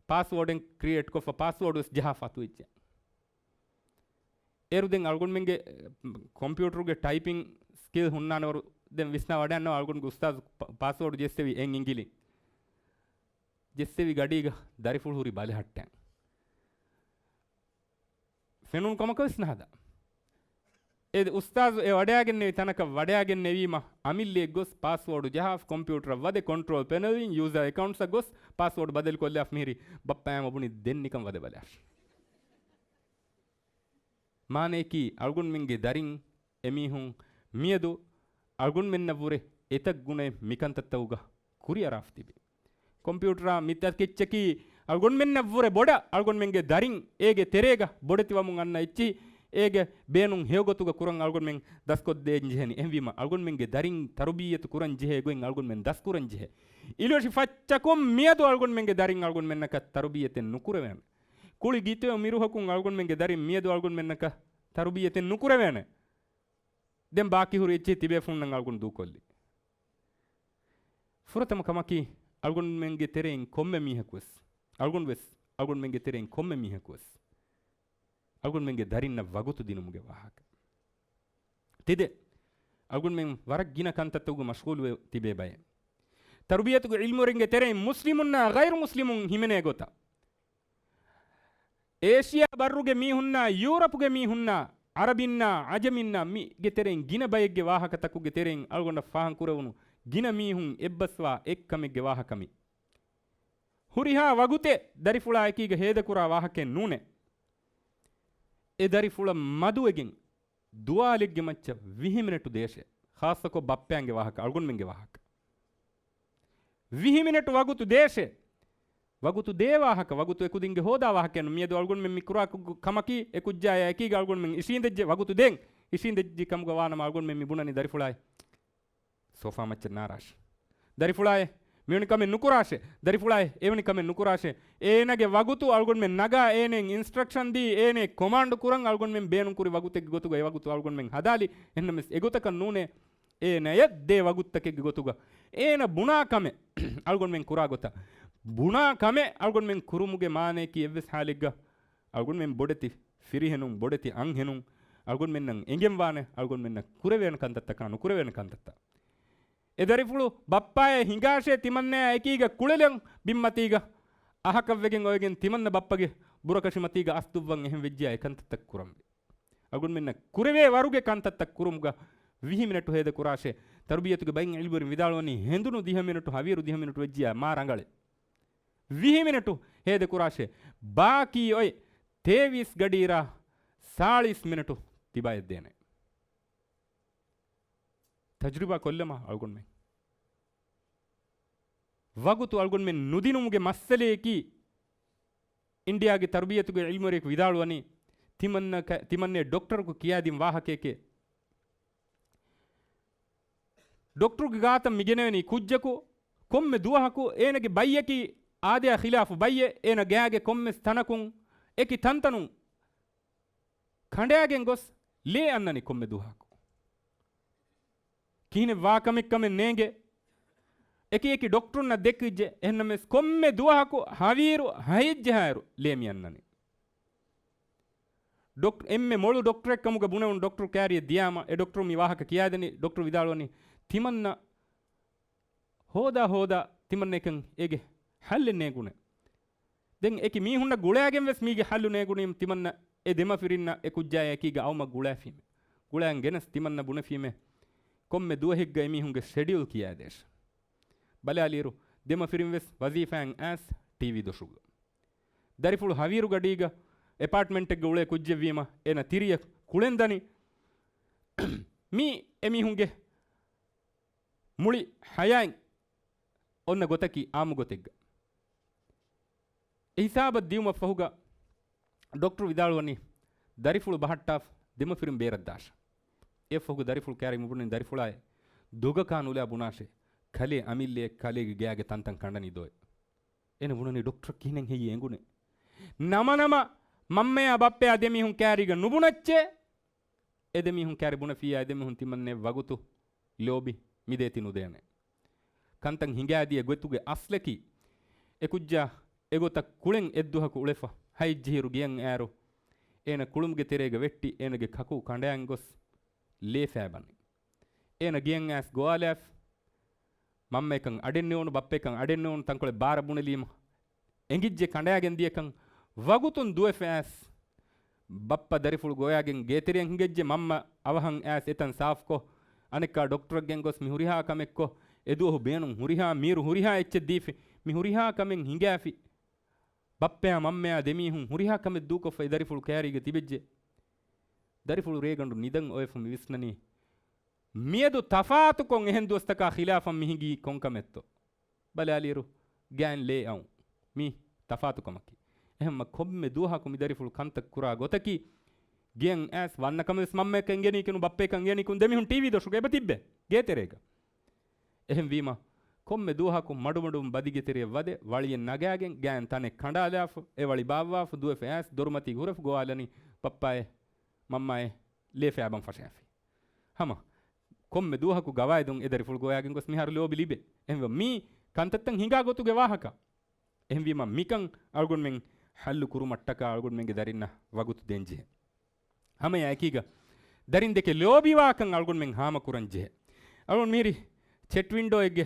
ޕާސްވޯޑެއް ކްރިއޭޓް ކޮށްފަ ޕާސްވޯޑުވެސް ޖަހާފަ އަތުވެއްޖެ. އޭރު ދެން އަޅުގަނޑުމެންގެ ކޮމްޕިއުޓަރުގެ ޓައިޕިން ސްކިލް ހުންނާނެވަރު ދެން ވިސްނާ ވަޑައިންނަވާ އަޅުގަނޑުގެ އުސްތާޒު ޕާ-، ޕާސްވޯޑު ޖެއްސެވި އެން އިނގިލި. ޖެއްސެވި ގަޑީގަ ދަރިފުޅު ހުރި ބަލަހައްޓަން. ފެނުނު ކަމަކަށް ވެސް ނަހަދާ. އެ އުސްތާޒު އެ ވަޑައިގެންނެވި ތަނަކަށް ވަޑައިގެންނެވީމަ، އަމިއްލައަށް ގޮސް ޕާސްވޯޑު ޖަހާފަ، ކޮމްޕިއުޓަރަށް ވަދެ ކޮންޓްރޯލް ޕެނަލްއިން ޔޫޒާ އެކައުންޓްސަށް ގޮސް ޕާސްވޯޑު ބަދަލުކޮށްލާފަ މިހިރީ. ބައްޕަ އާއްމު ބުނި ދެން ނިކަން ވަދެ ބަލާށި. މާނަޔަކީ އަޅުގަނޑުމެންގެ ދަރިން އެމީހުން މިއަދު އަޅުގަނޑުމެންނަށްވުރެ އެތައް ގުނައެއް މިކަންތައްތަކުގަ ކުރިއަރާފަ ތިބި. ކޮމްޕިއުޓަރާ މިތަކެއްޗަކީ އަޅުގަނޑުމެންނަށްވުރެ ބޮޑަށް އަޅުގަނޑުމެންގެ ދަރިން އޭގެ ތެރޭގަ ބޮޑެތިވަމުން އަންނަ އެއްޗިހި، އޭގެ ބޭނުން ހެޔޮގޮތުގަ ކުރަން އަޅުގަނޑުމެން ދަސްކޮށްދޭން ޖެހެނީ. އެހެންވީމަ އަޅުގަނޑުމެންގެ ދަރިން ތަރުބިއްޔަތު ކުރަން ޖެހޭ ގޮތް އަޅުގަނޑުމެން ދަސްކުރަން ޖެހޭ. އިލުވެށި ފައްޗަކުން މިއަދު އަޅުގަނޑުމެންގެ ދަރިން އަޅުގަނޑުމެންނަކަށް ތަރުބިއްޔަތެއް ނުކުރެވޭނެ. ކުޅި ގިތޮއެއް މިރުހަކުން އަޅުގަނޑުމެންގެ ދަރިން މިއަދު އަޅުގަނޑުމެންނަކަށް ތަރުބިއްޔަތެއް ނުކުރެވޭނެ. ދެން ބާކީ ހުރި އެއްޗެހި ތިބޭފުޅުންނަށް އަޅުގަނޑު ދޫކޮށްލީ. ފުރަތަމަ ކަމަކީ، އަޅުގަނޑުމެންގެ ތެރެއިން ކޮންމެ މީހަކުވެސް، އަޅުގަނޑުވެސް، އަޅުގަނޑުމެންގެ ތެރެއިން ކޮންމެ މީހަކުވެސް، އަޅުގަނޑުމެންގެ ދަރިންނަށް ވަގުތު ދިނުމުގެ ވާހަކަ. ތިދެ، އަޅުގަނޑުމެން ވަރަށް ގިނަ ކަންތައްތަކުގަ މަޝްޣޫލުވެ ތިބޭ ބައެއް. ތަރުބިޔަތުގެ އިލްމުވެރިންގެ ތެރެއިން މުސްލިމުންނާ ޣައިރު މުސްލިމުން ހިމެނޭ ގޮތަށް. އޭޝިޔާ ބައްރުގެ މީހުންނާ، ޔޫރަޕުގެ މީހުންނާ، އަރަބިންނާ، އަޖަމިންނާ މީގެ ތެރެއިން ގިނަ ބައެއްގެ ވާހަކަތަކުގެ ތެރެއިން އަޅުގަނޑަށް ފާހަގަކުރެވުނު ގިނަ މީހުން އެއްބަސްވާ އެއްކަމެއްގެ ވާހަކަ މި. ހުރިހާ ވަގުތެއް ދަރިފުޅާ އެކީގަ ހޭދަކުރާ ވާހަކައެއް ނޫނޭ. އެ ދަރިފުޅަށް މަދުވެގެން ދުވާލެއްގެ މައްޗަށް ވިހި މިނެޓު ދޭށޭ. ޚާއްޞަކޮށް ބައްޕައިންގެ ވާހަކަ، އަޅުގަނޑުމެންގެ ވާހަކަ. ވިހި މިނެޓު ވަގުތު ދޭށޭ. ވަގުތު ދޭ ވާހަކަ، ވަގުތު އެކުދިންގެ ހޯދާ ވާހަކައެއް ނޫން. މިއަދު އަޅުގަނޑުމެން މި ކުރާ ކު-، ކަމަކީ އެ ކުއްޖާޔާ އެކީގަ އަޅުގަނޑުމެން އިށީނދެއްޖެ ވަގުތު ދޭން. އިށީނދެއްޖެ ކަމުގަ ވާނަމަ އަޅުގަނޑުމެން މި ބުނަނީ ދަރިފުޅާއި ސޯފާ މައްޗަށް ނާރާށި. ދަރިފުޅާއޭ، މިވެނި ކަމެއް ނުކުރާށޭ. ދަރިފުޅާއޭ، އެވެނި ކަމެއް ނުކުރާށޭ. އޭނާގެ ވަގުތު އަޅުގަނޑުމެން ނަގާ، އޭނައަށް އިންސްޓްރަކްޝަން ދީ، އޭނައަށް ކޮމާންޑު ކުރަން އަޅުގަނޑުމެން ބޭނުން ކުރި ވަގުތެއްގެ ގޮތުގަ އެ ވަގުތު އަޅުގަނޑުމެން ހަދާލި. އެހެންނަމަވެސް އެގޮތަކަށް ނޫނޭ، އޭނަޔަށް ދޭ ވަގުތުތަކެއްގެ ގޮތުގަ އޭނަ ބުނާ ކަމެއް އަޅުގަނޑުމެން ކުރާ ގޮތަށް. ބުނާ ކަމެއް އަޅުގަނޑުމެން ކުރުމުގެ މާނަޔަކީ އެއްވެސް ހާލެއްގަ އަޅުގަނޑުމެން ބޮޑެތި ފިރިހެނުން، ބޮޑެތި އަންހެނުން އަޅުގަނޑުމެންނަށް އެނގެންވާނެ، އަޅުގަނޑުމެންނަށް ކުރެވޭނެ ކަންތައްތަކާ ނުކުރެވޭނެ ކަންތައްތައް. އެ ދަރިފުޅު ބައްޕާއޭ ހިނގާށޭ ތިމަންނަޔާ އެކީގަ ކުޅެލަން ބިންމަތީގަ އަހަކަށްވެގެން އޮވެގެން ތިމަންނަ ބައްޕަގެ ބުރަކަށިމަތީގަ އަސްދުއްވަން އެހެން ވެއްޖިޔާ އެކަންތައްތައް ކުރަންވީ. އަޅުގަނޑުމެންނަށް ކުރެވޭ ވަރުގެ ކަންތައްތައް ކުރުމުގަ ވިހި މިނެޓު ހޭދަ ކުރާށޭ. ތަރުބިޔަތުގެ ބައިން އިލްމުވެރިން ވިދާޅުވަނީ ހެނދުނު ދިހަ މިނެޓު، ހަވީރު ދިހަ މިނެޓު ވެއްޖިޔާ މާ ރަނގަޅޭ. ވިހި މިނެޓު ހޭދަ ކުރާށޭ. ބާކީ އޮތް ތޭވީސް ގަޑިއިރާ ސާޅީސް މިނެޓު ތިބާޔަށް ދޭނެ. ތަޖުރިބާ ކޮށްލަމާ އަޅުގަނޑުމެން. ވަގުތު އަޅުގަނޑުމެން ނުދިނުމުގެ މައްސަލަޔަކީ، އިންޑިޔާގެ ތަރުބިޔަތުގެ އިލްމުވެރިޔަކު ވިދާޅުވަނީ، ތިމަންނަ ކަ-، ތިމަންނެ ޑޮކްޓަރަކު ކިޔާދިން ވާހަކައެކޭ. ޑޮކްޓަރުގެ ގާތަށް މިގެނެވެނީ ކުއްޖަކު، ކޮންމެ ދުވަހަކު އޭނަގެ ބައްޔަކީ އާދަޔާ ޚިލާފު ބައްޔެއް، އޭނަ ގާގެ ކޮންމެސް ތަނަކުން އެކި ތަންތަނުން ކަނޑާގެން ގޮސް ލޭ އަންނަނީ ކޮންމެ ދުވަހަކު. ކިހިނެއް ވާކަމެއްކަމެއް ނޭނގެ. އެކި އެކި ޑޮކްޓަރުންނަށް ދެކިއްޖެ. އެހެންނަމަވެސް ކޮންމެ ދުވަހަކު ހަވީރު ހައެއްޖަހާއިރު ލޭ މި އަންނަނީ. ޑޮކް-، އެންމެ މޮޅު ޑޮކްޓަރެއްކަމުގަ ބުނެވުނު ޑޮކްޓަރު ކާރިއަށް ދިޔާމަ، އެ ޑޮކްޓަރު މި ވާހަކަ ކިޔާދެނީ، ޑޮކްޓަރު ވިދާޅުވަނީ، ތިމަންނަ ހޯދާ ހޯދާ ތިމަންނައަކަށް އޭގެ ހައްލެއް ނޭނގުނެ. ދެން އެކި މީހުންނަށް ގުޅައިގެން ވެސް މީގެ ހައްލު ނޭނގުނީމަ ތިމަންނަ އެ ދެމަފިރިންނަށް އެ ކުއްޖާޔާ އެކީގަ އައުމަށް ގުޅާފީމޭ. ގުޅައިގެން ގެނަސް ތިމަންނަ ބުނެފީމޭ، ކޮންމެ ދުވަހެއްގަ އެމީހުންގެ ޝެޑިއުލް ކިޔާދޭށޭ. ބަލާލިއިރު، ދެމަފިރިން ވެސް ވަޒީފާއިން އައިސް ޓީވީ ދޮށުގަ. ދަރިފުޅު ހަވީރު ގަޑީގަ އެޕާޓްމަންޓެއްގަ އުޅޭ ކުއްޖެއްވީމަ، އޭނަ ތިރިއަށް ކުޅެން ދަނީ. މީ އެމީހުންގެ މުޅި ހަޔާތް އޮންނަ ގޮތަކީ އާއްމު ގޮތެއްގަ. އެ ހިސާބަށް ދިޔުމަށްފަހުގަ ޑޮކްޓަރު ވިދާޅުވަނީ، ދަރިފުޅު ބަހައްޓާފަ ދެމަފިރިން ބޭރަށްދާށޭ. އެއަށްފަހުގަ ދަރިފުޅު ކާރި މިބުނަނީ ދަރިފުޅާއޭ، ދޮގަކާ ނުލާ ބުނާށޭ، ކަލޭ އަމިއްލައޭ، ކަލޭގެ ގާގެ ތަންތަން ކަނޑަނީ ދޯއޭ. އޭނަ ބުނަނީ ޑޮކްޓަރަށް ކިހިނެއް ހެއްޔޭ އެނގުނޭ؟ ނަމަނަމަ މަންމަޔާ ބައްޕަޔާ ދެމީހުން ކާރީގަ ނުބުނައްޗޭ. އެ ދެމީހުން ކާރި ބުނެފިއްޔާ އެ ދެމީހުން ތިމަންނެ ވަގުތު ލޯބި މިދޭތި ނުދޭނެ. ކަންތައް ހިނގާދިޔަ ގޮތުގެ އަސްލަކީ، އެ ކުއްޖާ އެގޮތަށް ކުޅެން އެއްދުވަހަކު އުޅެފަ، ހައެއްޖެހިރު ގެޔަށް އައިރު، އޭނަ ކުޅުމުގެ ތެރޭގަ ވެއްޓި އޭނަގެ ކަކޫ ކަނޑާން ގޮސް ލޭ ފައިބަނި. އޭނަ ގެޔަށް އައިސް ގޮވާލާފަ، މަންމައަކަށް އަޑެއް ނެވުނު، ބައްޕައަކަށް އަޑެއް ނެވުނު، ތަންކޮޅެއް ބާރަށް ބުނެލީމަ، އެނގިއްޖެ ކަނޑާގެން ދިޔަކަން. ވަގުތުން ދުވެފަ އައިސް، ބައްޕަ ދަރިފުޅު ގޮވައިގެން ގޭތެރެއަށް ހިނގައްޖެ، މަންމަ އަވަހަށް އައިސް އެތަން ސާފުކޮށް، އަނެއްކާ ޑޮކްޓަރަށް ގެންގޮސް މި ހުރިހާ ކަމެއްކޮށް، އެދުވަހު ބޭނުން ހުރިހާ މީރު ހުރިހާ އެއްޗެއް ދީފި، މި ހުރިހާ ކަމެއް ހިނގާފި، ބައްޕަޔާ މަންމަޔާ ދެމީހުން ހުރިހާ ކަމެއް ދޫކޮށްފައި ދަރިފުޅު ކައިރީގަ ތިބެއްޖެ. ދަރިފުޅު ރޭގަނޑު ނިދަން އޮވެފަ މި ވިސްނަނީ، މިއަދު ތަފާތުކޮށް އެހެން ދުވަސްތަކާ ޚިލާފަށް މި ހިނގީ ކޮންކަމެއްތޯ؟ ބަލާލިއިރު، ގާތް ލޭ އައުން. މީ ތަފާތުކަމަކީ. އެހެންމަ ކޮންމެ ދުވަހަކު މި ދަރިފުޅު ކަންތައް ކުރާ ގޮތަކީ، ގެއަށް އައިސް ވަންނަ ކަމެއް ވެސް މަންމައަކަށް އެނގޭނީކީނު، ބައްޕައަކަށް އެނގޭނީކީނު، ދެމީހުން ޓީވީ ދޮށުގަ އެބަ ތިއްބޭ ގޭތެރޭގަ. އެހެންވީމަ، ކޮންމެ ދުވަހަކު މަޑުމަޑުން ބަދިގެ ތެރެއަށް ވަދެ، ވަޅިއެއް ނަގާގެން، ގާތް ތަނެއް ކަނޑާލާފަ، އެ ވަޅި ބާއްވާފަ، ދުވެފަ އައިސް ދޮރުމަތީގަ ހުރެފަ ގޮވާލަނީ، ބައްޕާއޭ، މަންމާއޭ، ލޭ ފައިބަން ފަށާފި. ހަމަ ކޮންމެ ދުވަހަކު ގަވާއިދުން އެ ދަރިފުޅު ގޮވައިގެން ގޮސް މިހާރު ލޯބި ލިބޭ. އެހެންވެ މީ ކަންތައްތައް ހިނގާ ގޮތުގެ ވާހަކަ. އެހެންވީމަ މިކަން އަޅުގަނޑުމެން ހައްލު ކުރުމަށްޓަކާ އަޅުގަނޑުމެންގެ ދަރިންނަށް ވަގުތު ދޭންޖެހޭ. ހަމައެއާއެކީގަ ދަރިން ދެކެ ލޯބިވާކަން އަޅުގަނޑުމެން ހާމަކުރަން ޖެހޭ. އަޅުގަނޑު މިހިރީ ޗެޓް ވިންޑޯއެއްގެ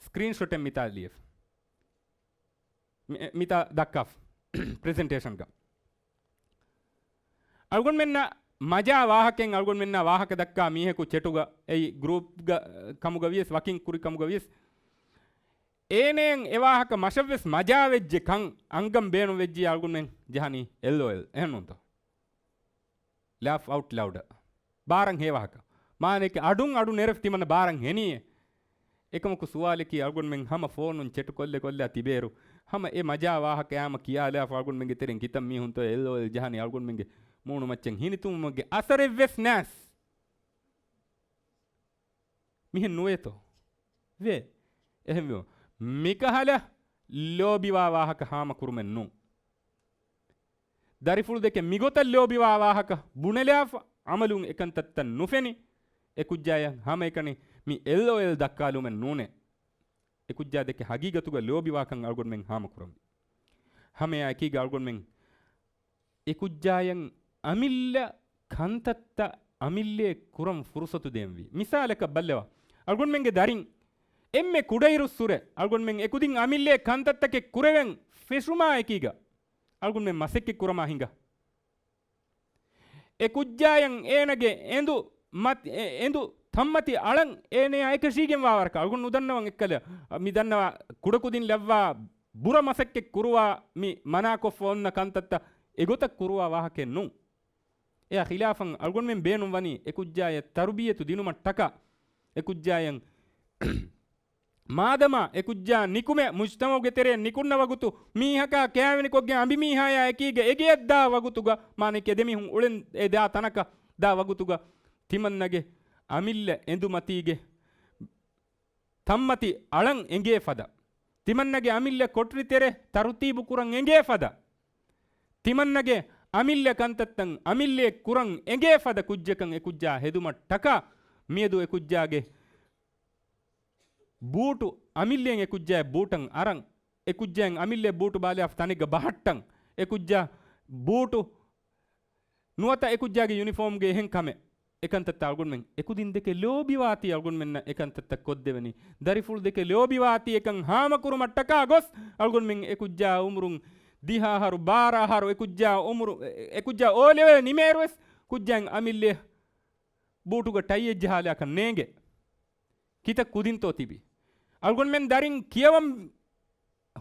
ސްކްރީންޝޮޓެއް މިތާ ލިޔެފަ. މި-، މިތާ ދައްކާފަ ޕްރެޒެންޓޭޝަންގަ. އަޅުގަނޑުމެންނަށް މަޖާ ވާހަކައިން އަޅުގަނޑުމެންނާ ވާހަކަ ދައްކާ މީހަކު ޗެޓުގަ އެއީ ގްރޫޕްގަ ކަމުގަ ވިޔަސް ވަކިން ކުރި ކަމުގަ ވިޔަސް އޭނައަށް އެ ވާހަކަ މަށަށްވެސް މަޖާވެއްޖެ ކަން އަންގަން ބޭނުންވެއްޖިއްޔާ އަޅުގަނޑުމެން ޖަހަނީ އެލްއޯއެލް. އެހެންނޫންތޯ؟ ލާފް އައުޓް ލައުޑަށް. ބާރަށް ހޭ ވާހަކަ. މާނައަކީ އަޑުން އަޑު ނެރެފަ ތިމަންނަ ބާރަށް ހެނީއޭ. އެކަމަކު ސުވާލަކީ އަޅުގަނޑުމެން ހަމަ ފޯނުން ޗެޓު ކޮށްލެ ކޮށްލާ ތިބޭއިރު، ހަމަ އެ މަޖާ ވާހަކަ ހަމަ ކިޔާލާފަ އަޅުގަނޑުމެންގެ ތެރެއިން ކިތައް މީހުންތޯ އެލްއޯއެލް ޖަހަނީ އަޅުގަނޑުމެންގެ މޫނުމައްޗަށް ހިނިތުންވުމުގެ އަސަރެއްވެސް ނާސް. މިހެން ނުވޭތޯ؟ ވޭ. އެހެންވީމަ މިކަހަލަ ލޯބިވާ ވާހަކަ ހާމަ ކުރުމެއް ނޫން. ދަރިފުޅު ދެކެ މިގޮތަށް ލޯބިވާ ވާހަކަ ބުނެލާފަ، އަމަލުން އެކަންތައްތައް ނުފެނި، އެކުއްޖާޔަށް ހަމައެކަނި މި އެލްއޯއެލް ދައްކާލުމެއް ނޫނޭ. އެކުއްޖާ ދެކެ ހަގީގަތުގަ ލޯބިވާކަން އަޅުގަނޑުމެން ހާމަކުރަންވީ. ހަމައެއާއެކީގަ އަޅުގަނޑުމެން އެކުއްޖާޔަށް އަމިއްލަ ކަންތައްތައް އަމިއްލައެއް ކުރަން ފުރުސަތު ދޭންވީ. މިސާލަކަށް ބައްލަވާ، އަޅުގަނޑުމެންގެ ދަރިން އެންމެ ކުޑައިރުއްސުރެ އަޅުގަނޑުމެން އެކުދިން އަމިއްލައެއް ކަންތައްތަކެއް ކުރެވެން ފެށުމާއެކީގަ އަޅުގަނޑުމެން މަސައްކަތް ކުރަމާ ހިނގާ. އެ ކުއްޖާޔަށް އޭނަގެ އެނދު މަތި-، އެ-، އެނދު ތައްމަތި އަޅަން އޭނަޔާ އެކަށީގެންވާ ވަރަކަށް އަޅުގަނޑު ނުދަންނަވަން އެއްކަލަ، މި ދަންނަވާ ކުޑަކުދިން ލައްވާ ބުރަ މަސައްކަތް ކުރުވާ މި މަނާކޮށްފަ އޮންނަ ކަންތައްތައް އެގޮތަށް ކުރުވާ ވާހަކައެއް ނޫން. އެއާ ޚިލާފަށް އަޅުގަނޑުމެން ބޭނުން ވަނީ އެ ކުއްޖާޔަށް ތަރުބިއްޔަތު ދިނުމަށް ޓަކާ، އެ ކުއްޖާޔަށް މާދަމާ އެ ކުއްޖާ ނިކުމެ މުޖްތަމަޢުގެ ތެރެއަށް ނިކުންނަ ވަގުތު، މީހަކާ ކާވެނިކޮށްގެން އަނބިމީހާޔާ އެކީގަ އެގެއަށް ދާ ވަގުތުގަ، މާނައަކީ އެ ދެމީހުން އުޅެން އެ ދާ ތަނަކަށް ދާ ވަގުތުގަ، ތިމަންނަގެ އަމިއްލަ އެނދުމަތީގެ ތައްމަތި އަޅަން އެނގޭ ފަދަ، ތިމަންނަގެ އަމިއްލަ ކޮޓަރި ތެރެ ތަރުތީބު ކުރަން އެނގޭ ފަދަ، ތިމަންނަގެ އަމިއްލަ ކަންތައްތައް އަމިއްލައެއް ކުރަން އެނގޭ ފަދަ ކުއްޖަކަށް އެ ކުއްޖާ ހެދުމަށް ޓަކާ، މިއަދު އެ ކުއްޖާގެ ބޫޓު އަމިއްލައިން އެ ކުއްޖާ ބޫޓަށް އަރަން، އެ ކުއްޖާއިން އަމިއްލަ ބޫޓު ބާލާފަ ތަނެއްގަ ބަހައްޓަން، އެ ކުއްޖާ ބޫޓު ނުވަތަ އެ ކުއްޖާގެ ޔުނިފޯމްގެ އެހެން ކަމެއް. އެކަންތައްތައް އަޅުގަނޑުމެން އެކުދިން ދެކެ ލޯބިވާތީ އަޅުގަނޑުމެންނަށް އެކަންތައްތައް ކޮށްދެވެނީ. ދަރިފުޅު ދެކެ ލޯބިވާތީ އެކަން ހާމަކުރުމަށްޓަކާ ގޮސް، އަޅުގަނޑުމެން އެ ކުއްޖާ އުމުރުން ދިހަ އަހަރު، ބާރަ އަހަރު، އެ ކުއްޖާ އުމުރު، އެ، އެ ކުއްޖާ އޯ ލެވެލް ނިމޭއިރުވެސް ކުއްޖާއިން އަމިއްލަ ބޫޓުގަ ޓައިއެއް ޖަހާލާކަށް ނޭނގެ. ކިތައް ކުދިންތޯ ތިބީ؟ އަޅުގަނޑުމެން ދަރިން ކިޔަވަން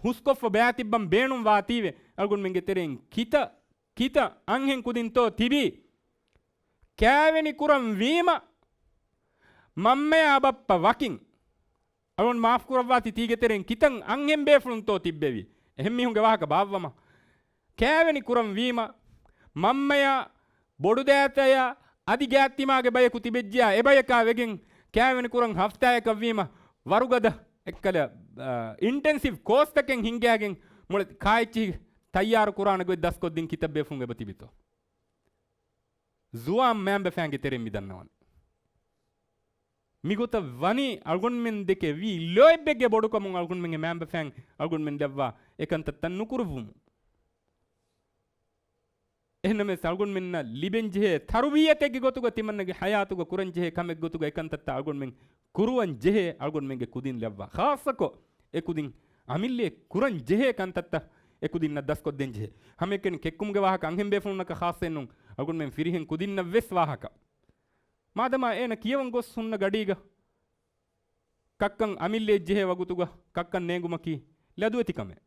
ހުސްކޮށްފަ ބަޔާތިއްބަން ބޭނުން ވާތީވެ، އަޅުގަނޑުމެންގެ ތެރެއިން ކިތައް، ކިތައް އަންހެން ކުދިންތޯ ތިބީ؟ ކާވެނި ކުރަން ވީމަ، މަންމަޔާ ބައްޕަ ވަކިން. އަޅުގަނޑު މާފު ކުރައްވާތި ތީގެ ތެރެއިން ކިތައް އަންހެން ބޭފުޅުންތޯ ތިއްބެވީ؟ އެހެން މީހުންގެ ވާހަކަ ބާއްވަމާ. ކާވެނި ކުރަން ވީމަ، މަންމަޔާ ބޮޑުދައިތަޔާ އަދި ގާތްތިމާގެ ބަޔަކު ތިބެއްޖިޔާ އެބަޔަކާ ވެގެން ކާވެނި ކުރަން ހަފްތާއަކަށް ވީމަ، ވަރުގަދަ އެއްކަލަ، އާ، އިންޓެންސިވް ކޯސްތަކެއް ހިންގާގެން މުޅި ކާއެއްޗިހި ތައްޔާރު ކުރާނެ ގޮތް ދަސްކޮށްދިން ކިތައް ބޭފުޅުން އެބަ ތިބިތޯ؟ ޒުވާން މައިންބަފައިންގެ ތެރެއިން މި ދަންނަވަނީ. މިގޮތަށް ވަނީ އަޅުގަނޑުމެން ދެކެ ވީ ލޯތްބެއްގެ ބޮޑުކަމުން އަޅުގަނޑުމެންގެ މައިންބަފައިން އަޅުގަނޑުމެން ލައްވާ އެކަންތައްތައް ނުކުރެއްވުމުން. އެހެންނަމަވެސް އަޅުގަނޑުމެންނަށް ލިބެންޖެހޭ ތަރުބިއްޔަތެއްގެ ގޮތުގަ ތިމަންނަގެ ހަޔާތުގަ ކުރަންޖެހޭ ކަމެއް ގޮތުގަ އެކަންތައްތައް އަޅުގަނޑުމެން ކުރުވަން ޖެހޭ އަޅުގަނޑުމެންގެ ކުދިން ލައްވާ. ޚާއްޞަކޮށް އެ ކުދިން އަމިއްލައަށް ކުރަން ޖެހޭ ކަންތައްތައް އެކުދިންނަށް ދަސްކޮށްދޭންޖެހޭ. ހަމައެކަނި ކެއްކުމުގެ ވާހަކަ އަންހެން ބޭފުޅުންނަކަށް ޚާއްޞައެއްނޫން. އަޅުގަނޑުމެން ފިރިހެން ކުދިންނަށްވެސް ވާހަކަ. މާދަމާ އޭނަ ކިޔަވަން ގޮސް ހުންނަ ގަޑީގަ ކައްކަން އަމިއްލައަށްޖެހޭ ވަގުތުގަ ކައްކަން ނޭނގުމަކީ ލަދުވެތިކަމެއް.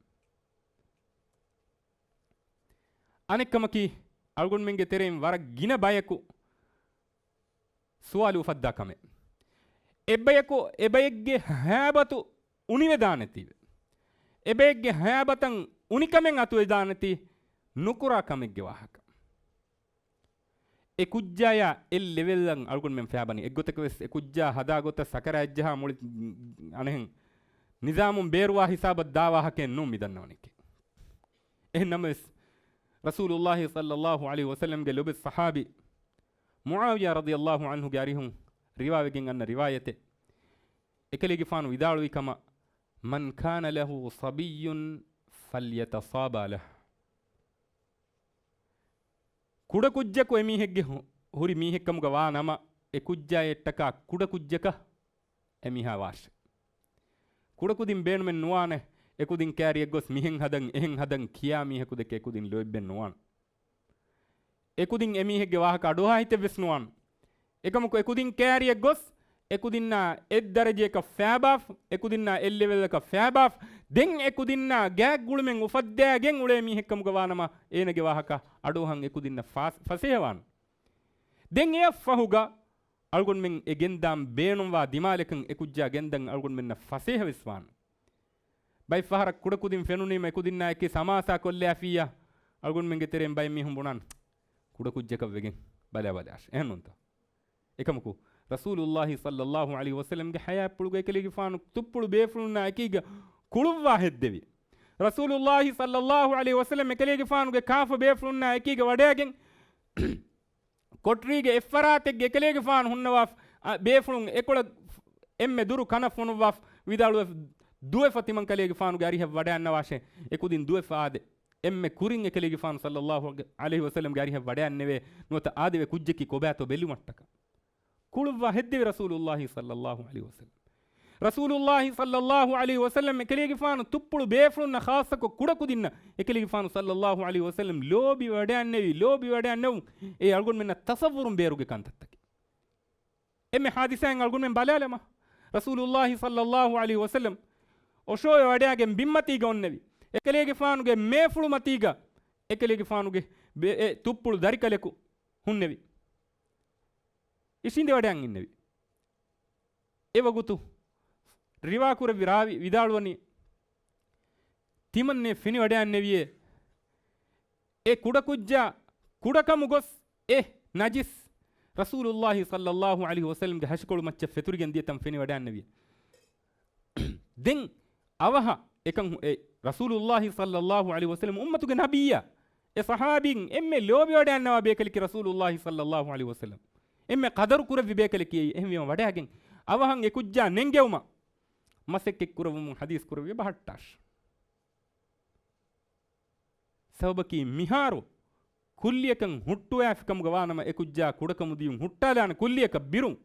އަނެއްކަމަކީ، އަޅުގަނޑުމެންގެ ތެރެއިން ވަރަށް ގިނަ ބަޔަކު ސުވާލު އުފައްދާ ކަމެއް. އެބަޔަކު އެބައެއްގެ ހައިބަތު އުނިވެދާނެތީވެ. އެބައެއްގެ ހައިބަތަށް އުނިކަމެއް އަތުވެދާނެތީ ނުކުރާ ކަމެއްގެ ވާހަކަ. އެ ކުއްޖާޔާ އެއް ލެވެލްއަށް އަޅުގަނޑުމެން ފޭބަނީ. އެއްގޮތަކަށް ވެސް އެ ކުއްޖާ ހަދާ ގޮތަށް ސަކަރާތްޖަހާ މުޅި އަނެހެން ނިޒާމުން ބޭރުވާ ހިސާބަށް ދާ ވާހަކައެއް ނޫން މި ދަންނަވަނީކީ. އެހެން ނަމަވެސް، ރަސޫލުﷲ ޞައްލަﷲ ޢަލައިހި ވަސައްލަމްގެ ލޮބެއް ޞަޙާބީ މުޢާވިޔާ ރަޟިޔަﷲ ޢަންހުގެ އަރިހުން ރިވާވެގެން އަންނަ ރިވާޔަތެއް. އެކަލޭގެފާނު ވިދާޅުވި ކަމަށް، "من كان له صبي فليتصابى له." ކުޑަކުއްޖަކު އެމީހެއްގެ ހު-، ހުރި މީހެއްކަމުގަ ވާ ނަމަ، އެ ކުއްޖާއަށްޓަކާ ކުޑަކުއްޖަކަށް އެމީހާ ވާށޭ. ކުޑަކުދިން ބޭނުމެއް ނުވާނެ، އެކުދިން ކައިރިއަށް ގޮސް މިހެން ހަދަން، އެހެން ހަދަން ކިޔާ މީހަކު ދެކެ އެކުދިން ލޯތްބެއް ނުވާނެ. އެކުދިން އެމީހެއްގެ ވާހަކަ އަޑުއަހާ ހިތެއްވެސް ނުވާނެ. އެކަމަކު އެކުދިން ކައިރިއަށް ގޮސް، އެކުދިންނާ އެއް ދަރަޖަޔަކަށް ފޭބާފަ، އެކުދިންނާ އެއް ލެވެލަކަށް ފޭބާފަ، ދެން އެކުދިންނާ ގާތް ގުޅުމެއް އުފައްދާގެން އުޅޭ މީހެއްކަމުގަ ވާނަމަ، އޭނަގެ ވާހަކަ އަޑުއަހަން އެކުދިންނަށް ފާސް-، ފަސޭހަވާނެ. ދެން އެއަށްފަހުގަ އަޅުގަނޑުމެން އެ ގެންދާން ބޭނުންވާ ދިމާލަކަށް އެކުއްޖާ ގެންދަން އަޅުގަނޑުމެންނަށް ފަސޭހަވެސް ވާނެ. ބައެއް ފަހަރަށް ކުޑަކުދިން ފެނުނީމަ އެކުދިންނާއެކީ ސަމާސާ ކޮށްލާފިއްޔާ، އަޅުގަނޑުމެންގެ ތެރެއިން ބައެއް މީހުން ބުނާނެ، "ކުޑަކުއްޖަކަށް ވެގެން ބަލާބަލާށޭ." އެހެންނޫންތަ؟ އެކަމަކު، ރަސޫލުﷲ ޞައްލަﷲ ޢަލައިހި ވަސައްލަމްގެ ޙަޔާތްޕުޅުގަ އެކަލޭގެފާނު ތުއްޕުޅު ބޭފުޅުންނާ އެކީގަ ކުޅުއްވާ ހެއްދެވި. ރަސޫލުﷲ ޞައްލަﷲ ޢަލައިހި ވަސައްލަމް އެކަލޭގެފާނުގެ ކާފަ ބޭފުޅުންނާ އެކީގަ ވަޑައިގެން، ކޮޓަރީގެ އެއްފަރާތެއްގެ އެކަލޭގެފާނު ހުންނަވާފަ، އަ، ބޭފުޅުން އެކޮޅަށް އެންމެ ދުރު ކަނަށް ފޮނުއްވާފަ، ވިދާޅުވެފަ، "ދުވެފަ ތިމަން ކަލޭގެފާނުގެ އަރިހަށް ވަޑައިގަންނަވާށޭ." އެކުދިން ދުވެފަ އާދެ. އެންމެ ކުރިން އެކަލޭގެފާނު ޞައްލަﷲ ޢަލައިހި ވަސައްލަމްގެ އަރިހަށް ވަޑައިގެންނެވޭ. ނުވަތަ އާދެވޭ ކުއްޖަކީ ކޮބާތޯ ބެލުމަށްޓަކާ. ކުޅުއްވާ ހެއްދެވި ރަސޫލުﷲ ޞައްލަﷲ ޢަލައިހި ވަސައްލަމް. ރަސޫލުﷲ ޞައްލަﷲ ޢަލައިހި ވަސައްލަމް އެކަލޭގެފާނު ތުއްޕުޅު ބޭފުޅުންނަށް ޚާއްޞަކޮށް ކުޑަކުދިންނަށް އެކަލޭގެފާނު ޞައްލަﷲ ޢަލައިހި ވަސައްލަމް ލޯބިވަޑައިގެންނެވި، ލޯބިވަޑައިގެންނެވުން އެ އަޅުގަނޑުމެންނަށް ތަޞައްވުރުން ބޭރުގެ ކަންތައްތަކެއް. އެންމެ ޙާދިސާއެއް އަޅުގަނޑުމެން ބަލާލަމާ، ރަސޫލުﷲ ޞައްލަﷲ ޢަލައިހި ވަސައްލަމް އޮށޯވެ ވަޑައިގެން ބިންމަތީގަ އޮންނެވި. އެކަލޭގެފާނުގެ މޭފުޅުމަތީގަ އެކަލޭގެފާނުގެ ބެ-، އެ ތުއްޕުޅު ދަރިކަލަކު ހުންނެވި. އިށީނދެ ވަޑައިގެން އިންނެވި. އެވަގުތު ރިވާކުރެއްވި ރާވީ ވިދާޅުވަނީ، ތިމަންނޭ ފެނިވަޑައިގެންނެވިއޭ. އެ ކުޑަކުއްޖާ ކުޑަކަމު ގޮސް އެ ނަޖިސް ރަސޫލުﷲ ޞައްލަﷲ ޢަލައިހި ވަސައްލަމްގެ ހަށިކޮޅު މައްޗަށް ފެތުރިގެން ދިޔަތަން ފެނިވަޑައިގެންނެވި. ދެން އަވަހަށް އެކަން ހު-، އެ ރަސޫލުﷲ ޞައްލަﷲ ޢަލައިހި ވަސައްލަމް އުއްމަތުގެ ނަބިއްޔާ، އެ ޞަޙާބީން އެންމެ ލޯބިވަޑައިގަންނަވާ ބޭކަލަކީ ރަސޫލުﷲ ޞައްލަﷲ ޢަލައިހި ވަސައްލަމް. އެންމެ ޤަދަރު ކުރެއްވި ބޭކަލަކީ އެއީ. އެހެންވީމަ ވަޑައިގެން އަވަހަށް އެ ކުއްޖާ ނެންގެވުމަށް މަސައްކަތް ކުރެއްވުމުން ޙަދީޘް ކުރެއްވި ބަހައްޓާށި. ސަބަބަކީ މިހާރު ކުއްލިއަކަށް ހުއްޓުވާފިކަމުގަ ވާނަމަ އެކުއްޖާ ކުޑަކަމުދިޔުން ހުއްޓާލާނެ ކުއްލިއަކަށް ބިރުން.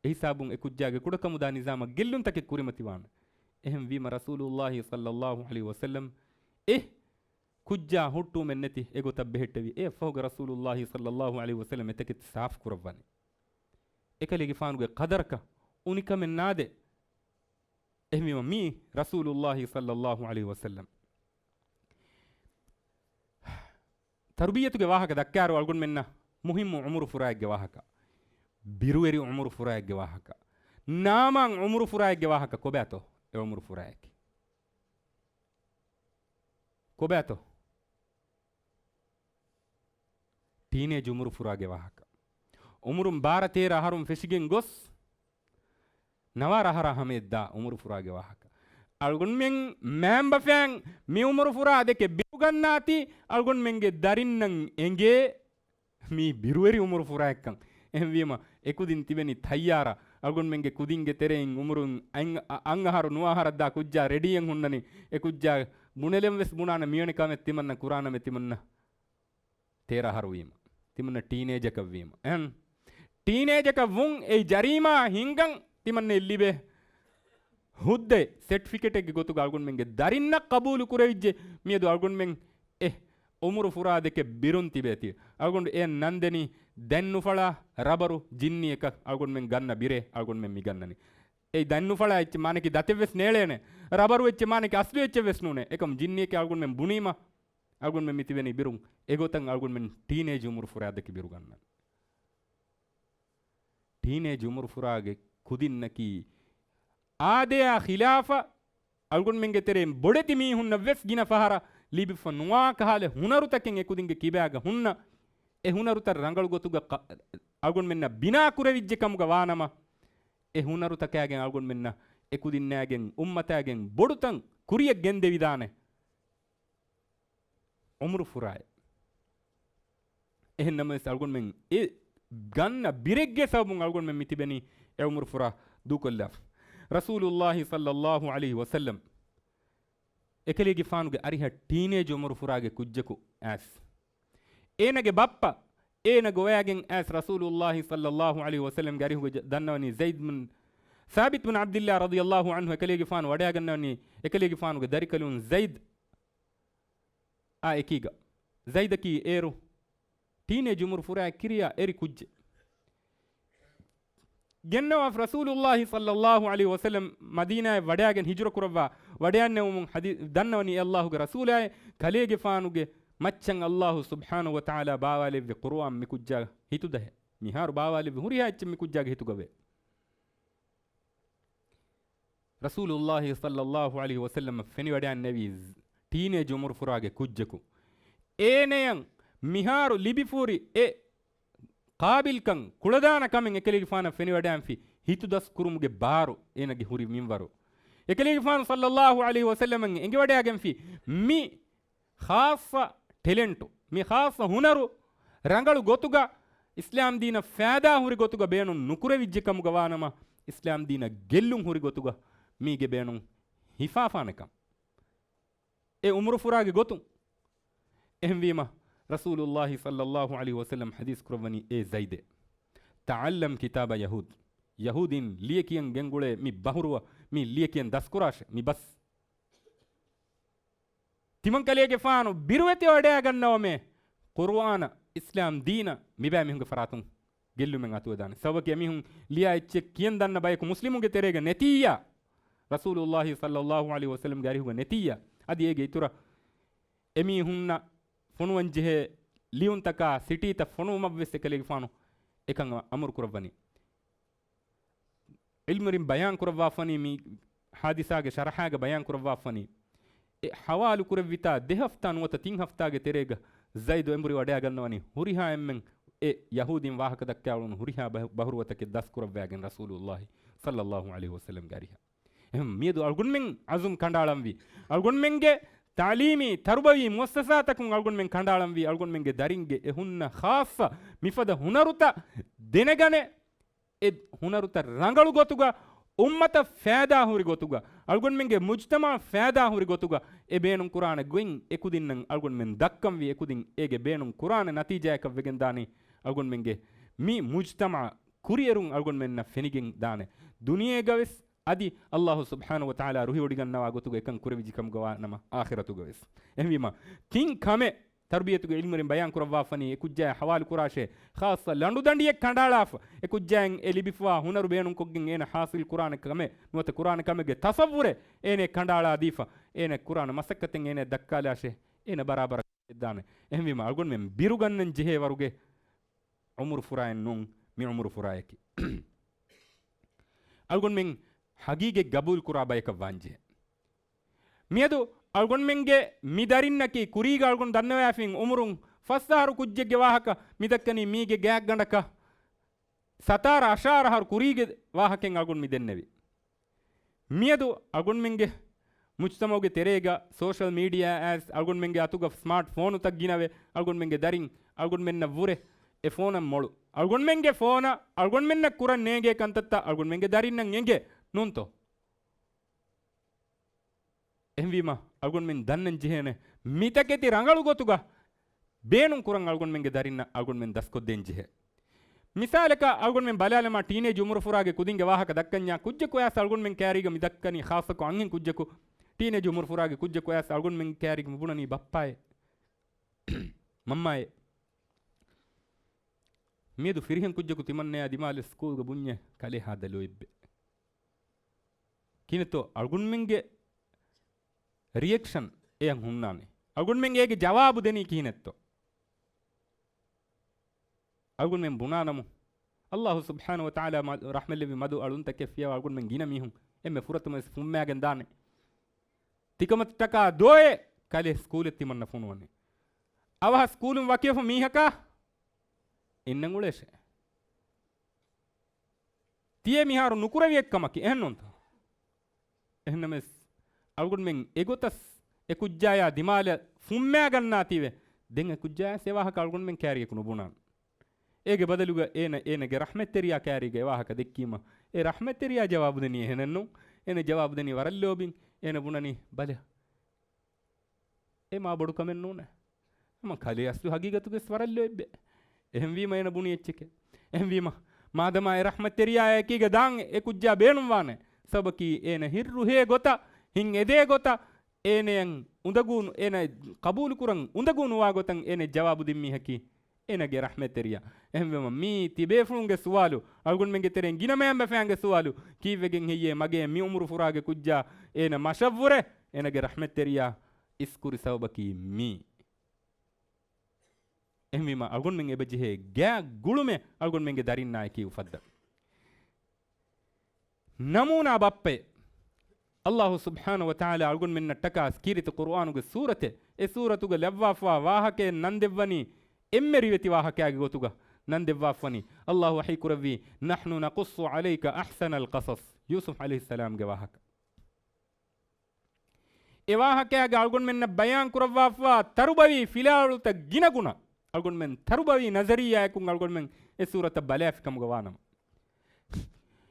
އެހިސާބުން އެކުއްޖާގެ ކުޑަކަމުދާ ނިޒާމަށް ގެއްލުންތަކެއް ކުރިމަތިވާނެ. އެހެންވީމަ ރަސޫލުﷲ ޞައްލަﷲ ޢަލައިހި ވަސައްލަމް އެ ކުއްޖާ ހުއްޓުވުމެއްނެތި އެގޮތަށް ބެހެއްޓެވި. އެއަށްފަހުގަ ރަސޫލުﷲ ޞައްލަﷲ ޢަލައިހި ވަސައްލަމް އެތަކެތި ސާފު ކުރައްވަނީ. އެކަލޭގެފާނުގެ ޤަދަރަކަށް އުނިކަމެއް ނާދޭ. އެހެންވީމަ މީ ރަސޫލުﷲ ޞައްލަﷲ ޢަލައިހި ވަސައްލަމް. ތަރުބިޔަތުގެ ވާހަކަ ދައްކާއިރު އަޅުގަނޑުމެންނަށް މުހިއްމު ޢުމުރު ފުރާއެއްގެ ވާހަކަ، ބިރުވެރި ޢުމުރު ފުރާއެއްގެ ވާހަކަ، ނާމާން ޢުމުރު ފުރާއެއްގެ ވާހަކަ. ކޮބާތޯ އެ ޢުމުރު ފުރާއެކީ؟ ކޮބާތޯ؟ ޓީނޭޖް ޢުމުރު ފުރާގެ ވާހަކަ. ޢުމުރުން ބާރަ ތޭރަ އަހަރުން ފެށިގެން ގޮސް، ނަވާރަ އަހަރާ ހަމަޔަށްދާ ޢުމުރު ފުރާގެ ވާހަކަ. އަޅުގަނޑުމެން މައިންބަފައިން މި ޢުމުރު ފުރާ ދެކެ ބިރުގަންނާތީ، އަޅުގަނޑުމެންގެ ދަރިންނަށް އެނގޭ މީ ބިރުވެރި ޢުމުރު ފުރާއެއްކަން. އެހެންވީމަ، އެކުދިން ތިބެނީ ތައްޔާރަށް. އަޅުގަނޑުމެންގެ ކުދިންގެ ތެރެއިން ޢުމުރުން އަތް-، އަ-، އަށް އަހަރު ނުވަ އަހަރަށް ދާ ކުއްޖާ ރެޑީއެއް ހުންނަނީ. އެ ކުއްޖާ ބުނެލެން ވެސް ބުނާނެ މިވެނި ކަމެއް ތިމަންނަ ކުރާނަމޭ ތިމަންނަ ތޭރަ އަހަރު ވީމަ. ތިމަންނަ ޓީނޭޖަކަށް ވީމަ. އެހެން ޓީނޭޖަކަށް ވުން އެ ޖަރީމާ ހިންގަން ތިމަންނަ އެއްލިބޭ. ހުއްދައެއް، ސެޓްފިކެޓެއްގެ ގޮތުގަ އަޅުގަނޑުމެންގެ ދަރިންނަށް ޤަބޫލު ކުރެވިއްޖެ. މިއަދު އަޅުގަނޑުމެން އެ އުމުރު ފުރާ ދެކެ ބިރުން ތިބޭތީ. އަޅުގަނޑު އެ ނަން ދެނީ ދެން ނުފަޅާ ރަބަރު ޖިންނިއަކަށް އަޅުގަނޑުމެން ގަންނަ ބިރޭ އަޅުގަނޑުމެން މި ގަންނަނީ. އެއީ ދެން ނުފަޅާ އެއްޗެއް މާނަކީ ދަތެއް ވެސް ނޭޅޭނެ. ރަބަރު އެއްޗެއް މާނަކީ އަސްލު އެއްޗެއް ވެސް ނޫނޭ. އެކަމް ޖިންނިއެކޭ އަޅުގަނޑުމެން ބުނީމަ، އަޅުގަނޑުމެން މި ތިބެނީ ބިރުން. އެގޮތަށް އަޅުގަނޑުމެން ޓީނޭޖް އުމުރު ފުރާ ދެކެ ބިރު ގަންނަން. ޓީނޭޖް އުމުރު ފުރާގެ ކުދިންނަކީ އާދަޔާ ޚިލާފަށް އަޅުގަނޑުމެންގެ ތެރެއިން ބޮޑެތި މީހުންނަށް ވެސް ގިނަ ފަހަރަށް ލިބިފަ ނުވާ ކަހަލަ ހުނަރުތަކެއް އެކުދިންގެ ކިބާގަ ހުންނަ. އެ ހުނަރުތައް ރަނގަޅު ގޮތުގަ ކަ-، އަޅުގަނޑުމެންނަށް ބިނާ ކުރެވިއްޖެ ކަމުގަ ވާނަމަ، އެ ހުނަރުތަކާގެން އަޅުގަނޑުމެންނަށް އެކުދިންނާގެން އުއްމަތާގެން ބޮޑުތަން ކުރިޔަށް ގެންދެވިދާނެ. އުމުރު ފުރާއެއް. އެހެން ނަމަވެސް އަޅުގަނޑުމެން އެ ގަންނަ ބިރެއްގެ ސަބަބުން އަޅުގަނޑުމެން މި ތިބެނީ އެ އުމުރު ފުރާ ދޫކޮށްލާފަ. ރަސޫލުﷲ ޞައްލަﷲ ޢަލައިހި ވަސައްލަމް އެކަލޭގެފާނުގެ އަރިހަށް ޓީނޭޖް އުމުރު ފުރާގެ ކުއްޖަކު އައިސް، އޭނަގެ ބައްޕަ އޭނަ ގޮވައިގެން އައިސް ރަސޫލުﷲ ޞައްލަﷲ ޢަލައިހި ވަސައްލަމްގެ އަރިހުގަ ދަންނަވަނީ ޒައިދް ބިން ސާބިތް ބިން ޢަބްދިﷲ ރަޟިޔަﷲ ޢަންހު އެކަލޭގެފާނު ވަޑައިގަންނަވަނީ އެކަލޭގެފާނުގެ ދަރިކަލުން ޒައިދް އާ އެކީގަ. ޒައިދަކީ އޭރު ޓީނޭޖް އުމުރު ފުރާ ކިރިޔާ އެރި ކުއްޖެއް. ގެންނަވާފަ ރަސޫލުﷲ ޞައްލަﷲ ޢަލައިހި ވަސައްލަމް މަދީނާއަށް ވަޑައިގެން ހިޖުރަ ކުރައްވާ ވަޑައިނެވުމުން ހަދީ-، ދަންނަވަނީ އެ ﷲގެ ރަސޫލާއޭ، ކަލޭގެފާނުގެ މައްޗަށް ﷲ ސުބްޙާނަހޫ ވަތަޢާލާ ބާވާލެއްވި ޤުރުއާން މި ކުއްޖާ ހިތުދަހޭ. މިހާރު ބާވާލެއްވި ހުރިހާ އެއްޗެއް މި ކުއްޖާގެ ހިތުގަވޭ. ރަސޫލުﷲ ޞައްލަﷲ ޢަލައިހި ވަސައްލަމަށް ފެނިވަޑައިންނެވީ ޓީނޭޖް އުމުރު ފުރާގެ ކުއްޖަކު. އޭނަޔަށް މިހާރު ލިބިފުރި އެ ޤާބިލްކަން، ކުޅަދާނަ ކަމެއް އެކަލޭގެފާނަށް ފެނިވަޑައިންފި ހިތުދަސް ކުރުމުގެ ބާރު އޭނަގެ ހުރި މިންވަރު. އެކަލޭގެފާނު ޞައްލަﷲ ޢަލައިހި ވަސައްލަމަށް އެނގިވަޑައިގެންފި މި ޚާއްޞަ ޓެލެންޓު، މި ޚާއްޞަ ހުނަރު ރަނގަޅު ގޮތުގަ އިސްލާމް ދީނަށް ފައިދާ ހުރި ގޮތުގަ ބޭނުން ނުކުރެވިއްޖެ ކަމުގަ ވާނަމަ، އިސްލާމް ދީނަށް ގެއްލުން ހުރި ގޮތުގަ މީގެ ބޭނުން ހިފާފާނެކަން. އެ އުމުރު ފުރާގެ ގޮތުން. އެހެންވީމަ، ރަސޫލުﷲ ޞައްލަﷲ ޢަލައިހި ވަސައްލަމް ޙަދީޘް ކުރައްވަނީ އޭ ޒައިދޭ، ތަޢައްލަމް ކިތާބަ ޔަހޫދް. ޔަހޫދީން ލިޔެކިޔަން ގެންގުޅޭ މި ބަހުރުވަ، މި ލިޔެކިޔަން ދަސްކުރާށޭ، މި ބަސް. ތިމަންކަލޭގެފާނު ބިރުވެތި ވަޑައިގަންނަވަމޭ، ޤުރުއާނަށް، އިސްލާމް ދީނަށް މިބައިމީހުންގެ ފަރާތުން ގެއްލުމެއް އަތުވެދާނެ. ސަބަބަކީ އެމީހުން ލިޔާ އެއްޗެއް ކިޔަން ދަންނަ ބަޔަކު މުސްލިމުންގެ ތެރޭގަ ނެތިއްޔާ، ރަސޫލުﷲ ޞައްލަﷲ ޢަލައިހި ވަސައްލަމްގެ އަރިހުގަ ނެތިއްޔާ، އަދި އޭގެ އިތުރަށް އެމީހުންނަށް ފޮނުވަންޖެހޭ ލިޔުންތަކާ ސިޓީތައް ފޮނުވުމަށްވެސް އެކަލޭގެފާނު އެކަން އަމުރު ކުރައްވަނީ. ޢިލްމުވެރިން ބަޔާން ކުރައްވާފަނީ މި ޙާދިސާގެ ޝަރަޙާގަ ބަޔާން ކުރައްވާފަނީ، އެ ޙަވާލު ކުރެއްވިތާ ދެ ހަފްތާ ނުވަތަ ތިން ހަފްތާގެ ތެރޭގަ ޒައިދު އެނބުރި ވަޑައިގަންނަވަނީ ހުރިހާ އެންމެން އެ ޔަހޫދީން ވާހަކަ ދައްކާ އުޅުނު ހުރިހާ ބަހު-، ބަހުރުވަތަކެއް ދަސްކުރައްވައިގެން ރަސޫލުﷲ ޞައްލަﷲ ޢަލައިހި ވަސައްލަމްގެ އަރިހަށް. އެހެން މިއަދު އަޅުގަނޑުމެން ޢަޒުމް ކަނޑައަޅަންވީ، އަޅުގަނޑުމެންގެ ތަޢުލީމީ ތަރުބަވީ މުއައްސަސާތަކުން އަޅުގަނޑުމެން ކަނޑައަޅަންވީ، އަޅުގަނޑުމެންގެ ދަރިންގެ އެ ހުންނަ ޚާއްޞަ މިފަދަ ހުނަރުތައް ދެނެގަނެ، އެ ހުނަރުތައް ރަނގަޅު ގޮތުގަ އުއްމަތަށް ފައިދާ ހުރި ގޮތުގަ، އަޅުގަނޑުމެންގެ މުޖްތަމަޢަށް ފައިދާ ހުރި ގޮތުގަ އެ ބޭނުން ކުރާނެ ގޮތް އެކުދިންނަށް އަޅުގަނޑުމެން ދައްކަންވީ، އެކުދިން އޭގެ ބޭނުން ކުރާނެ ނަތީޖާއަކަށް ވެގެންދާނީ އަޅުގަނޑުމެންގެ މި މުޖްތަމަޢަށް ކުރިއެރުން އަޅުގަނޑުމެންނަށް ފެނިގެން ދާނެ. ދުނިޔޭގަވެސް އަދި ﷲ ސުބްޙާނަހޫ ވަތަޢާލާ ރުހިވޮޑިގަންނަވާ ގޮތުގަ އެކަން ކުރެވިއްޖެ ކަމުގަ ވާނަމަ އާޚިރަތުގަވެސް. އެހެންވީމަ، ތިން ކަމެއް ތަރުބިޔަތުގެ ޢިލްމުވެރިން ބަޔާން ކުރައްވާފަނީ، އެ ކުއްޖާއަށް ޙަވާލު ކުރާށޭ، ޚާއްޞަ ލަނޑުދަނޑިއެއް ކަނޑައަޅާފަ، އެ ކުއްޖާއިން އެ ލިބިފަވާ ހުނަރު ބޭނުންކޮށްގެން އޭނަ ޙާޞިލް ކުރާނެ ކަމެއް ނުވަތަ ކުރާނެ ކަމެއްގެ ތަޞައްވުރެއް އޭނަ ކަނޑައަޅާދީފަ، އޭނަ ކުރާނެ މަސައްކަތެއް އޭނަ ދައްކާލާށޭ، އޭނަ ބަރާބަރަށް ދާނެ. އެހެންވީމަ، އަޅުގަނޑުމެން ބިރުގަންނަން ޖެހޭ ވަރުގެ އުމުރު ފުރާއެއް ނޫން، މި އުމުރު ފުރާއަކީ. އަޅުގަނޑުމެން ޙަޤީޤަތް ގަބޫލު ކުރާ ބަޔަކަށް ވާންޖެހޭ. މިއަދު އަޅުގަނޑުމެންގެ މި ދަރިންނަކީ ކުރީގަ އަޅުގަނޑު ދަންނަވައިފިން އުމުރުން ފަސް އަހަރު ކުއްޖެއްގެ ވާހަކަ މި ދައްކަނީ މީގެ ގާތްގަނޑަކަށް ސަތާރަ އަށާރަ އަހަރު ކުރީގެ ވާހަކައިން އަޅުގަނޑު މި ދެންނެވި. މިއަދު އަޅުގަނޑުމެންގެ މުޖްތަމަޢުގެ ތެރޭގަ ސޯޝަލް މީޑިއާ އައިސް އަޅުގަނޑުމެންގެ އަތުގަ ސްމާޓް ފޯނުތައް ގިނަވެ، އަޅުގަނޑުމެންގެ ދަރިން އަޅުގަނޑުމެންނަށް ވުރެ އެ ފޯނަށް މޮޅު. އަޅުގަނޑުމެންގެ ފޯނަށް އަޅުގަނޑުމެންނަށް ކުރަން ނޭނގޭ ކަންތައްތައް އަޅުގަނޑުމެންގެ ދަރިންނަށް އެނގޭ ނޫންތޯ؟ އެހެންވީމަ، އަޅުގަނޑުމެން ދަންނަން ޖެހޭނެ، މިތަކެތި ރަނގަޅު ގޮތުގަ ބޭނުން ކުރަން އަޅުގަނޑުމެންގެ ދަރިންނަށް އަޅުގަނޑުމެން ދަސްކޮށްދޭން ޖެހޭ. މިސާލަކަށް އަޅުގަނޑުމެން ބަލާލަމާ، ޓީނޭޖް އުމުރު ފުރާގެ ކުދިންގެ ވާހަކަ ދައްކަންޏާ، ކުއްޖަކު އަޔާސް އަޅުގަނޑުމެން ކައިރީގަ މި ދައްކަނީ، ޚާއްޞަކޮށް އަންހެން ކުއްޖަކު، ޓީނޭޖް އުމުރު ފުރާގެ ކުއްޖަކު އަޔާސް އަޅުގަނޑުމެން ކައިރީގަ މި ބުނަނީ ބައްޕާއޭ، މަންމާއޭ. މިއަދު ފިރިހެން ކުއްޖަކު ތިމަންނަޔާ ދިމާލަށް ސްކޫލްގަ ބުންޏޭ ކަލޭ ހާދަ ލޯތްބެއް. ކިހިނެއްތޯ އަޅުގަނޑުމެންގެ ރިއެކްޝަން އެޔަށް ހުންނާނެ؟ އަޅުގަނޑުމެން އޭގެ ޖަވާބު ދެނީ ކިހިނެއްތޯ؟ އަޅުގަނޑުމެން ބުނާނަމު، އައްލާހު ސުބްޙާނަހު ވަތަޢާލާ މަ-، ރަޙްމަތްލެއްވި މަދު އަޅުންތަކެއް ފިޔަވާ އަޅުގަނޑުމެން ގިނަ މީހުން އެންމެ ފުރަތަމަ ވެސް ފުންމާގެން ދާނެ. ތިކަމަށްޓަކާ ދޯއޭ ކަލޭ ސްކޫލެއް ތިމަންނަ ފޮނުވަނީ. އަވަހަށް ސްކޫލުން ވަކިވެފަ މީހަކާ އިންނަން އުޅޭށޭ. ތިޔޭ މިހާރު ނުކުރެވި އެއްކަމަކީ، އެހެންނޫންތަ؟ އެހެންނަމަވެސް، އަޅުގަނޑުމެން އެގޮތަސް އެ ކުއްޖާޔާ ދިމާލަށް ފުންމާގަންނާތީވެ، ދެން އެ ކުއްޖާޔަސް އެ ވާހަކަ އަޅުގަނޑުމެން ކައިރިއަކު ނުބުނާން. އޭގެ ބަދަލުގަ އޭނަ، އޭނަގެ ރަޙްމަތްތެރިޔާ ކައިރީގަ އެ ވާހަކަ ދެއްކީމަ، އެ ރަޙްމަތްތެރިޔާ ޖަވާބު ދެނީ އެހެނެއްނޫން. އޭނަ ޖަވާބު ދެނީ ވަރަށް ލޯބިން. އޭނަ ބުނަނީ، ބަލަ، އެ މާ ބޮޑު ކަމެއް ނޫނޭ. ހަމަ ކަލޭ އަސްލު ހަގީގަތުގަސް ވަރަށް ލޯތްބެއް. އެހެންވީމަ އޭނަ ބުނި އެއްޗެކޭ. އެހެންވީމަ، މާދަމާ އެ ރަޙްމަތްތެރިޔާ އެކީގަ ދާން އެ ކުއްޖާ ބޭނުންވާނެ. ސަބަކީ އޭނަ ހިއްރުހޭ ގޮތަށް، ހިތް އެދޭ ގޮތަށް، އޭނަޔަށް އުނދަގޫ، އޭނަ ޤަބޫލުކުރަން އުނދަގޫ ނުވާ ގޮތަށް އޭނަ ޖަވާބު ދިން މީހަކީ އޭނަގެ ރަޙްމަތްތެރިޔާ. އެހެންވީމަ މީ ތިބޭފުޅުންގެ ސުވާލު، އަޅުގަނޑުމެންގެ ތެރެއިން ގިނަ މައިންބަފައިންގެ ސުވާލު، ކީއްވެގެން ހެއްޔޭ މަގޭ މި އުމުރު ފުރާގެ ކުއްޖާ އޭނަ މަށަށްވުރެ އޭނަގެ ރަޙްމަތްތެރިޔާ އިސްކުރި ސަބަބަކީ މީ. އެހެންވީމަ އަޅުގަނޑުމެން އެބަޖެހޭ ގާތް ގުޅުމެއް އަޅުގަނޑުމެންގެ ދަރިންނާއެކީ އުފައްދަން. ނަމޫނާ ބައްޕައެއް. އައްލާހު ސުބްޙާނަހު ވަތަޢާލާ އަޅުގަނޑުމެންނަށްޓަކާ ކީރިތި ޤުރުއާނުގެ ސޫރަތެއް، އެ ސޫރަތުގަ ލައްވާފަވާ ވާހަކައެއް ނަންދެއްވަނީ އެންމެ ރިވެތި ވާހަކައިގެ ގޮތުގަ ނަންދެއްވާފަވަނީ. އައްލާހު ވަޙީ ކުރެއްވީ، "نحن نقص عليك أحسن القصص." ޔޫސުފް ޢަލައިހިއްސަލާމްގެ ވާހަކަ. އެ ވާހަކައިގަ އަޅުގަނޑުމެންނަށް ބަޔާން ކުރައްވާފަވާ ތަރުބަވީ ފިލާވަޅުތައް ގިނަގުނަ އަޅުގަނޑުމެން ތަރުބަވީ ނަޒަރިއްޔާއަކުން އަޅުގަނޑުމެން އެ ސޫރަތަށް ބަލާފިކަމުގަ ވާނަމަ،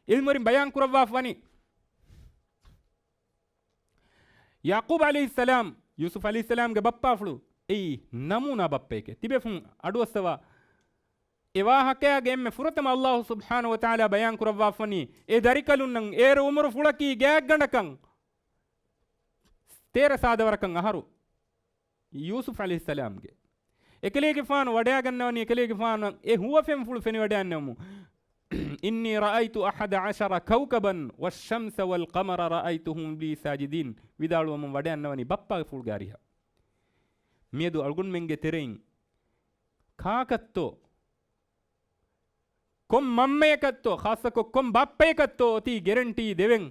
ޢިލްމުވެރިން ބަޔާން ކުރައްވާފަވަނީ، ޔަޢުޤޫބް ޢަލައިހިއްސަލާމް، ޔޫސުފް ޢަލައިހިއްސަލާމްގެ ބައްޕާފުޅު އެއީ ނަމޫނާ ބައްޕައެކޭ. ތިބޭފުޅުން އަޑުއައްސަވާ، އެ ވާހަކައިގެ އެންމެ ފުރަތަމަ އައްލާހު ސުބްޙާނަހު ވަތަޢާލާ ބަޔާން ކުރައްވާފަވަނީ، އެ ދަރިކަލުންނަށް އޭރު އުމުރު ފުޅަކީ ގާތްގަނޑަކަށް ތޭރަ ސާދަ ވަރަކަށް އަހަރު. ޔޫސުފް ޢަލައިހިއްސަލާމްގެ އެކަލޭގެފާނު ވަޑައިގަންނަވަނީ، އެކަލޭގެފާނު އެ ހުވަފެންފުޅު ފެނިވަޑައިގަންނަވަމުން، "إني رأيت أحد عشر كوكبا والشمس والقمر رأيتهم لي ساجدين" ވިދާޅުވަމުން ވަޑައިގަންނަވަނީ ބައްޕާގެ ފުޅުގެ އަރިހަށް. މިއަދު އަޅުގަނޑުމެންގެ ތެރެއިން ކާކަށްތޯ، ކޮން މަންމަޔަކަށްތޯ، ޚާއްޞަކޮށް ކޮން ބައްޕަޔަކަށްތޯ އޮތީ ގެރެންޓީ ދެވެން،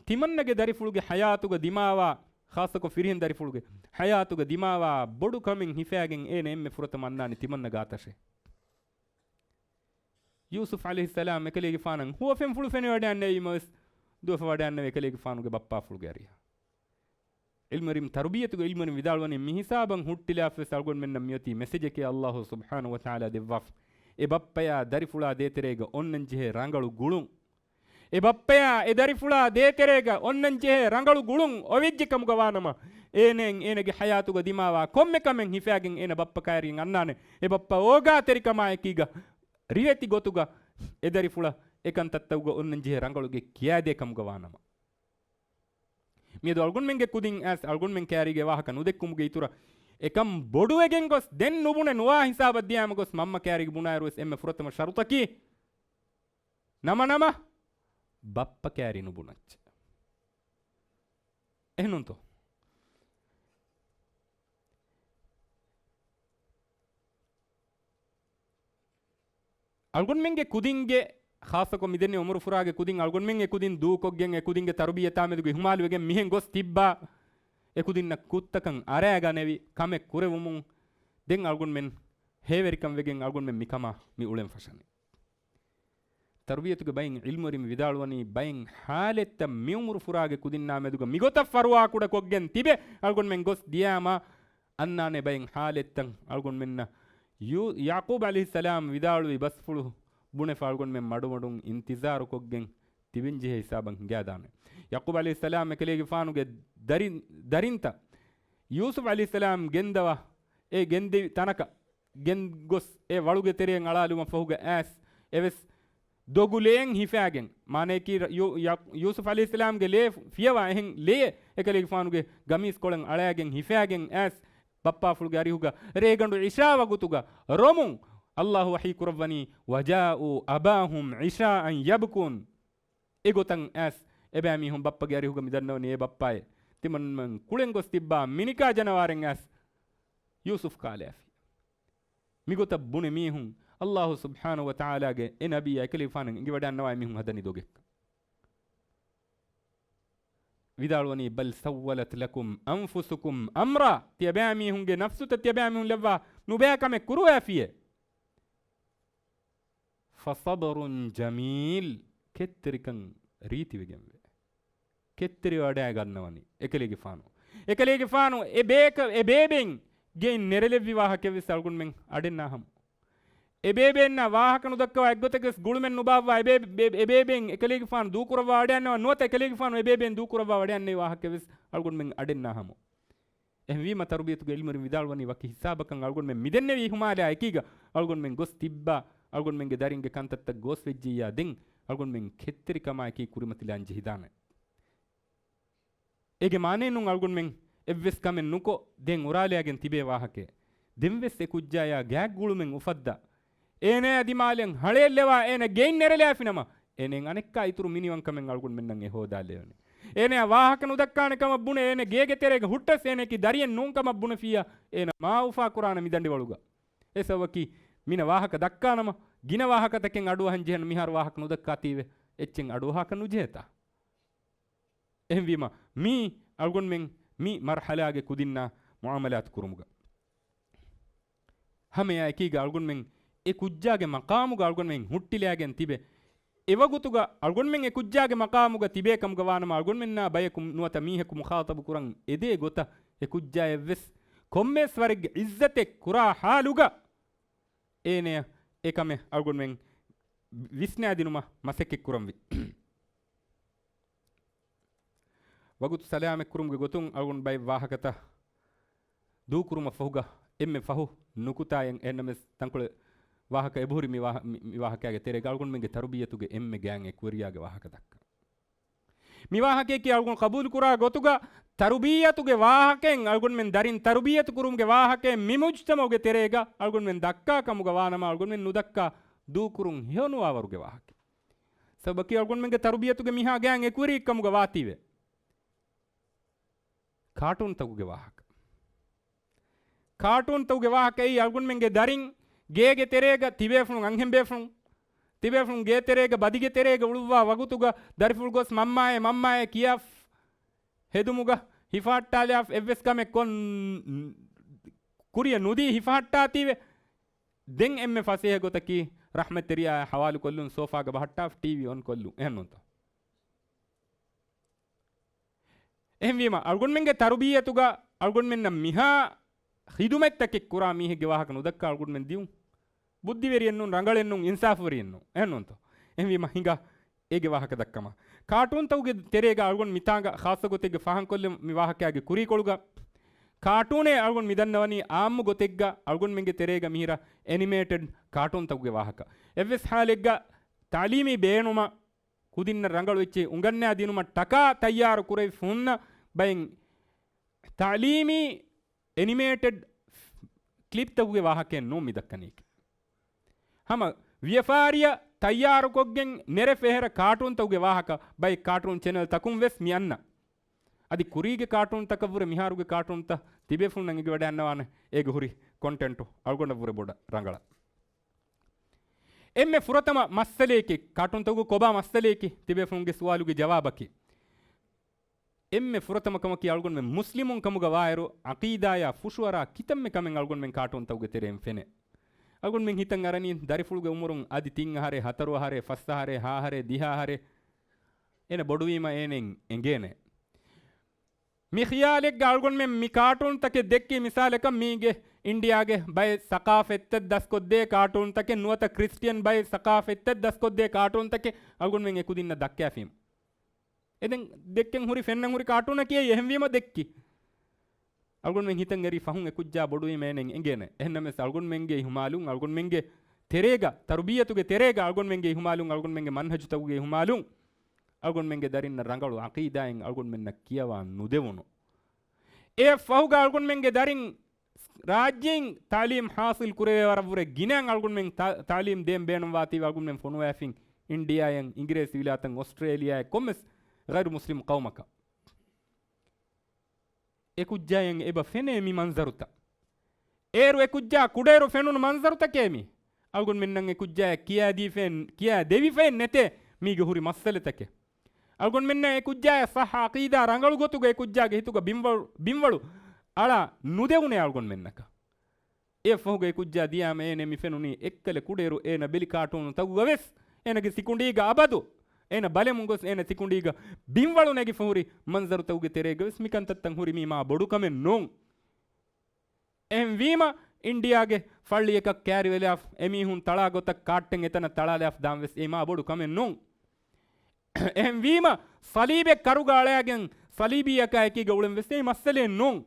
ތިމަންނަގެ ދަރިފުޅުގެ ޙަޔާތުގަ ދިމާވާ، ޚާއްޞަކޮށް ފިރިހެން ދަރިފުޅުގެ ޙަޔާތުގަ ދިމާވާ ބޮޑު ކަމެއް ހިފާގެން އޭނަ އެންމެ ފުރަތަމަ އަންނާނީ ތިމަންނަ ގާތަށޭ. ޔޫސުފް ޢަލައިހިއްސަލާމް އެކަލޭގެފާނަށް ހުވަފެންފުޅު ފެނިވަޑައިގަންނެވީމަވެސް، ދުވަފަވަޑައިގަންނެވި އެކަލޭގެފާނުގެ ބައްޕާފުޅުގެ އަރިހަށް. ޢިލްމުވެރިން، ތަރުބިއްޔަތުގެ ޢިލްމުވެރިން ވިދާޅުވަނީ، މިހިސާބަށް ހުއްޓިލާފަވެސް އަޅުގަނޑުމެންނަށް މިއޮތީ މެސެޖެކޭ އައްލާހު ސުބްޙާނަހު ވަތަޢާލާ ދެއްވާފަ. އެ ބައްޕަޔާ ދަރިފުޅާ ދޭތެރޭގަ އޮންނަންޖެހޭ ރަނގަޅު ގުޅުން. އެ ބައްޕަޔާ އެ ދަރިފުޅާ ދޭތެރޭގަ އޮންނަންޖެހޭ ރަނގަޅު ގުޅުން އޮވެއްޖެ ކަމުގަ ވާނަމަ، އޭނައަށް އޭނަގެ ޙަޔާތުގަ ދިމާވާ ކޮންމެ ކަމެއް ހިފާގެން އޭނަ ބައްޕަ ކައިރިއަށް އަންނާނެ. އެ ބައްޕަ އޯގާތެރިކަމާއެކީގަ ރިވެތި ގޮތުގަ އެ ދަރިފުޅަށް އެކަންތައްތަކުގަ އޮންނަންޖެހޭ ރަނގަޅުގެ ކިޔާދޭ ކަމުގަ ވާނަމަ. މިއަދު އަޅުގަނޑުމެންގެ ކުދިން އައިސް އަޅުގަނޑުމެން ކައިރީގެ ވާހަކަ ނުދެއްކުމުގެ އިތުރަށް އެކަން ބޮޑުވެގެން ގޮސް ދެން ނުބުނެ ނުވާ ހިސާބަށް ދިޔާމަ ގޮސް މަންމަ ކައިރީގަ ބުނާއިރު ވެސް އެންމެ ފުރަތަމަ ޝަރުޠަކީ ނަމަ ނަމަ ބައްޕަ ކައިރި ނުބުނައްޗެއް. އެހެންނޫންތޯ؟ އަޅުގަނޑުމެންގެ ކުދިންގެ، ޚާއްޞަކޮށް މިދެންނެވި އުމުރު ފުރާގެ ކުދިން، އަޅުގަނޑުމެން އެ ކުދިން ދޫކޮށްގެން، އެ ކުދިންގެ ތަރުބިއްޔަތާމެދުގަ އިހުމާލުވެގެން މިހެން ގޮސް ތިއްބާ، އެ ކުދިންނަށް ކުށްތަކަށް އަރާގަނެވި ކަމެއް ކުރެވުމުން، ދެން އަޅުގަނޑުމެން ހޭވެރިކަން ވެގެން އަޅުގަނޑުމެން މިކަމާ މި އުޅެން ފަށަނީ. ތަރުބިޔަތުގެ ބައިން ޢިލްމުވެރިން ވިދާޅުވަނީ، ބައެއް ޙާލެއްތައް މި އުމުރު ފުރާގެ ކުދިންނާމެދުގަ މިގޮތަށް ފަރުވާކުޑަކޮށްގެން ތިބެ، އަޅުގަނޑުމެން ގޮސް ދިޔާމަ އަންނާނެ. ބައެއް ޙާލެއްތައް އަޅުގަނޑުމެންނަށް ޔޫ-، ޔަޢުޤޫބް ޢަލައިހިއްސަލާމް ވިދާޅުވި ބަސްފުޅު ބުނެފަ އަޅުގަނޑުމެން މަޑުމަޑުން އިންތިޒާރުކޮށްގެން ތިބެންޖެހޭ ހިސާބަށް ހިނގާދާނެ. ޔަޢުޤޫބް ޢަލައިހިއްސަލާމް އެކަލޭގެފާނުގެ ދަރިން-، ދަރިންތައް ޔޫސުފް ޢަލައިހިއްސަލާމް ގެންދަވާ، އެ ގެންދެވި ތަނަކަށް ގެންގޮސް އެ ވަޅުގެ ތެރެއަށް އަޅާލުމަށް ފަހުގަ އައިސް، އެވެސް ދޮގު ލޭން ހިފާގެން، މާނަޔަކީ ޔޫ-، ޔަ-، ޔޫސުފް ޢަލައިހިއްސަލާމްގެ ލޭ ފިޔަވާ އެހެން ލޭ އެކަލޭގެފާނުގެ ގަމީސް ކޮޅަށް އަޅާގެން ހިފާގެން އައިސް ބައްޕާފުޅުގެ އަރިހުގަ ރޭގަނޑު ޢިޝާ ވަގުތުގަ ރޮމުން ﷲ ވަޙީ ކުރައްވަނީ، "وجاءوا أباهم عشاء يبكون." އެގޮތަށް އައިސް އެބައިމީހުން ބައްޕަގެ އަރިހުގަ މިދަންނަވަނީ އޭ ބައްޕާއޭ، ތިމަންމެން ކުޅެން ގޮސް ތިއްބާ މިނިކާ ޖަނަވާރެއް އައިސް ޔޫސުފް ކާލާފި. މިގޮތަށް ބުނެ މީހުން ﷲ ސުބްޙާނަހޫ ވަތަޢާލާގެ އެ ނަބީ އެކަލޭގެފާނަށް އެނގިވަޑައިގަންނަވާ އެމީހުން ހަދަނީ ދޮގެއްކަން. ވިދާޅުވަނީ، "بل سولت لكم أنفسكم أمرا." ތިޔަބައިމީހުންގެ ނަފްސުތައް ތިޔަބައިމީހުން ލައްވާ ނުބައި ކަމެއް ކުރުވައިފިޔޭ. "فصبر جميل." ކެތްތެރިކަން ރީތިވެގެންވޭ. ކެތްތެރިވަޑައިގަންނަވަނީ އެކަލޭގެފާނު. އެކަލޭގެފާނު އެ ބޭކަ-، އެ ބޭބެއިން ގެއިން ނެރެލެއްވި ވާހަކައެއްވެސް އަޅުގަނޑުމެން އަޑެއް ނާހަމު. އެ ބޭބެއިންނާ ވާހަކަ ނުދައްކަވާ އެއްގޮތަކަސް ގުޅުމެއް ނުބާއްވާ އެ ބޭ-، ބޭ-، އެ ބޭބެއިން އެކަލޭގެފާނު ދޫކުރައްވާ ވަޑައިގަންނަވާ ނުވަތަ އެކަލޭގެފާނު އެ ބޭބެއިން ދޫކުރައްވާ ވަޑައިގަންނަވި ވާހަކައެއްވެސް އަޅުގަނޑުމެން އަޑެއް ނާހަމު. އެހެންވީމަ ތަރުބިޔަތުގެ އިލްމުވެރިން ވިދާޅުވަނީ ވަކި ހިސާބަކަށް އަޅުގަނޑުމެން މިދެންނެވި އިހުމާލާ އެކީގަ އަޅުގަނޑުމެން ގޮސް ތިއްބާ އަޅުގަނޑުމެންގެ ދަރިންގެ ކަންތައްތައް ގޯސްވެއްޖިއްޔާ ދެން އަޅުގަނޑުމެން ކެތްތެރިކަމާއެކީ ކުރިމަތިލާން ޖެހިދާނެ. އޭގެ މާނައެއްނޫން އަޅުގަނޑުމެން އެއްވެސް ކަމެއް ނުކޮށް ދެން އުރާލާގެން ތިބޭ ވާހަކައެއް. ދެންވެސް އެ ކުއްޖާޔާ ގާތްގުޅުމެއް އުފައްދާ، އޭނާޔާ ދިމާލަށް ހަޅޭއްލަވާ އޭނަ ގެއިން ނެރެލާފިނަމަ، އޭނައަށް އަނެއްކާ އިތުރު މިނިވަންކަމެއް އަޅުގަނޑުމެންނަށް އެ ހޯދާލެވޭނެ. އޭނަޔާ ވާހަކަ ނުދައްކާނެ ކަމަށް ބުނެ އޭނަ ގޭގެ ތެރޭގަ ހުއްޓަސް އޭނަޔަކީ ދަރިއެއް ނޫން ކަމަށް ބުނެފިއްޔާ، އޭނަ މާ އުފާކުރާނެ މި ދަނޑިވަޅުގަ. އެ ސަބަބަކީ މިނަ ވާހަކަ ދައްކާނަމަ، ގިނަ ވާހަކަތަކެއް އަޑުއަހަން ޖެހޭނެ މިހާރު ވާހަކަ ނުދައްކާތީވެ، އެއްޗެއް އަޑުއަހާކަށް ނުޖެހޭތާ. އެހެންވީމަ، މީ އަޅުގަނޑުމެން މި މަރުޙަލާގެ ކުދިންނާ މުޢާމަލާތު ކުރުމުގަ ހަމައެއާއެކީގަ އަޅުގަނޑުމެން އެ ކުއްޖާގެ މަޤާމުގަ އަޅުގަނޑުމެން ހުއްޓިލާގެން ތިބެ، އެވަގުތުގަ އަޅުގަނޑުމެން އެ ކުއްޖާގެ މަޤާމުގަ ތިބޭ ކަމުގަ ވާނަމަ، އަޅުގަނޑުމެންނާ ބަޔަކު ނުވަތަ މީހަކު މުޚާޠަބު ކުރަން އެދޭ ގޮތަށް އެ ކުއްޖާއަށްވެސް ކޮންމެވެސް ވަރެއްގެ ޢިއްޒަތެއް ކުރާ ޙާލުގަ އޭނަޔަށް އެ ކަމެއް އަޅުގަނޑުމެން ވިސްނާދިނުމަށް މަސައްކަތް ކުރަންވީ. ވަގުތު ސަލާމަތްކުރުމުގެ ގޮތުން އަޅުގަނޑު ބައެއް ވާހަކަތައް ދޫކުރުމަށް ފަހުގަ އެންމެ ފަހު ނުކުތާއެއް އެހެންނަމަވެސް ތަންކޮޅެއް ވާހަކަ އެބަހުރި މި ވާހަ-، މި، މި ވާހަކައިގެ ތެރޭގަ އަޅުގަނޑުމެންގެ ތަރުބިއްޔަތުގެ އެންމެ ގާތް އެކުވެރިޔާގެ ވާހަކަ ދައްކަން. މި ވާހަކަޔަކީ އަޅުގަނޑު ޤަބޫލުކުރާ ގޮތުގަ ތަރުބިއްޔަތުގެ ވާހަކައިން އަޅުގަނޑުމެން ދަރިން ތަރުބިއްޔަތު ކުރުމުގެ ވާހަކައިން މި މުޖްތަމަޢުގެ ތެރޭގަ އަޅުގަނޑުމެން ދައްކާ ކަމުގަ ވާނަމަ އަޅުގަނޑުމެން ނުދައްކާ ދޫކުރުން ހެޔޮނުވާވަރުގެ ވާހަކަ. ސަބަބަކީ އަޅުގަނޑުމެންގެ ތަރުބިއްޔަތުގެ މިހާ ގާތް އެކުވެރިއެއްކަމުގަ ވާތީވެ. ކާޓޫންތަކުގެ ވާހަކަ. ކާޓޫންތަކުގެ ވާހަކައީ އަޅުގަނޑުމެންގެ ދަރިން ގޭގެ ތެރޭގަ ތިބޭފުޅުން އަންހެންބޭފުޅުން ތިބޭފުޅުން ގޭތެރޭގަ ބަދިގެ ތެރޭގަ އުޅުއްވާ ވަގުތުގަ ދަރިފުޅު ގޮސް މަންމާއޭ މަންމާއޭ ކިޔާ ހެދުމުގަ ހިފަހައްޓާލާ އެއްވެސް ކަމެއް ކޮން ކުރިޔަށް ނުދީ ހިފަހައްޓާތީވެ. ދެން އެންމެ ފަސޭހަ ގޮތަކީ ރަޙްމަތްތެރިޔާ ހަވާލުކޮށްލުން، ސޯފާގަ ބަހައްޓާ ޓީވީ އޮން ކޮށްލުން. އެހެންނޫންތޯ؟ އެހެންވީމަ، އަޅުގަނޑުމެންގެ ތަރުބިއްޔަތުގަ އަޅުގަނޑުމެންނަށް މިހާ ޚިދުމަތްތަކެއް ކުރާ މީހެއްގެ ވާހަކަ ނުދައްކާ އަޅުގަނޑުމެން ދިޔުން. ބުއްދިވެރިއެއްނޫން، ރަނގަޅެއްނޫން، އިންސާފުވެރިއެއްނޫން. އެހެންނޫންތޯ؟ އެހެންވީމަ ހިނގާ އޭގެ ވާހަކަ ދައްކަމާ. ކާޓޫންތަކުގެ ތެރޭގަ އަޅުގަނޑު މިތާނގަ ޚާއްޞަ ގޮތެއްގެ ފާހަގަކޮށްލެވުން މި ވާހަކައިގެ ކުރީކޮޅުގަ. ކާޓޫނޭ އަޅުގަނޑު މިދަންނަވަނީ އާއްމު ގޮތެއްގަ އަޅުގަނޑުމެންގެ ތެރޭގަ މިހިރަ އެނިމޭޓެޑް ކާޓޫންތަކުގެ ވާހަކަ. އެއްވެސް ހާލެއްގަ ތަޢުލީމީ ބޭނުމަށް ކުދިންނަށް ރަނގަޅު އެއްޗެއް އުނގަންނާ ދިނުމަށް ޓަކާ ތައްޔާރު ކުރެވިފަ ހުންނަ ބައެއް ތަޢުލީމީ އެނިމޭޓެޑް ކްލިޕްތަކުގެ ވާހަކައެއް ނޫން މި ދައްކަނީކީ. ހަމަ ވިޔަފާރިއަށް ތައްޔާރުކޮށްގެން ނެރެފަ އެހެރަ ކާޓޫންތަކުގެ ވާހަކަ ބައެއް ކާޓޫން ޗެނަލް ތަކުން ވެސް މި އަންނަ. އަދި ކުރީގެ ކާޓޫންތަކަށްވުރެ މިހާރުގެ ކާޓޫންތައް ތިބޭފުޅުންނަށް އެނގިވަޑައިގަންނަވާނެ އޭގެ ހުރި ކޮންޓެންޓު އަޅުގަނޑަށްވުރެ ބޮޑަށް ރަނގަޅަށް. އެންމެ ފުރަތަމަ މައްސަލަޔަކީ، ކާޓޫންތަކުގެ ކޮބާ މައްސަލަޔަކީ ތިބޭފުޅުންގެ ސުވާލުގެ ޖަވާބަކީ. އެންމެ ފުރަތަމަ ކަމަކީ އަޅުގަނޑުމެން މުސްލިމުން ކަމުގަ ވާއިރު، ޢަޤީދާޔާ ފުށުއަރާ ކިތަންމެ ކަމެއް އަޅުގަނޑުމެން ކާޓޫންތަކުގެ ތެރެއިން ފެނޭ. އަޅުގަނޑުމެން ހިތަށް އަރަނީ ދަރިފުޅުގެ އުމުރުން އަދި ތިން އަހަރެއް، ހަތަރު އަހަރެއް، ފަސް އަހަރެއް، ހަ އަހަރެއް، ދިހަ އަހަރެއް. އޭނަ ބޮޑުވީމަ އޭނައަށް އެނގޭނެ. މި ޚިޔާލެއްގަ އަޅުގަނޑުމެން މި ކާޓޫންތަކެއް ދެއްކީ މިސާލަކަށް މީގެ އިންޑިޔާގެ ބައެއް ސަޤާފަތްތައް ދަސްކޮށްދޭ ކާޓޫންތަކެއް ނުވަތަ ކްރިސްޓިއަން ބައެއް ސަޤާފަތްތައް ދަސްކޮށްދޭ ކާޓޫންތަކެއް އަޅުގަނޑުމެން އެކުދިންނަށް ދައްކާފީމަ. އެ ދެން ދެއްކެން ހުރި ފެންނަން ހުރި ކާޓޫނަކީ އެއީ އެހެންވީމަ ދެއްކި. އަޅުގަނޑުމެން ހިތަށް އެރީ ފަހުން އެ ކުއްޖާ ބޮޑުވީމަ އޭނައަށް އެނގޭނެ. އެހެންނަމަވެސް އަޅުގަނޑުމެންގެ އިހުމާލުން އަޅުގަނޑުމެންގެ ތެރޭގަ، ތަރުބިއްޔަތުގެ ތެރޭގަ އަޅުގަނޑުމެންގެ އިހުމާލުން، އަޅުގަނޑުމެންގެ މަންހަޖުތަކުގެ އިހުމާލުން، އަޅުގަނޑުމެންގެ ދަރިންނަށް ރަނގަޅު އަޤީދާއެއް އަޅުގަނޑުމެންނަށް ކިޔަވާ ނުދެވުނު. އެއަށް ފަހުގަ އަޅުގަނޑުމެންގެ ދަރިން ރާއްޖެއިން ތަޢުލީމް ޙާޞިލް ކުރެވޭ ވަރަށްވުރެ ގިނައިން އަޅުގަނޑުމެން ތަ-، ތަޢުލީމް ދޭން ބޭނުންވާތީވެ އަޅުގަނޑުމެން ފޮނުވައިފިން އިންޑިއާއިން، އިނގިރޭސި ވިލާތަށް، އޮސްޓްރޭލިއާއަށް ކޮންމެސް ޣައިރު މުސްލިމް ޤައުމަކަށް. އެ ކުއްޖާއަށް އެބަ ފެނޭ މި މަންޒަރުތައް. އޭރު އެ ކުއްޖާ ކުޑައިރު ފެނުނު މަންޒަރުތަކޭ މީ. އަޅުގަނޑުމެންނަށް އެ ކުއްޖާއަށް ކިޔާދީފައެއް، ކިޔާ ދެވިފައެއް ނެތޭ މީގެ ހުރި މައްސަލަތަކެއް. އަޅުގަނޑުމެންނަށް އެ ކުއްޖާއަށް ޞައްޙަ ޢަޤީދާ ރަނގަޅު ގޮތުގަ އެ ކުއްޖާގެ ހިތުގަ ބިންވަޅު، ބިންވަޅު އަޅާ ނުދެވުނޭ އަޅުގަނޑުމެންނަކަށް. އެއަށްފަހުގަ އެ ކުއްޖާ ދިޔާމަ އޭނަ މި ފެނުނީ އެއްކަލަ ކުޑައިރު އޭނަ ބެލި ކާޓޫނުތަކުގަ ވެސް އޭނަގެ ސިކުނޑީގަ އަބަދު އޭނަ ބަލަމުން ގޮސް އޭނަ ސިކުނޑީގަ ބިންވަޅު ނެގިފަ ހުރި މަންޒަރުތަކުގެ ތެރޭގަ ވެސް މިކަންތައްތައް ހުރި މީ މާ ބޮޑު ކަމެއް ނޫން. އެހެންވީމަ، އިންޑިއާގެ ފައްޅިއަކަށް ކައިރިވެލާފަ، އެމީހުން ތަޅާ ގޮތަށް ކާއްޓެއް އެތަނަށް ތަޅާލާފަ ދާން ވެސް އެއީ މާ ބޮޑު ކަމެއް ނޫން. އެހެންވީމަ، ޞަލީބެއް ކަރުގަ އަޅައިގެން ޞަލީބީއަކާ އެކީގަ އުޅެން ވެސް އެއީ މައްސަލައެއް ނޫން.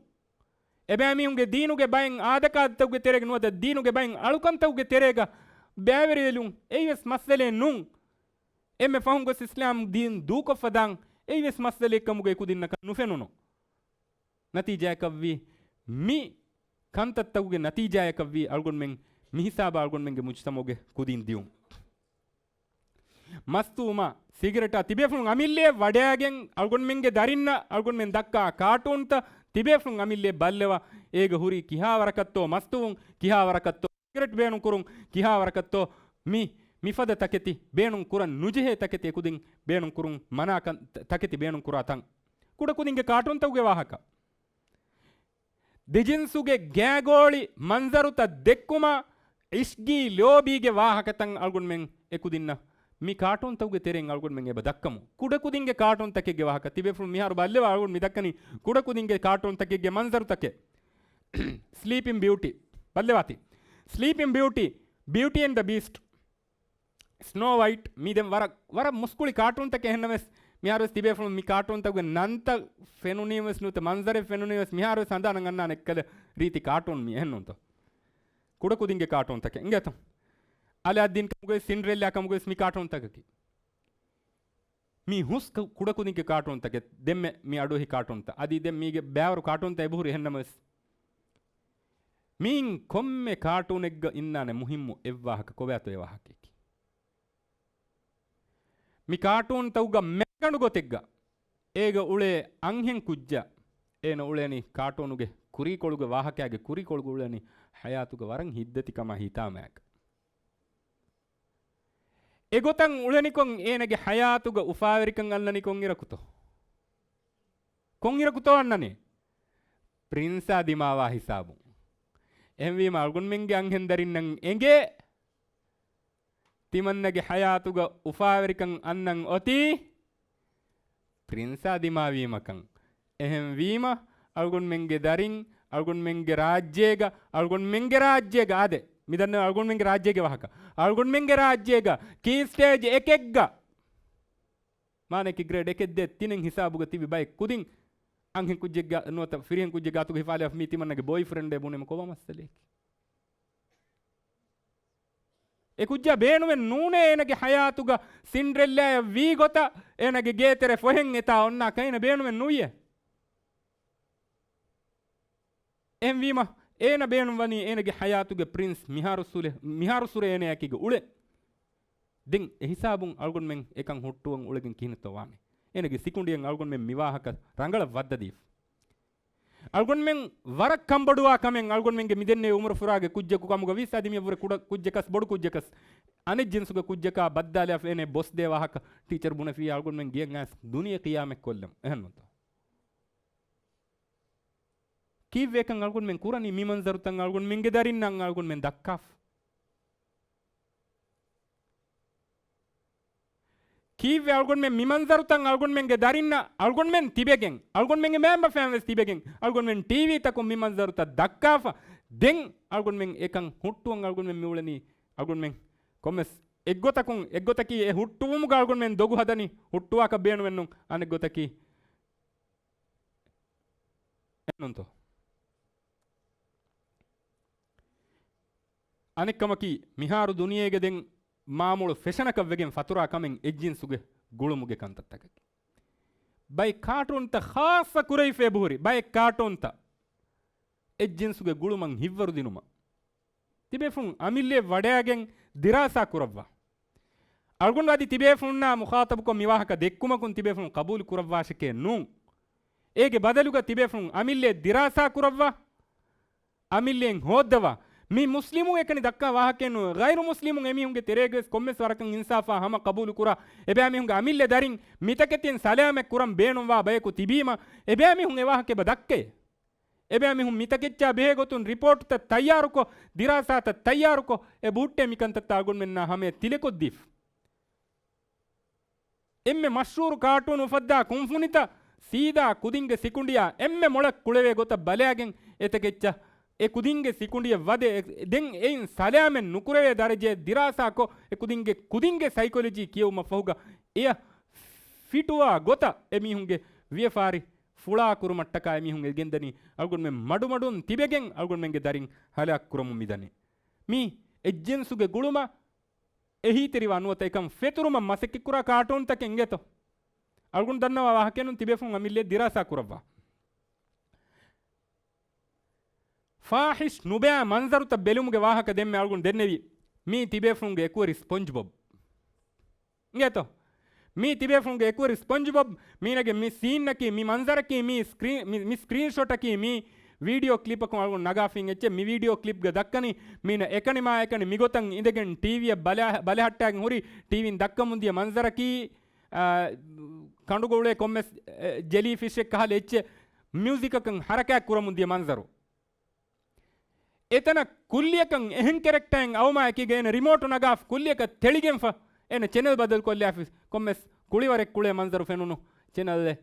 އެބައިމީހުންގެ ދީނުގެ ބައެއް އާދަކާދަތަކުގެ ތެރޭގަ ނުވަތަ ދީނުގެ ބައެއް އަޅުކަންތަކުގެ ތެރޭގަ ބައިވެރިވެލުން އެއީ ވެސް މައްސަލައެއް ނޫން. އެންމެ ފަހުން ގޮސް އިސްލާމް ދީން ދޫކޮށްފަ ދާން އެއީ ވެސް މައްސަލައެއްކަމުގައި ކުދިންނަކަށް ނުފެނުނު. ނަތީޖާއަކަށްވީ، މި ކަންތައްތަކުގެ ނަތީޖާއަކަށްވީ އަޅުގަނޑުމެން މިހިސާބަށް އަޅުގަނޑުމެންގެ މުޖުތަމަޢުގެ ކުދިން ދިޔުން. މަސްތުވުމާ، ސިގިރެޓާ ތިބޭފުޅުން އަމިއްލައަށް ވަޑައިގެން އަޅުގަނޑުމެންގެ ދަރިންނަށް އަޅުގަނޑުމެން ދައްކާ ކާޓޫންތައް ތިބޭފުޅުން އަމިއްލައަށް ބައްލަވާ، އޭގަ ހުރީ ކިހާ ވަރަކަށްތޯ މަސްތުވުން، ކިހާ ވަރަކަށްތޯ ސިގަރެޓް ބޭނުން ކުރުން، ކިހާ ވަރަކަށްތޯ މި، މިފަދަ ތަކެތި ބޭނުން ކުރަން ނުޖެހޭ ތަކެތި އެކުދިން ބޭނުން ކުރުން މަނާ ކަން، ތަ-، ތަކެތި ބޭނުން ކުރާ ތަން. ކުޑަކުދިންގެ ކާޓޫންތަކުގެ ވާހަކަ. ދެޖިންސުގެ ގާގޯޅި މަންޒަރުތައް ދެއްކުމަށް އިޝްގީ ލޯބީގެ ވާހަކަތައް އަޅުގަނޑުމެން އެކުދިންނަށް މި ކާޓޫންތަކުގެ ތެރެއިން އަޅުގަނޑުމެން އެބަ ދައްކަމު. ކުޑަކުދިންގެ ކާޓޫންތަކެއްގެ ވާހަކަ. ތިބޭފުޅުން މިހާރު ބައްލަވާ އަޅުގަނޑު މި ދައްކަނީ ކުޑަކުދިންގެ ކާޓޫންތަކެއްގެ މަންޒަރުތަކެއް. ސްލީޕިން ބިއުޓީ. ބައްލަވާތި. ސްލީޕިން ބިއުޓީ، ބިއުޓީ އެންޑް ދަ ބީސްޓް. ސްނޯ ވައިޓް، މީ ދެން ވަރަށް، ވަރަށް މުސްކުޅި ކާޓޫންތަކެއް. އެހެންނަމަވެސް، މިހާރުވެސް ތިބޭފުޅުން މި ކާޓޫންތަކުގެ ނަންތައް ފެނުނީމަވެސް ނުވަތަ މަންޒަރެއް ފެނުނީމަވެސް، މިހާރުވެސް ހަނދާނަށް އަންނާނެ އެއްކަލަ ރީތި ކާޓޫން މީ. އެހެންނޫންތޯ؟ ކުޑަކުދިންގެ ކާޓޫންތަކެއް. އިނގޭތޯ؟ އަލާއްދީން ކަމުގައި، ސިންޑްރެއްލާ ކަމުގައި ވެސް މި ކާޓޫންތަކަކީ. މީ ހުސް ކު-، ކުޑަކުދިންގެ ކާޓޫންތަކެއް. ދެންމެ މި އަޑުއެހި ކާޓޫންތައް. އަދި ދެން މީގެ ބައިވަރު ކާޓޫންތައް އެބަހުރި. އެހެންނަމަވެސް، މީން ކޮންމެ ކާޓޫނެއްގަ އިންނާނެ މުހިއްމު އެއްވާހަކަ. ކޮބާތޯ އެ ވާހަކައަކީ؟ މި ކާޓޫންތަކުގަ މެދުގަނޑު ގޮތެއްގަ އޭގަ އުޅޭ އަންހެން ކުއްޖާ، އޭނަ އުޅެނީ ކާޓޫނުގެ ކުރީކޮޅުގެ ވާހަކައިގެ ކުރީކޮޅުގަ އުޅެނީ ހަޔާތުގަ ވަރަށް ހިތްދަތިކަމާ ހިތާމައަކަށް. އެގޮތަށް އުޅެނިކޮށް އޭނަގެ ހަޔާތުގަ އުފާވެރިކަން އަންނަނީ ކޮންއިރަކުތޯ؟ ކޮންއިރަކުތޯ އަންނަނީ؟ ޕްރިންސާ ދިމާވާ ހިސާބުން. އެހެންވީމަ އަޅުގަނޑުމެންގެ އަންހެން ދަރިންނަށް އެނގޭ، ތިމަންނަގެ ހަޔާތުގަ އުފާވެރިކަން އަންނަން އޮތީ ޕްރިންސާ ދިމާވީމަކަން. އެހެންވީމަ، އަޅުގަނޑުމެންގެ ދަރިން، އަޅުގަނޑުމެންގެ ރާއްޖޭގަ، އަޅުގަނޑުމެންގެ ރާއްޖޭގަ، އާދެ، މިދަންނަ އަޅުގަނޑުމެންގެ ރާއްޖޭގެ ވާހަކަ. އަޅުގަނޑުމެންގެ ރާއްޖޭގަ ކީ ސްޓޭޖް އެކެއްގަ، މާނައަކީ ގްރޭޑް އެކެއް ދޭއް ތިނެއް ހިސާބުގަ ތިބި ބައެއް ކުދިން އަންހެން ކުއްޖެއްގަ ނުވަތަ ފިރިހެން ކުއްޖެއް ގާތުގަ ހިފާލާފަ މީ ތިމަންނަގެ ބޯއިފްރެންޑޭ ބުނީމަ ކޮބާ މައްސަލައެކޭ؟ އެ ކުއްޖާ ބޭނުމެއް ނޫނޭ އޭނަގެ ހަޔާތުގަ ސިންޑްރެއްލާއަށް ވީ ގޮތަށް އޭނަގެ ގޭތެރެ ފޮހެން އެތާ އޮންނާކަށް އޭނަ ބޭނުމެއް ނުވިޔޭ. އެހެންވީމަ، އޭނަ ބޭނުންވަނީ އޭނަގެ ހަޔާތުގެ ޕްރިންސް މިހާރު ސުރެ، މިހާރު ސުރެ އޭނައާއެކީގަ އުޅެން. ދެން އެހިސާބުން އަޅުގަނޑުމެން އެކަން ހުއްޓުވަން އުޅެގެން ކިހިނެއްތޯ ވާނީ؟ އޭނަގެ ސިކުނޑިއަށް އަޅުގަނޑުމެން މިވާހަކަ ރަނގަޅަށް ވައްދަދީފަ. އަޅުގަނޑުމެން ވަރަށް ކަންބޮޑުވާ ކަމެއް އަޅުގަނޑުމެންގެ މިދެންނެވި އުމުރު ފުރާގެ ކުއްޖަކު ކަމުގަ ވީސް އަދި މިއަށްވުރެ ކުޑަ ކުއްޖަކަސް ބޮޑު ކުއްޖަކަސް އަނެއް ޖިންސުގެ ކުއްޖަކާ ބައްދާލާފަ އޭނަ ބޮސް ދޭ ވާހަކަ ޓީޗަރު ބުނެފިއްޔާ އަޅުގަނޑުމެން ގެޔަށް އައިސް ދުނިޔެ ޤިޔާމަތް ކޮށްލަމު. އެހެންނޫންތޯ؟ ކީއްވެ އެކަން އަޅުގަނޑުމެން ކުރަނީ؟ މި މަންޒަރުތައް އަޅުގަނޑުމެންގެ ދަރިންނަށް އަޅުގަނޑުމެން ދައްކާފަ. ކީއްވެ އަޅުގަނޑުމެން މި މަންޒަރުތައް އަޅުގަނޑުމެންގެ ދަރިންނަށް އަޅުގަނޑުމެން ތިބެގެން، އަޅުގަނޑުމެންގެ މައިންބަފައިން ވެސް ތިބެގެން، އަޅުގަނޑުމެން ޓީވީތަކުން މި މަންޒަރުތައް ދައްކާފަ، ދެން އަޅުގަނޑުމެން އެކަން ހުއްޓުވަން އަޅުގަނޑުމެން މި އުޅެނީ އަޅުގަނޑުމެން ކޮންމެސް އެއްގޮތަކުން، އެއްގޮތަކީ އެ ހުއްޓުވުމުގަ އަޅުގަނޑުމެން ދޮގު ހަދަނީ ހުއްޓުވާކަށް ބޭނުމެއްނޫން، އަނެއްގޮތަކީ އެއްނޫންތޯ؟ އަނެއްކަމަކީ، މިހާރު ދުނިޔޭގެ ދެން މާމޮޅު ފެޝަނަކަށް ވެގެން ފަތުރާ ކަމެއް އެއްޖިންސުގެ ގުޅުމުގެ ކަންތައްތަކަކީ. ބައެއް ކާޓޫންތައް ޚާއްޞަ ކުރެވިފަ އެބަހުރި، ބައެއް ކާޓޫންތައް އެއްޖިންސުގެ ގުޅުމަށް ހިއްވަރު ދިނުމަށް ތިބޭފުން އަމިއްލައަށް ވަޑައިގެން ދިރާސާ ކުރައްވާ. އަޅުގަނޑު އަދި ތިބޭފުންނާ މުޚާޠަބުކޮށް މި ވާހަކަ ދެއްކުމަކުން ތިބޭފުން ޤަބޫލު ކުރައްވާށެކޭ ނޫން. އޭގެ ބަދަލުގަ ތިބޭފުން އަމިއްލައަށް ދިރާސާ ކުރައްވާ. އަމިއްލައިން ހޯއްދަވާ. މި މުސްލިމުން އެކަނި ދައްކާ ވާހަކައެއް ނޫން. ޣައިރު މުސްލިމުން އެމީހުންގެ ތެރޭގަވެސް ކޮންމެސް ވަރަކަށް އިންސާފާ ހަމަ ޤަބޫލު ކުރާ. އެބައިމީހުންގެ އަމިއްލަ ދަރިން މިތަކެތިން ސަލާމަތް ކުރަން ބޭނުންވާ ބަޔަކު ތިބީމަ، އެބައިމީހުން އެ ވާހަކަ އެބަ ދައްކައޭ. އެބައިމީހުން މިތަކެއްޗާ ބެހޭ ގޮތުން ރިޕޯޓްތައް ތައްޔާރުކޮށް، ދިރާސާތައް ތައްޔާރުކޮށް، އެ ބުހުއްޓޭ މިކަންތައްތައް އަޅުގަނޑުމެންނާ ހަމަޔަށް ތިލަކޮށްދީފަ. އެންމެ މަޝްހޫރު ކާޓޫނު އުފައްދާ ކުންފުނިތައް ސީދާ ކުދިންގެ ސިކުނޑިއާ އެންމެ މޮޅަށް ކުޅެވޭ ގޮތަށް ބަލާގެން އެތަކެއްޗަށް އެ ކުދިންގެ ސިކުނޑިއަށް ވަދެ، އެ، ދެން އެއިން ސަލާމަތް ނުކުރެވޭ ދަރަޖައަށް ދިރާސާކޮށް، އެ ކުދިންގެ، ކުދިންގެ ސައިކޮލޮޖީ ކިޔެވުމަށް ފަހުގަ އެޔަށް ފިޓުވާ ގޮތަށް އެމީހުންގެ ވިޔަފާރި ފުޅާކުރުމަށްޓަކާ އެމީހުން އެ ގެންދަނީ. އަޅުގަނޑުމެން މަޑުމަޑުން ތިބެގެން އަޅުގަނޑުމެންގެ ދަރިން ހަލާކު ކުރަމުން މިދަނީ. މީ އެއްޖިންސުގެ ގުޅުމަށް އެހީތެރިވާ ނުވަތަ އެކަން ފެތުރުމަށް މަސައްކަތްކުރާ ކާޓޫންތަކެއް އިނގޭތޯ. އަޅުގަނޑު ދަންނަވާ ވާހަކައެއްނޫން ތިބޭފުން އަމިއްލައަށް ދިރާސާ ކުރައްވާ. ފާހިޝް ނުބައި މަންޒަރުތައް ބެލުމުގެ ވާހަކަ ދެންމެ އަޅުގަނޑު ދެންނެވީ. މީ ތިބޭފުންގެ އެކުވެރި ސްޕޮންޖް ބޮބް. އިނގޭތޯ؟ މީ ތިބޭފުންގެ އެކުވެރި ސްޕޮންޖް ބޮބް. މީނަގެ މި ސީންއަކީ، މި މަންޒަރަކީ، މި ސްކްރީ-، މި، މި ސްކްރީންޝޮޓަކީ، މި ވީޑިއޯ ކްލިޕަކުން އަޅުގަނޑު ނަގާފިން އެއްޗެއް. މި ވީޑިއޯ ކްލިޕްގަ ދައްކަނީ މީނަ އެކަނި މާ އެކަނި މިގޮތަށް އިނދެގެން ޓީވީއަށް ބަލަ-، ބަލަހައްޓާގެން ހުރި ޓީވީން ދައްކަމުންދިޔަ މަންޒަރަކީ، އާ، ކަނޑުގަ އުޅޭ ކޮންމެސް، އެ، ޖެލީ ފިޝެއް ކަހަލަ އެއްޗެއް މިއުޒިކަކަށް ހަރަކާތް ކުރަމުންދިޔަ މަންޒަރު. އެތަނަށް ކުއްލިއަކަށް އެހެން ކެރެކްޓާއެއް އައުމާ އެކީގަ އޭނަ ރިމޯޓު ނަގާފަ ކުއްލިއަކަށް ތެޅިގެންފަ އޭނަ ޗެނެލް ބަދަލުކޮށްލާފި ކޮންމެސް ކުޅިވަރެއް ކުޅޭ މަންޒަރު ފެނުނު ޗެނެލްއެއް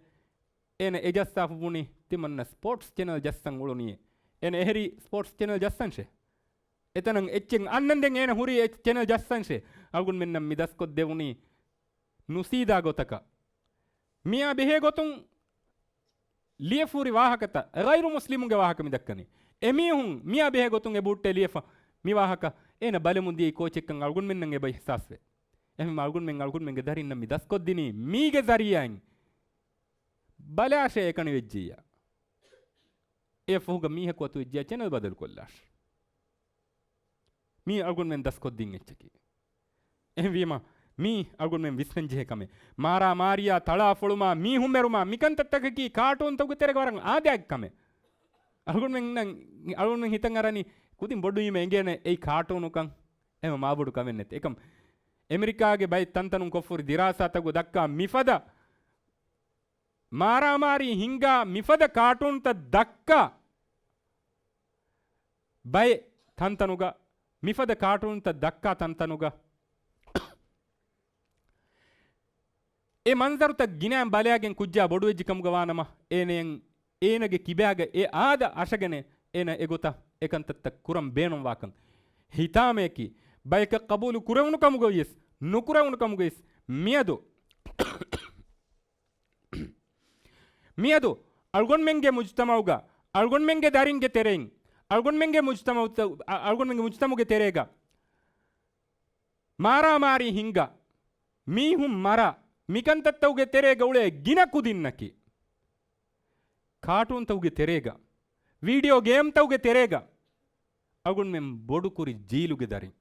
އޭނަ އެ ޖައްސާފަ ބުނީ ތިމަންނަ ސްޕޯޓްސް ޗެނެލް ޖައްސަން އުޅުނީ. އޭނަ އެހެރީ ސްޕޯޓްސް ޗެނެލް ޖައްސަންށޭ. އެތަނަށް އެއްޗެއް އަންނަންދެން އޭނަ ހުރީ އެ ޗެނެލް ޖައްސަންށޭ. އަޅުގަނޑުމެންނަށް މި ދަސްކޮށްދެވުނީ ނުސީދާ ގޮތަކަށް. މިއާ ބެހޭ ގޮތުން ލިޔެފަ ހުރި ވާހަކަތައް، ޣައިރު މުސްލިމުންގެ ވާހަކަ މި ދައްކަނީ. އެމީހުން މިއާ ބެހޭ ގޮތުން އެ ބުހުއްޓެއް ލިޔެފަ މި ވާހަކަ އޭނަ ބަލަމުން ދިޔައީ ކޯޗެއްކަން އަޅުގަނޑުމެންނަށް އެބަ އިޙްސާސްވޭ. އެހެންވީމަ އަޅުގަނޑުމެން އަޅުގަނޑުމެންގެ ދަރިންނަށް މި ދަސްކޮށްދިނީ މީގެ ޒަރީއާއިން. ބަލާށޭ އެކަނި ވެއްޖިއްޔާ. އެ ފަހުގަ މީހަކު އަތު ވެއްޖިއްޔާ ޗެނެލް ބަދަލުކޮށްލާށޭ. މީ އަޅުގަނޑުމެން ދަސްކޮށްދިން އެއްޗަކީ. އެހެންވީމަ، މީ އަޅުގަނޑުމެން ވިސްނަންޖެހޭ ކަމެއް. މާރާމާރީއާ، ތަޅާފޮޅުމާ، މީހުން މެރުމާ، މިކަންތައްތަކަކީ ކާޓޫންތަކުގެ ތެރޭގަ ވަރަށް އާދައިގެ ކަމެއް. އަޅުގަނޑުމެންނަށް، އަޅުގަނޑުމެން ހިތަށް އަރަނީ ކުދިން ބޮޑުވީމަ އެނގޭނެ އެއީ ކާޓޫނުކަން. އެހެންވީމަ މާބޮޑު ކަމެއް ނެތް. އެކަމް އެމެރިކާގެ ބައެއް ތަންތަނުން ކޮށްފަ ހުރި ދިރާސާތަކުގަ ދައްކާ މިފަދަ މާރާމާރީ ހިންގާ މިފަދަ ކާޓޫންތައް ދައްކާ ބައެއް ތަންތަނުގަ، މިފަދަ ކާޓޫންތައް ދައްކާ ތަންތަނުގަ އެ މަންޒަރުތައް ގިނައިން ބަލާގެން ކުއްޖާ ބޮޑުވެއްޖި ކަމުގަ ވާނަމަ، އޭނައަށް، އޭނަގެ ކިބާގަ އެ އާދަ އަށަގެނެ އޭނަ އެގޮތަށް އެކަންތައްތައް ކުރަން ބޭނުންވާކަން. ހިތާމަޔަކީ، ބަޔަކަށް ޤަބޫލު ކުރެވުނު ކަމުގަވިޔަސް، ނުކުރެވުނު ކަމުގަވިޔަސް، މިއަދު މިއަދު އަޅުގަނޑުމެންގެ މުޖުތަމަޢުގަ، އަޅުގަނޑުމެންގެ ދަރިންގެ ތެރެއިން، އަޅުގަނޑުމެންގެ މުޖުތަމަޢުތައް، އަ-، އަޅުގަނޑުމެންގެ މުޖުތަމަޢުގެ ތެރޭގަ މާރާމާރީ ހިންގާ، މީހުން މަރާ، މިކަންތައްތަކުގެ ތެރޭގަ އުޅޭ ގިނަ ކުދިންނަކީ، ކާޓޫންތަކުގެ ތެރޭގަ، ވީޑިއޯ ގޭމްތަކުގެ ތެރޭގަ އަޅުގަނޑުމެން ބޮޑުކުރި ޖީލުގެ ދަރިން.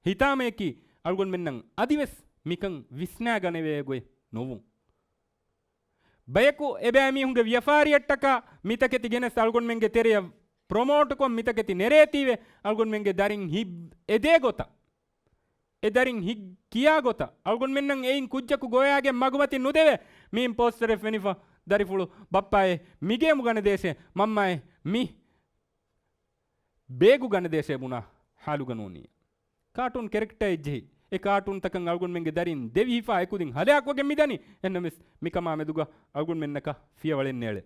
ހިތާމަޔަކީ އަޅުގަނޑުމެންނަށް އަދިވެސް މިކަން ވިސްނާގަނެވޭ ގޮތް ނުވުން. ބަޔަކު އެބައިމީހުންގެ ވިޔަފާރިއަށްޓަކާ މިތަކެތި ގެނެސް އަޅުގަނޑުމެންގެ ތެރެއަށް ޕްރޮމޯޓުކޮށް މިތަކެތި ނެރޭތީވެ އަޅުގަނޑުމެންގެ ދަރިން ހިތް އެދޭ ގޮތަށް، އެ ދަރިން ހިތް ކިޔާ ގޮތަށް އަޅުގަނޑުމެންނަށް އެއިން ކުއްޖަކު ގޮވައިގެން މަގުމަތި ނުދެވޭ. މިއިން ޕޯސްޓަރެއް ފެނިފަ ދަރިފުޅު ބައްޕާއޭ މިގޭމު ގަނެދޭށޭ، މަންމާއޭ މި ބޭގު ގަނެދޭށޭ ބުނާ ހާލުގަ ނޫނީ. ކާޓޫން ކެރެކްޓާ އެއްޖެހި، އެ ކާޓޫންތަކަށް އަޅުގަނޑުމެންގެ ދަރިން ދެވިހިފާ އެކުދިން ހަލާކުވެގެން މިދަނީ. އެހެންނަމަވެސް މިކަމާ މެދުގަ އަޅުގަނޑުމެންނަކަށް ފިޔަވަޅެއް ނޭޅޭ.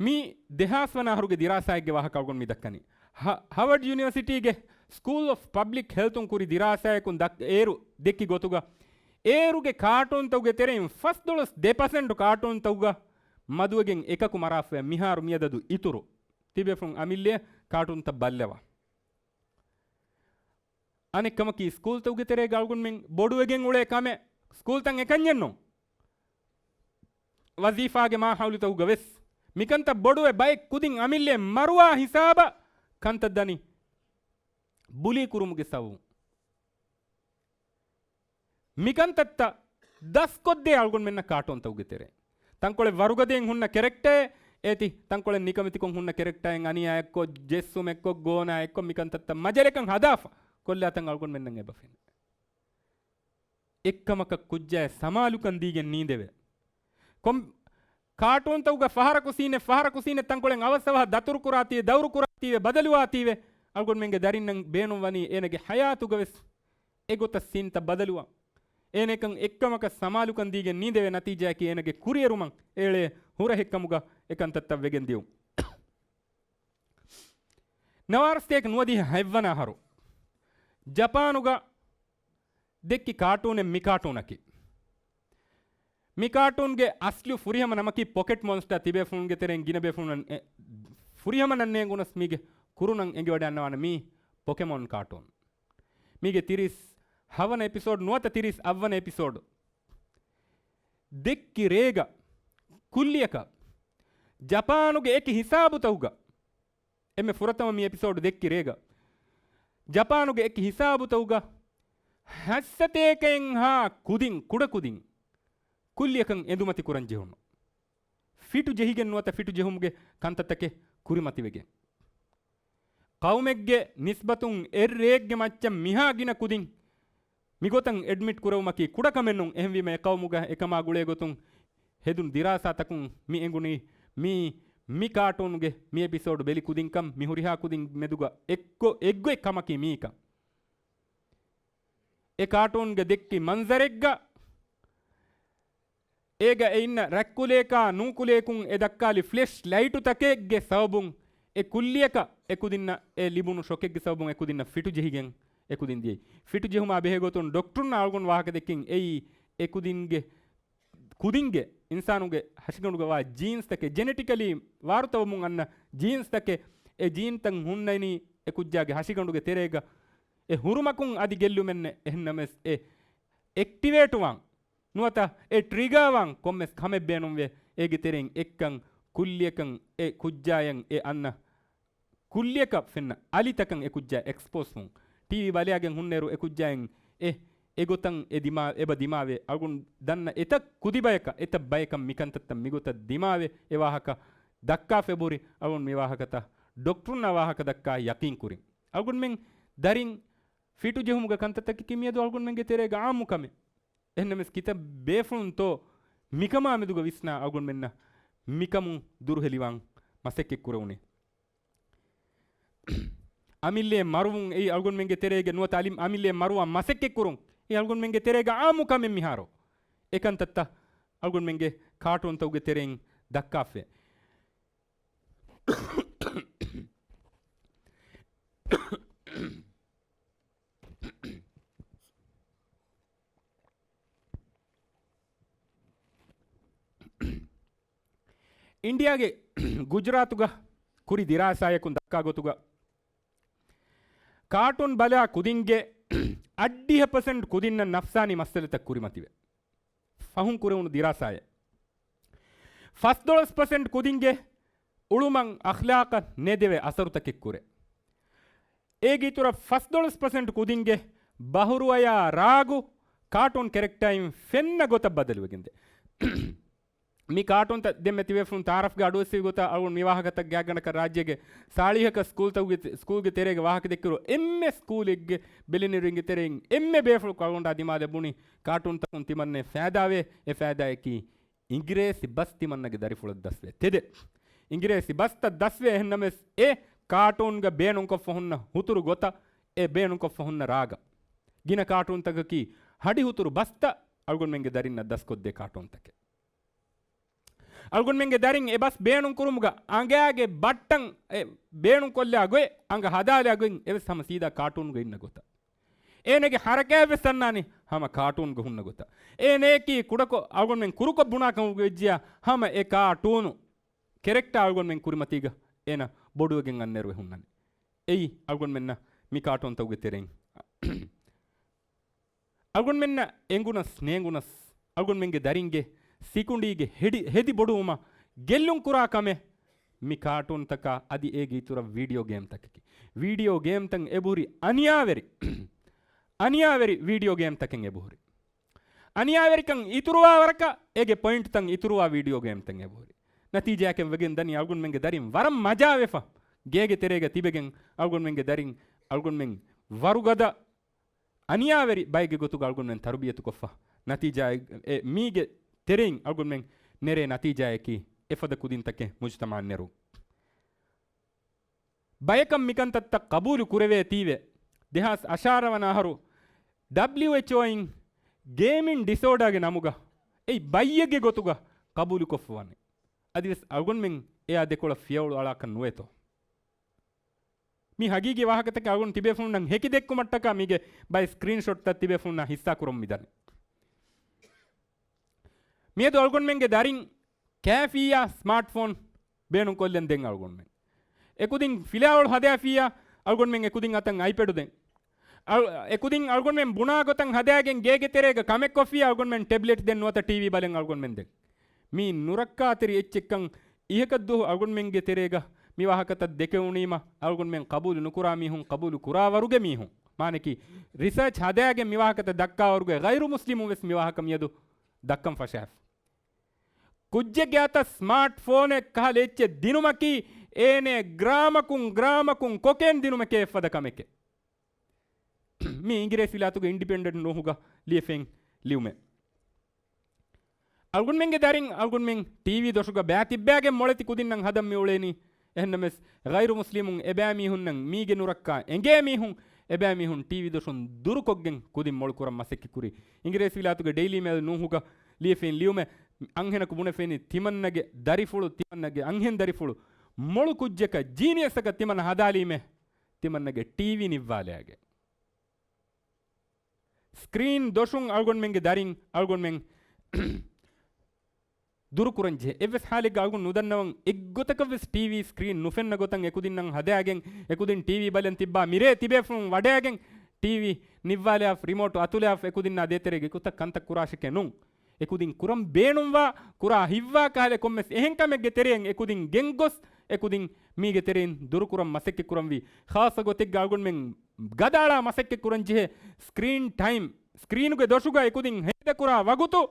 މީ ދެހާސް ވަނަ އަހަރުގެ ދިރާސާއެއްގެ ވާހަކަ އަޅުގަނޑު މި ދައްކަނީ. ހަ-، ހާވަޑް ޔުނިވަރސިޓީގެ ސްކޫލް އޮފް ޕަބްލިކް ހެލްތުން ކުރި ދިރާސާއަކުން ދައް-، އޭރު ދެއްކި ގޮތުގަ، އޭރުގެ ކާޓޫންތަކުގެ ތެރެއިން ފަސްދޮޅަސް ދެ ޕަސެންޓު ކާޓޫންތަކުގަ މަދުވެގެން އެކަކު މަރާފައި މިހާރު މިއަދަދު އިތުރު. ތިބޭފުޅުން އަމިއްލަ ކާޓޫންތައް ބައްލަވާ. އަނެއްކަމަކީ، ސްކޫލްތަކުގެ ތެރޭގަ އަޅުގަނޑުމެން ބޮޑުވެގެން އުޅޭ ކަމެއް، ސްކޫލްތައް އެކަންޏެއްނު. ވަޒީފާގެ މާހައުލުތަކުގަ ވެސް މިކަންތައް ބޮޑުވެ، ބައެއް ކުދިން އަމިއްލައެއް މަރުވާ ހިސާބަށް ކަންތައް ދަނީ ބުލީ ކުރުމުގެ ސަބަބުން. މިކަންތައްތައް ދަސްކޮށްދޭ އަޅުގަނޑުމެންނަށް ކާޓޫންތަކުގެ ތެރޭ. ތަންކޮޅެއް ވަރުގަދައިން ހުންނަ ކެރެކްޓަރެއް އޭތި، ތަންކޮޅެއް ނިކަމެތިކޮށް ހުންނަ ކެރެކްޓަރެއް، އަނިޔާއެއްކޮށް، ޖެއްސުމެއްކޮށް، ގޯނާއެއްކޮށް، މިކަންތައްތައް މަޖަލެކަން ހަދާފަ ކޮށްލާތަން އަޅުގަނޑުމެންނަށް އެބަ ފެނޭ. އެއްކަމަކަށް ކުއްޖާއަށް ސަމާލުކަން ދީގެން ނީނދެވޭ. ކޮން ކާޓޫންތަކުގަ ފަހަރަކު ސީނެއް، ފަހަރަކު ސީނެއް ތަންކޮޅެއް އަވަސްއަވަހަށް ދަތުރު ކުރާތީވެ، ދައުރު ކުރާތީވެ، ބަދަލުވާތީވެ، އަޅުގަނޑުމެންގެ ދަރިންނަށް ބޭނުން ވަނީ އޭނަގެ ހަޔާތުގަ ވެސް އެގޮތަށް ސީންތައް ބަދަލުވާ. އޭނައަކަށް އެއްކަމަކަށް ސަމާލުކަން ދީގެން ނީނދެވޭ، ނަތީޖާއަކީ އޭނަގެ ކުރިއެރުމަށް އެޅޭ ހުރަހެއްކަމުގަ އެކަންތައްތައް ވެގެން ދިޔުން. ނަވާރަސަތޭކަ ނުވަދިހަ ހަތްވަނަ އަހަރު ޖަޕާނުގަ ދެއްކި ކާޓޫނެއް މި ކާޓޫނަކީ. މި ކާޓޫންގެ އަސްލު ފުރިހަމަ ނަމަކީ ޕޮކެޓް މޮންސްޓާ. ތިބޭފުޅުންގެ ތެރެއިން ގިނަ ބޭފުޅުން އެ، ފުރިހަމަ ނަން ނޭނގުނަސް މީގެ ކުރުނަން އެނގިވަޑައިގަންނަވާނެ މީ ޕޮކެމޯން ކާޓޫން. މީގެ ތިރީސް ހަވަނަ އެޕިސޯޑް ނުވަތަ ތިރީސް އަށްވަނަ އެޕިސޯޑް. ދެއްކި ރޭގަ ކުއްލިއަކަށް ޖަޕާނުގެ އެކި ހިސާބުތަކުގަ، އެންމެ ފުރަތަމަ މި އެޕިސޯޑް ދެއްކި ރޭގަ، ޖަޕާނުގެ އެކި ހިސާބުތަކުގަ ހަތްސަތޭކައެއްހާ ކުދިން، ކުޑަކުދިން ކުއްލިއަކަށް އެނދުމަތި ކުރަން ޖެހުނު. ފިޓު ޖެހިގެން ނުވަތަ ފިޓު ޖެހުމުގެ ކަންތައްތަކެއް ކުރިމަތިވެގެން. ޤައުމެއްގެ ނިސްބަތުން އެއްރެއެއްގެ މައްޗަށް މިހާ ގިނަ ކުދިން މިގޮތަށް އެޑްމިޓް ކުރެވުމަކީ ކުޑަކަމެއް ނޫން. އެހެންވީމަ އެ ޤައުމުގަ އެކަމާ ގުޅޭ ގޮތުން ހެދުނު ދިރާސާތަކުން މި އެނގުނީ މީ، މި ކާޓޫނުގެ މި އެޕިސޯޑް ބެލި ކުދިންކަން، މި ހުރިހާ ކުދިން މެދުގަ އެއްގޮ-، އެއްގޮތް ކަމަކީ މީކަން. އެ ކާޓޫންގެ ދެއްކި މަންޒަރެއްގަ އޭގަ އެ އިންނަ ރަތްކުލައަކާ ނޫކުލައަކުން އެ ދައްކާލި ފްލެޝް ލައިޓުތަކެއްގެ ސަބަބުން އެ ކުއްލިއަކަށް އެ ކުދިންނަށް އެ ލިބުނު ޝޮކެއްގެ ސަބަބުން އެ ކުދިންނަށް ފިޓު ޖެހިގެން އެ ކުދިން ދިޔައީ. ފިޓު ޖެހުމާ ބެހޭ ގޮތުން ޑޮކްޓަރުންނާ އަޅުގަނޑު ވާހަކަ ދެއްކިން އެއީ އެ ކުދިންގެ، ކުދިންގެ އިންސާނުގެ ހަށިގަނޑުގަ ވާ ޖީންސްތަކެއް، ޖެނެޓިކަލީ ވާރުތަވަމުން އަންނަ ޖީންސްތަކެއް، އެ ޖީންތައް ހުންނަނީ އެ ކުއްޖާގެ ހަށިގަނޑުގެ ތެރޭގަ. އެ ހުރުމަކުން އަދި ގެއްލުމެއްނެއް. އެހެންނަމަވެސް އެ އެކްޓިވޭޓުވާން ނުވަތަ އެ ޓްރިގާވާން ކޮންމެސް ކަމެއް ބޭނުންވޭ. އޭގެ ތެރެއިން އެއްކަން ކުއްލިއަކަށް އެ ކުއްޖާޔަށް އެ އަންނަ ކުއްލިއަކަށް ފެންނަ އަލިތަކަށް އެ ކުއްޖާ އެކްސްޕޯސް ވުން. ޓީވީ ބަލައިގެން ހުންނައިރު އެ ކުއްޖާއިން އެ، އެގޮތަށް އެ ދިމާ، އެބަ ދިމާވޭ. އަޅުގަނޑު ދަންނަ އެތައް ކުދިބަޔަކަށް، އެތައް ބަޔަކަށް މިކަންތައްތައް މިގޮތަށް ދިމާވެ އެ ވާހަކަ ދައްކާފަ އެބަހުރި. އަޅުގަނޑު މި ވާހަކަތައް ޑޮކްޓަރުންނާ ވާހަކަ ދައްކާ ޔަޤީން ކުރިން. އަޅުގަނޑުމެން ދަރިން ފިޓު ޖެހުމުގެ ކަންތައްތަކަކީ މިއަދު އަޅުގަނޑުމެންގެ ތެރޭގަ އާއްމު ކަމެއް. އެހެންނަމަވެސް ކިތައް ބޭފުޅުންތޯ މިކަމާ މެދުގަ ވިސްނާ އަޅުގަނޑުމެންނަށް މިކަމުން ދުރުހެލިވާން މަސައްކަތް ކުރެވުނީ. އަމިއްލައެއް މަރުވުން އެއީ އަޅުގަނޑުމެންގެ ތެރޭގެ ނުވަތަ އަލި-، އަމިއްލައެއް މަރުވާން މަސައްކަތް ކުރުން އެއީ އަޅުގަނޑުމެންގެ ތެރޭގަ އާއްމު ކަމެއް މިހާރު. އެކަންތައްތައް އަޅުގަނޑުމެންގެ ކާޓޫންތަކުގެ ތެރެއިން ދައްކާފައި. އިންޑިއާގެ ގުޖުރާތުގަ ކުރި ދިރާސާޔަކުން ދައްކާ ގޮތުގަ، ކާޓޫން ބަލާ ކުދިންގެ އަށްޑިހަ ޕަސެންޓް ކުދިންނަށް ނަފްސާނީ މައްސަލަތައް ކުރިމަތިވެ. ފަހުން ކުރެވުނު ދިރާސާއެއް ފަސްދޮޅަސް ޕަސެންޓް ކުދިންގެ އުޅުމަށް އަޚްލާޤަށް ނެދެވޭ އަސަރުތަކެއް ކުރޭ. އޭގެ އިތުރަށް ފަސްދޮޅަސް ޕަސެންޓް ކުދިންގެ ބަހުރުވަޔާ ރާގު ކާޓޫން ކެރެކްޓާއިން ފެންނަ ގޮތަށް ބަދަލުވެގެންދޭ. މި ކާޓޫންތައް ދެންމެ ތިބޭފުޅުން ތައާރަފްގެ އަޑުއެއްސެވި ގޮތަށް އަޅުގަނޑު މި ވާހަކަތައް ގާތްގަނޑަކަށް ރާއްޖޭގެ ސާޅީހަކަށް ސްކޫލްތަކުގެ، ސްކޫލްގެ ތެރޭގަ ވާހަކަ ދެއްކިއިރު އެންމެ ސްކޫލެއްގެ ބެލެނިރިންގެ ތެރެއިން އެންމެ ބޭފުޅަކު އަޅުގަނޑާ ދިމާލަށް ބުނި ކާޓޫންތަކުން ތިމަންނައަށް ފައިދާވޭ. އެ ފައިދާއަކީ އިނގިރޭސި ބަސް ތިމަންނަގެ ދަރިފުޅަށް ދަސްވޭ. ތެދެއް އިނގިރޭސި ބަސްތައް ދަސްވޭ. އެހެންނަމަވެސް އެ ކާޓޫންގަ ބޭނުންކޮށްފަ ހުންނަ ހުތުރު ގޮތަށް އެ ބޭނުންކޮށްފަ ހުންނަ ރާގަށް ގިނަ ކާޓޫންތަކަކީ ހަޑި ހުތުރު ބަސްތައް އަޅުގަނޑުމެންގެ ދަރިންނަށް ދަސްކޮށްދޭ ކާޓޫންތަކެއް. އަޅުގަނޑުމެންގެ ދަރިން އެ ބަސް ބޭނުން ކުރުމުގަ އަނގައިގެ ބައްޓަން އެ ބޭނުން ކޮށްލާ ގޮތް، އަނގަ ހަދާލާ ގޮތް އެވެސް ހަމަ ސީދާ ކާޓޫނުގަ އިންނަ ގޮތަށް. އޭނަގެ ހަރަކާތް ވެސް އަންނާނީ ހަމަ ކާޓޫނުގަ ހުންނަ ގޮތަށް. އޭނައަކީ ކުޑަކޮށް އަޅުގަނޑުމެން ކުރުކޮށް ބުނާ ކަމުގަ ވެއްޖިޔާ ހަމަ އެ ކާޓޫނު ކެރެކްޓާ އަޅުގަނޑުމެން ކުރިމަތީގަ އޭނަ ބޮޑުވެގެން އަންނައިރު އެ ހުންނަނީ. އެއީ އަޅުގަނޑުމެންނަށް މި ކާޓޫންތަކުގެ ތެރެއިން އަޅުގަނޑުމެންނަށް އެނގުނަސް ނޭނގުނަސް، އަޅުގަނޑުމެންގެ ދަރިންގެ ސިކުނޑީގެ ހެޑި-، ހެދި ބޮޑުވުމަށް ގެއްލުން ކުރާ ކަމެއް މި ކާޓޫންތަކާ އަދި އޭގެ އިތުރަށް ވީޑިއޯ ގޭމްތަކަކީ. ވީޑިއޯ ގޭމްތައް އެބަހުރި އަނިޔާވެރި، އަނިޔާވެރި ވީޑިއޯ ގޭމްތަކެއް އެބަހުރި. އަނިޔާވެރިކަން އިތުރުވާ ވަރަކަށް އޭގެ ޕޮއިންޓްތައް އިތުރުވާ ވީޑިއޯ ގޭމްތައް އެބަހުރި. ނަތީޖާއަކަށް ވެގެން ދަނީ އަޅުގަނޑުމެންގެ ދަރިން ވަރަށް މަޖާވެފަ. ގޭގެ ތެރޭގަ ތިބެގެން އަޅުގަނޑުމެންގެ ދަރިން އަޅުގަނޑުމެން ވަރުގަދަ އަނިޔާވެރި ބައެއްގެ ގޮތުގަ އަޅުގަނޑުމެން ތަރުބިޔަތުކޮށްފަ. ނަތީޖާ އެ މީގެ ތެރެއިން އަޅުގަނޑުމެން ނެރޭ ނަތީޖާއަކީ އެފަދަ ކުދިންތަކެއް މުޖުތަމައަށް ނެރުން. ބަޔަކަށް މިކަންތައްތައް ޤަބޫލު ކުރެވޭތީވެ، ދެހާސް އަށާރަ ވަނަ އަހަރު ޑަބްލިއުއެޗްއޯއިން ގޭމިން ޑިސޯޑާގެ ނަމުގަ އެއީ ބައްޔެއްގެ ގޮތުގަ ޤަބޫލުކޮށްފަ ވަނީ. އަދިވެސް އަޅުގަނޑުމެން އެއާ ދެކޮޅަށް ފިޔަވަޅު އަޅާކަށް ނުވޭތޯ؟ މި ހަގީގީ ވާހަކަތަކެއް އަޅުގަނޑު ތިބޭފުޅުންނަށް ހެކި ދެއްކުމަށްޓަކާ މީގެ ބައެއް ސްކްރީންޝޮޓްތައް ތިބޭފުޅުންނާ ހިއްސާ ކުރަމުން މިދަނީ. މިއަދު އަޅުގަނޑުމެންގެ ދަރިން ކާފިއްޔާ ސްމާޓްފޯން ބޭނުންކޮށްލަން ދެން އަޅުގަނޑުމެން. އެކުދިން ފިލާވަޅު ހަދާފިއްޔާ އަޅުގަނޑުމެން އެކުދިން އަތަށް އައިޕެޑު ދެން. އަޅު-، އެކުދިން އަޅުގަނޑުމެން ބުނާ ގޮތަށް ހަދާގެން ގޭގެ ތެރޭގަ ކަމެއް ކޮށްފިއްޔާ އަޅުގަނޑުމެން ޓެބްލެޓް ދެން ނުވަތަ ޓީވީ ބަލަން އަޅުގަނޑުމެން ދެން. މީ ނުރައްކާތެރި އެއްޗެއްކަން އިހަކަށްދުވަހު އަޅުގަނޑުމެންގެ ތެރޭގަ މި ވާހަކަތައް ދެކެވުނީމަ އަޅުގަނޑުމެން ޤަބޫލު ނުކުރާ މީހުން، ޤަބޫލު ކުރާ ވަރުގެ މީހުން، މާނައަކީ ރިސާޗް ހަދާގެން މި ވާހަކަތައް ދައްކާ ވަރުގެ ޣައިރު މުސްލިމުން ވެސް މި ވާހަކަ މިއަދު ދައްކަން ފަށާފި. ކުއްޖެއްގެ އަތަށް ސްމާޓް ފޯނެއް ކަހަލަ އެއްޗެއް ދިނުމަކީ އޭނަ ގްރާމަކުން ގްރާމަކުން ކޮކޭން ދިނުމެކޭ އެއްފަދަ ކަމެކޭ. މި އިނގިރޭސިވިލާތުގެ އިންޑިޕެންޑެންޓް ނޫހުގަ ލިޔެފައިން ލިޔުމެއް. އަޅުގަނޑުމެންގެ ދަރިން އަޅުގަނޑުމެން ޓީވީ ދޮށުގަ ބައި ތިއްބައިގެން މޮޅެތި ކުދިންނަށް ހަދަން މި އުޅޭނީ. އެހެންނަމަވެސް، ޣައިރު މުސްލިމުން އެބައިމީހުންނަށް މީގެ ނުރައްކާ އެނގޭ މީހުން، އެބައިމީހުން ޓީވީ ދޮށުން ދުރުކޮށްގެން ކުދިން މޮޅުކުރަން މަސައްކަތްކުރި. އިނގިރޭސިވިލާތުގެ ޑެއިލީ މެއިލް ނޫހުގަ ލިޔެފައިން ލިޔުމެއް، އަންހެނަކު ބުނެފައިނީ ތިމަންނަގެ ދަރިފުޅު، ތިމަންނަގެ އަންހެން ދަރިފުޅު މޮޅު ކުއްޖަކަށް ޖީނިއަސްއަކަށް ތިމަންނަ ހަދާލީމޭ، ތިމަންނަގެ ޓީވީ ނިއްވާލައިގެން. ސްކްރީން ދޮށުން އަޅުގަނޑުމެންގެ ދަރިން އަޅުގަނޑުމެން ދުރުކުރަން ޖެހޭ. އެއްވެސް ހާލެއްގަ އަޅުގަނޑު ނުދަންނަވަން އެއްގޮތަކަށްވެސް ޓީވީ ސްކްރީން ނުފެންނަ ގޮތަށް އެކުދިންނަށް ހަދާގެން، އެކުދިން ޓީވީ ބަލަން ތިއްބާ މިރޭ ތިބޭފުޅުން ވަޑައިގެން، ޓީވީ ނިއްވާލާފަ، ރިމޯޓު އަތުލާފަ، އެކުދިންނާ ދޭތެރޭގަ އެގޮތަށް ކަންތައް ކުރާށެކޭ ނޫން. އެކުދިން ކުރަން ބޭނުންވާ، ކުރާ ހިތްވާ ކަހަލަ ކޮންމެސް އެހެން ކަމެއްގެ ތެރެއިން އެކުދިން ގެންގޮސް، އެކުދިން މީގެ ތެރެއިން ދުރުކުރަން މަސައްކަތް ކުރަންވީ. ޚާއްޞަ ގޮތެއްގަ އަޅުގަނޑުމެން ގަދައަޅާ މަސައްކަތް ކުރަން ޖެހޭ. ސްކްރީން ޓައިމް، ސްކްރީނުގެ ދޮށުގަ އެކުދިން ހޭދަކުރާ ވަގުތު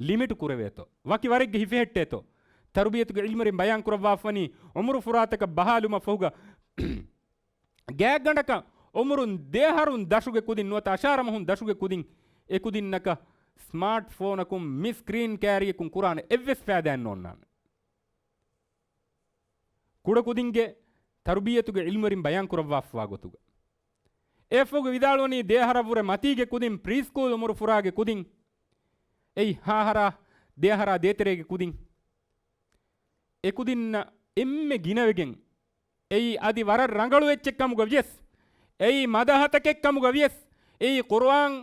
ލިމިޓު ކުރެވޭތޯ. ވަކި ވަރެއްގެ ހިފެހެއްޓޭތޯ. ތަރުބިޔަތުގެ އިލްމުވެރިން ބަޔާން ކުރައްވާފަނީ، އުމުރު ފުރާތަކަށް ބަހާލުމަށް ފަހުގަ، ގާތްގަނޑަކަށް އުމުރުން ދެއަހަރުން ދަށުގެ ކުދިން ނުވަތަ އަށާރަ މަހުން ދަށުގެ ކުދިން އެކުދިންނަކަށް ސްމާޓް ފޯނަކުން މި ސްކްރީން ކައިރިއަކުން ކުރާނެ އެއްވެސް ފައިދާއެއް ނޯންނާނެ. ކުޑަކުދިންގެ ތަރުބިޔަތުގެ އިލްމުވެރިން ބަޔާން ކުރައްވާފަވާ ގޮތުގަ. އެއަށްފަހުގަ ވިދާޅުވަނީ ދެއަހަރަށްވުރެ މަތީގެ ކުދިން، ޕްރީ ސްކޫލް އުމުރު ފުރާގެ ކުދިން، އެއީ ހަ އަހަރާ، ދެއަހަރާ ދޭތެރޭގެ ކުދިން. އެކުދިންނަށް އެންމެ ގިނަވެގެން، އެއީ އަދި ވަރަށް ރަނގަޅު އެއްޗެއް ކަމުގަ ވިޔަސް، އެއީ މަދަހަތަކެއް ކަމުގަ ވިޔަސް، އެއީ ޤުރުއާން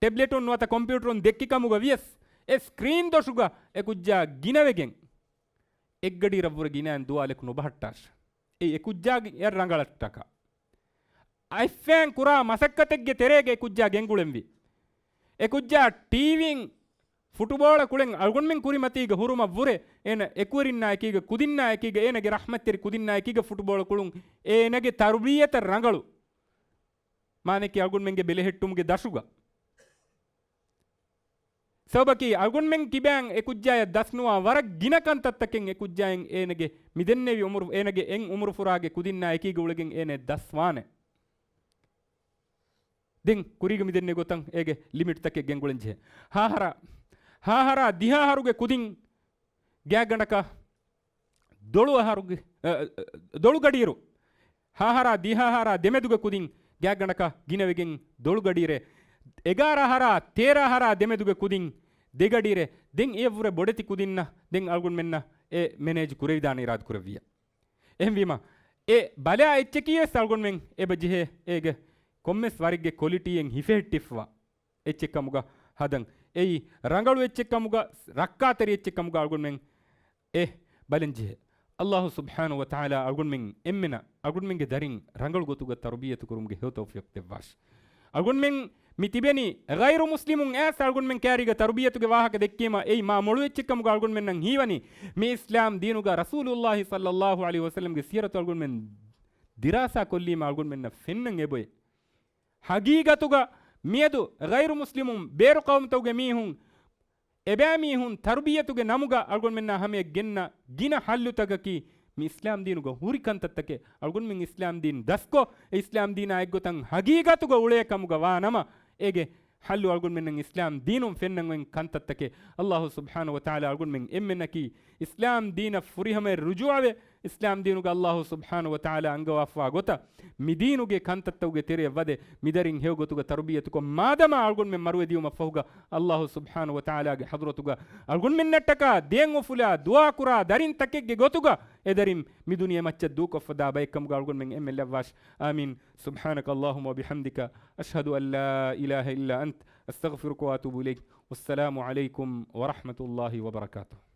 ޓެބްލެޓުން ނުވަތަ ކޮމްޕިއުޓަރުން ދެއްކި ކަމުގަ ވިޔަސް، އެ ސްކްރީން ދޮށުގަ އެ ކުއްޖާ ގިނަވެގެން، އެއްގަޑިއިރަށްވުރެ ގިނައިން ދުވާލެކު ނުބަހައްޓާށެ. އެއީ އެ ކުއްޖާގެ އެއް ރަނގަޅަށްޓަކާ. އަތްފައިން ކުރާ މަސައްކަތެއްގެ ތެރޭގަ އެ ކުއްޖާ ގެންގުޅެންވީ. އެ ކުއްޖާ ޓީވީން ފުޓުބޯޅަ ކުޅެން އަޅުގަނޑުމެން ކުރިމަތީގަ ހުރުމަށްވުރެ، އޭނަ އެކުވެރިންނާ އެކީގަ، ކުދިންނާ އެކީގަ، އޭނަގެ ރަޙްމަތްތެރި ކުދިންނާ އެކީގަ ފުޓުބޯޅަ ކުޅުން އޭނަގެ ތަރުބިއްޔަތަށް ރަނގަޅު. މާނައަކީ އަޅުގަނޑުމެންގެ ބެލެހެއްޓުމުގެ ދަށުގަ. ސަބަބަކީ އަޅުގަނޑުމެން ކިބައިން އެ ކުއްޖާޔަށް ދަސްނުވާ ވަރަށް ގިނަ ކަންތައްތަކެއް އެ ކުއްޖާއިން އޭނަގެ މިދެންނެވި އުމުރު، އޭނަގެ އެއް އުމުރު ފުރާގެ ކުދިންނާ އެކީގަ އުޅެގެން އޭނަ ދަސްވާނެ. ދެން ކުރީގަ މިދެންނެވި ގޮތަށް އޭގެ ލިމިޓްތަކެއް ގެންގުޅެން ޖެހޭ. ހަ އަހަރާ، ހަ އަހަރާ ދިހަ އަހަރުގެ ކުދިން ގާތްގަނޑަކަށް ދޮޅު އަހަރުގެ، އަ، އަ، ދޮޅު ގަޑިއިރު، ހަ އަހަރާ ދިހަ އަހަރާ ދެމެދުގެ ކުދިން ގާތްގަނޑަކަށް ގިނަވެގެން ދޮޅު ގަޑިއިރެއް، އެގާރަ އަހަރާ ތޭރަ އަހަރާ ދެމެދުގެ ކުދިން ދެ ގަޑިއިރެއް، ދެން އެއަށްވުރެ ބޮޑެތި ކުދިންނަށް ދެން އަޅުގަނޑުމެންނަށް އެ މެނޭޖް ކުރެވިދާނެ އިރާދަކުރެއްވިއްޔާ. އެހެންވީމަ، އެ ބަލާ އެއްޗަކީވެސް އަޅުގަނޑުމެން އެބަ ޖެހޭ އޭގެ ކޮންމެސް ވަރެއްގެ ކޮލިޓީއެއް ހިފެހެއްޓިފަވާ އެއްޗެއްކަމުގަ ހަދަން. އެއީ ރަނގަޅު އެއްޗެއްކަމުގަ، ރައްކާތެރި އެއްޗެއްކަމުގަ އަޅުގަނޑުމެން އެ ބަލަން ޖެހޭ. އައްލާހު ސުބްޙާނަހު ވަތަޢާލާ އަޅުގަނޑުމެން އެންމެނަށް އަޅުގަނޑުމެންގެ ދަރިން ރަނގަޅު ގޮތުގަ ތަރުބިއްޔަތު ކުރުމުގެ ހެޔޮ ތައުފީޤު ދެއްވާށި. އަޅުގަނޑުމެން މި ތިބެނީ ޣައިރު މުސްލިމުން އައިސް އަޅުގަނޑުމެން ކައިރީގަ ތަރުބިއްޔަތުގެ ވާހަކަ ދެއްކީމަ، އެއީ މާ މޮޅު އެއްޗެއްކަމުގަ އަޅުގަނޑުމެންނަށް ހީވަނީ. މި އިސްލާމް ދީނުގަ ރަސޫލުއްލާހި ޞައްލައްލާހު ޢަލައިހި ވަސައްލަމްގެ ސީރަތު އަޅުގަނޑުމެން ދިރާސާ ކޮށްލީމަ އަޅުގަނޑުމެންނަށް ފެންނަން އެބައޮތް. ހަގީގަތުގަ މިއަދު ޣައިރު މުސްލިމުން، ބޭރު ޤައުމުތަކުގެ މީހުން، އެބައިމީހުން ތަރުބިއްޔަތުގެ ނަމުގަ އަޅުގަނޑުމެންނާ ހަމަޔަށް ގެންނަ ގިނަ ޙައްލުތަކަކީ މި އިސްލާމް ދީނުގަ ހުރި ކަންތައްތަކެއް. އަޅުގަނޑުމެން އިސްލާމް ދީން ދަސްކޮށް، އެ އިސްލާމް ދީނާ އެއްގޮތަށް ހަގީގަތުގަ އުޅޭ ކަމުގަ ވާ ނަމަ، އޭގެ ޙައްލު އަޅުގަނޑުމެންނަށް އިސްލާމް ދީނުން ފެންނަން އޮތް ކަންތައްތަކެއް. އައްލާހު ސުބްޙާނަހު ވަތަޢާލާ އަޅުގަނޑުމެން އެންމެންނަކީ އިސްލާމް ދީނަށް ފުރިހަމަޔަށް ރުޖޫޢަވެ، އިސްލާމް ދީނުގަ އައްލާހު ސުބްޙާނަހު ވަތަޢާލާ އަންގަވާފާ ގޮތަށް މި ދީނުގެ ކަންތައްތަކުގެ ތެރެއަށް ވަދެ، މި ދަރިން ހެޔޮ ގޮތުގަ ތަރުބިއްޔަތުކޮށް، މާދަމާ އަޅުގަނޑުމެން މަރުވެދިޔުމަށް ފަހުގަ، އައްލާހު ސުބްޙާނަހު ވަތަޢާލާގެ ޙަޟްރަތުގަ އަޅުގަނޑުމެންނަށްޓަކާ ދެއަތް އުފުލާ ދުޢާ ކުރާ ދަރިން ތަކެއްގެ ގޮތުގަ އެ ދަރިން މި ދުނިޔެ މައްޗަށް ދޫކޮށްފަ ދާ ބައެއްކަމުގަ އަޅުގަނޑުމެން އެންމެން ލައްވާށި. އާމީން. سبحانك اللهم وبحمدك، أشهد أن لا إله إلا أنت، أستغفرك وأتوب إليك. والسلام عليكم ورحمة الله وبركاته.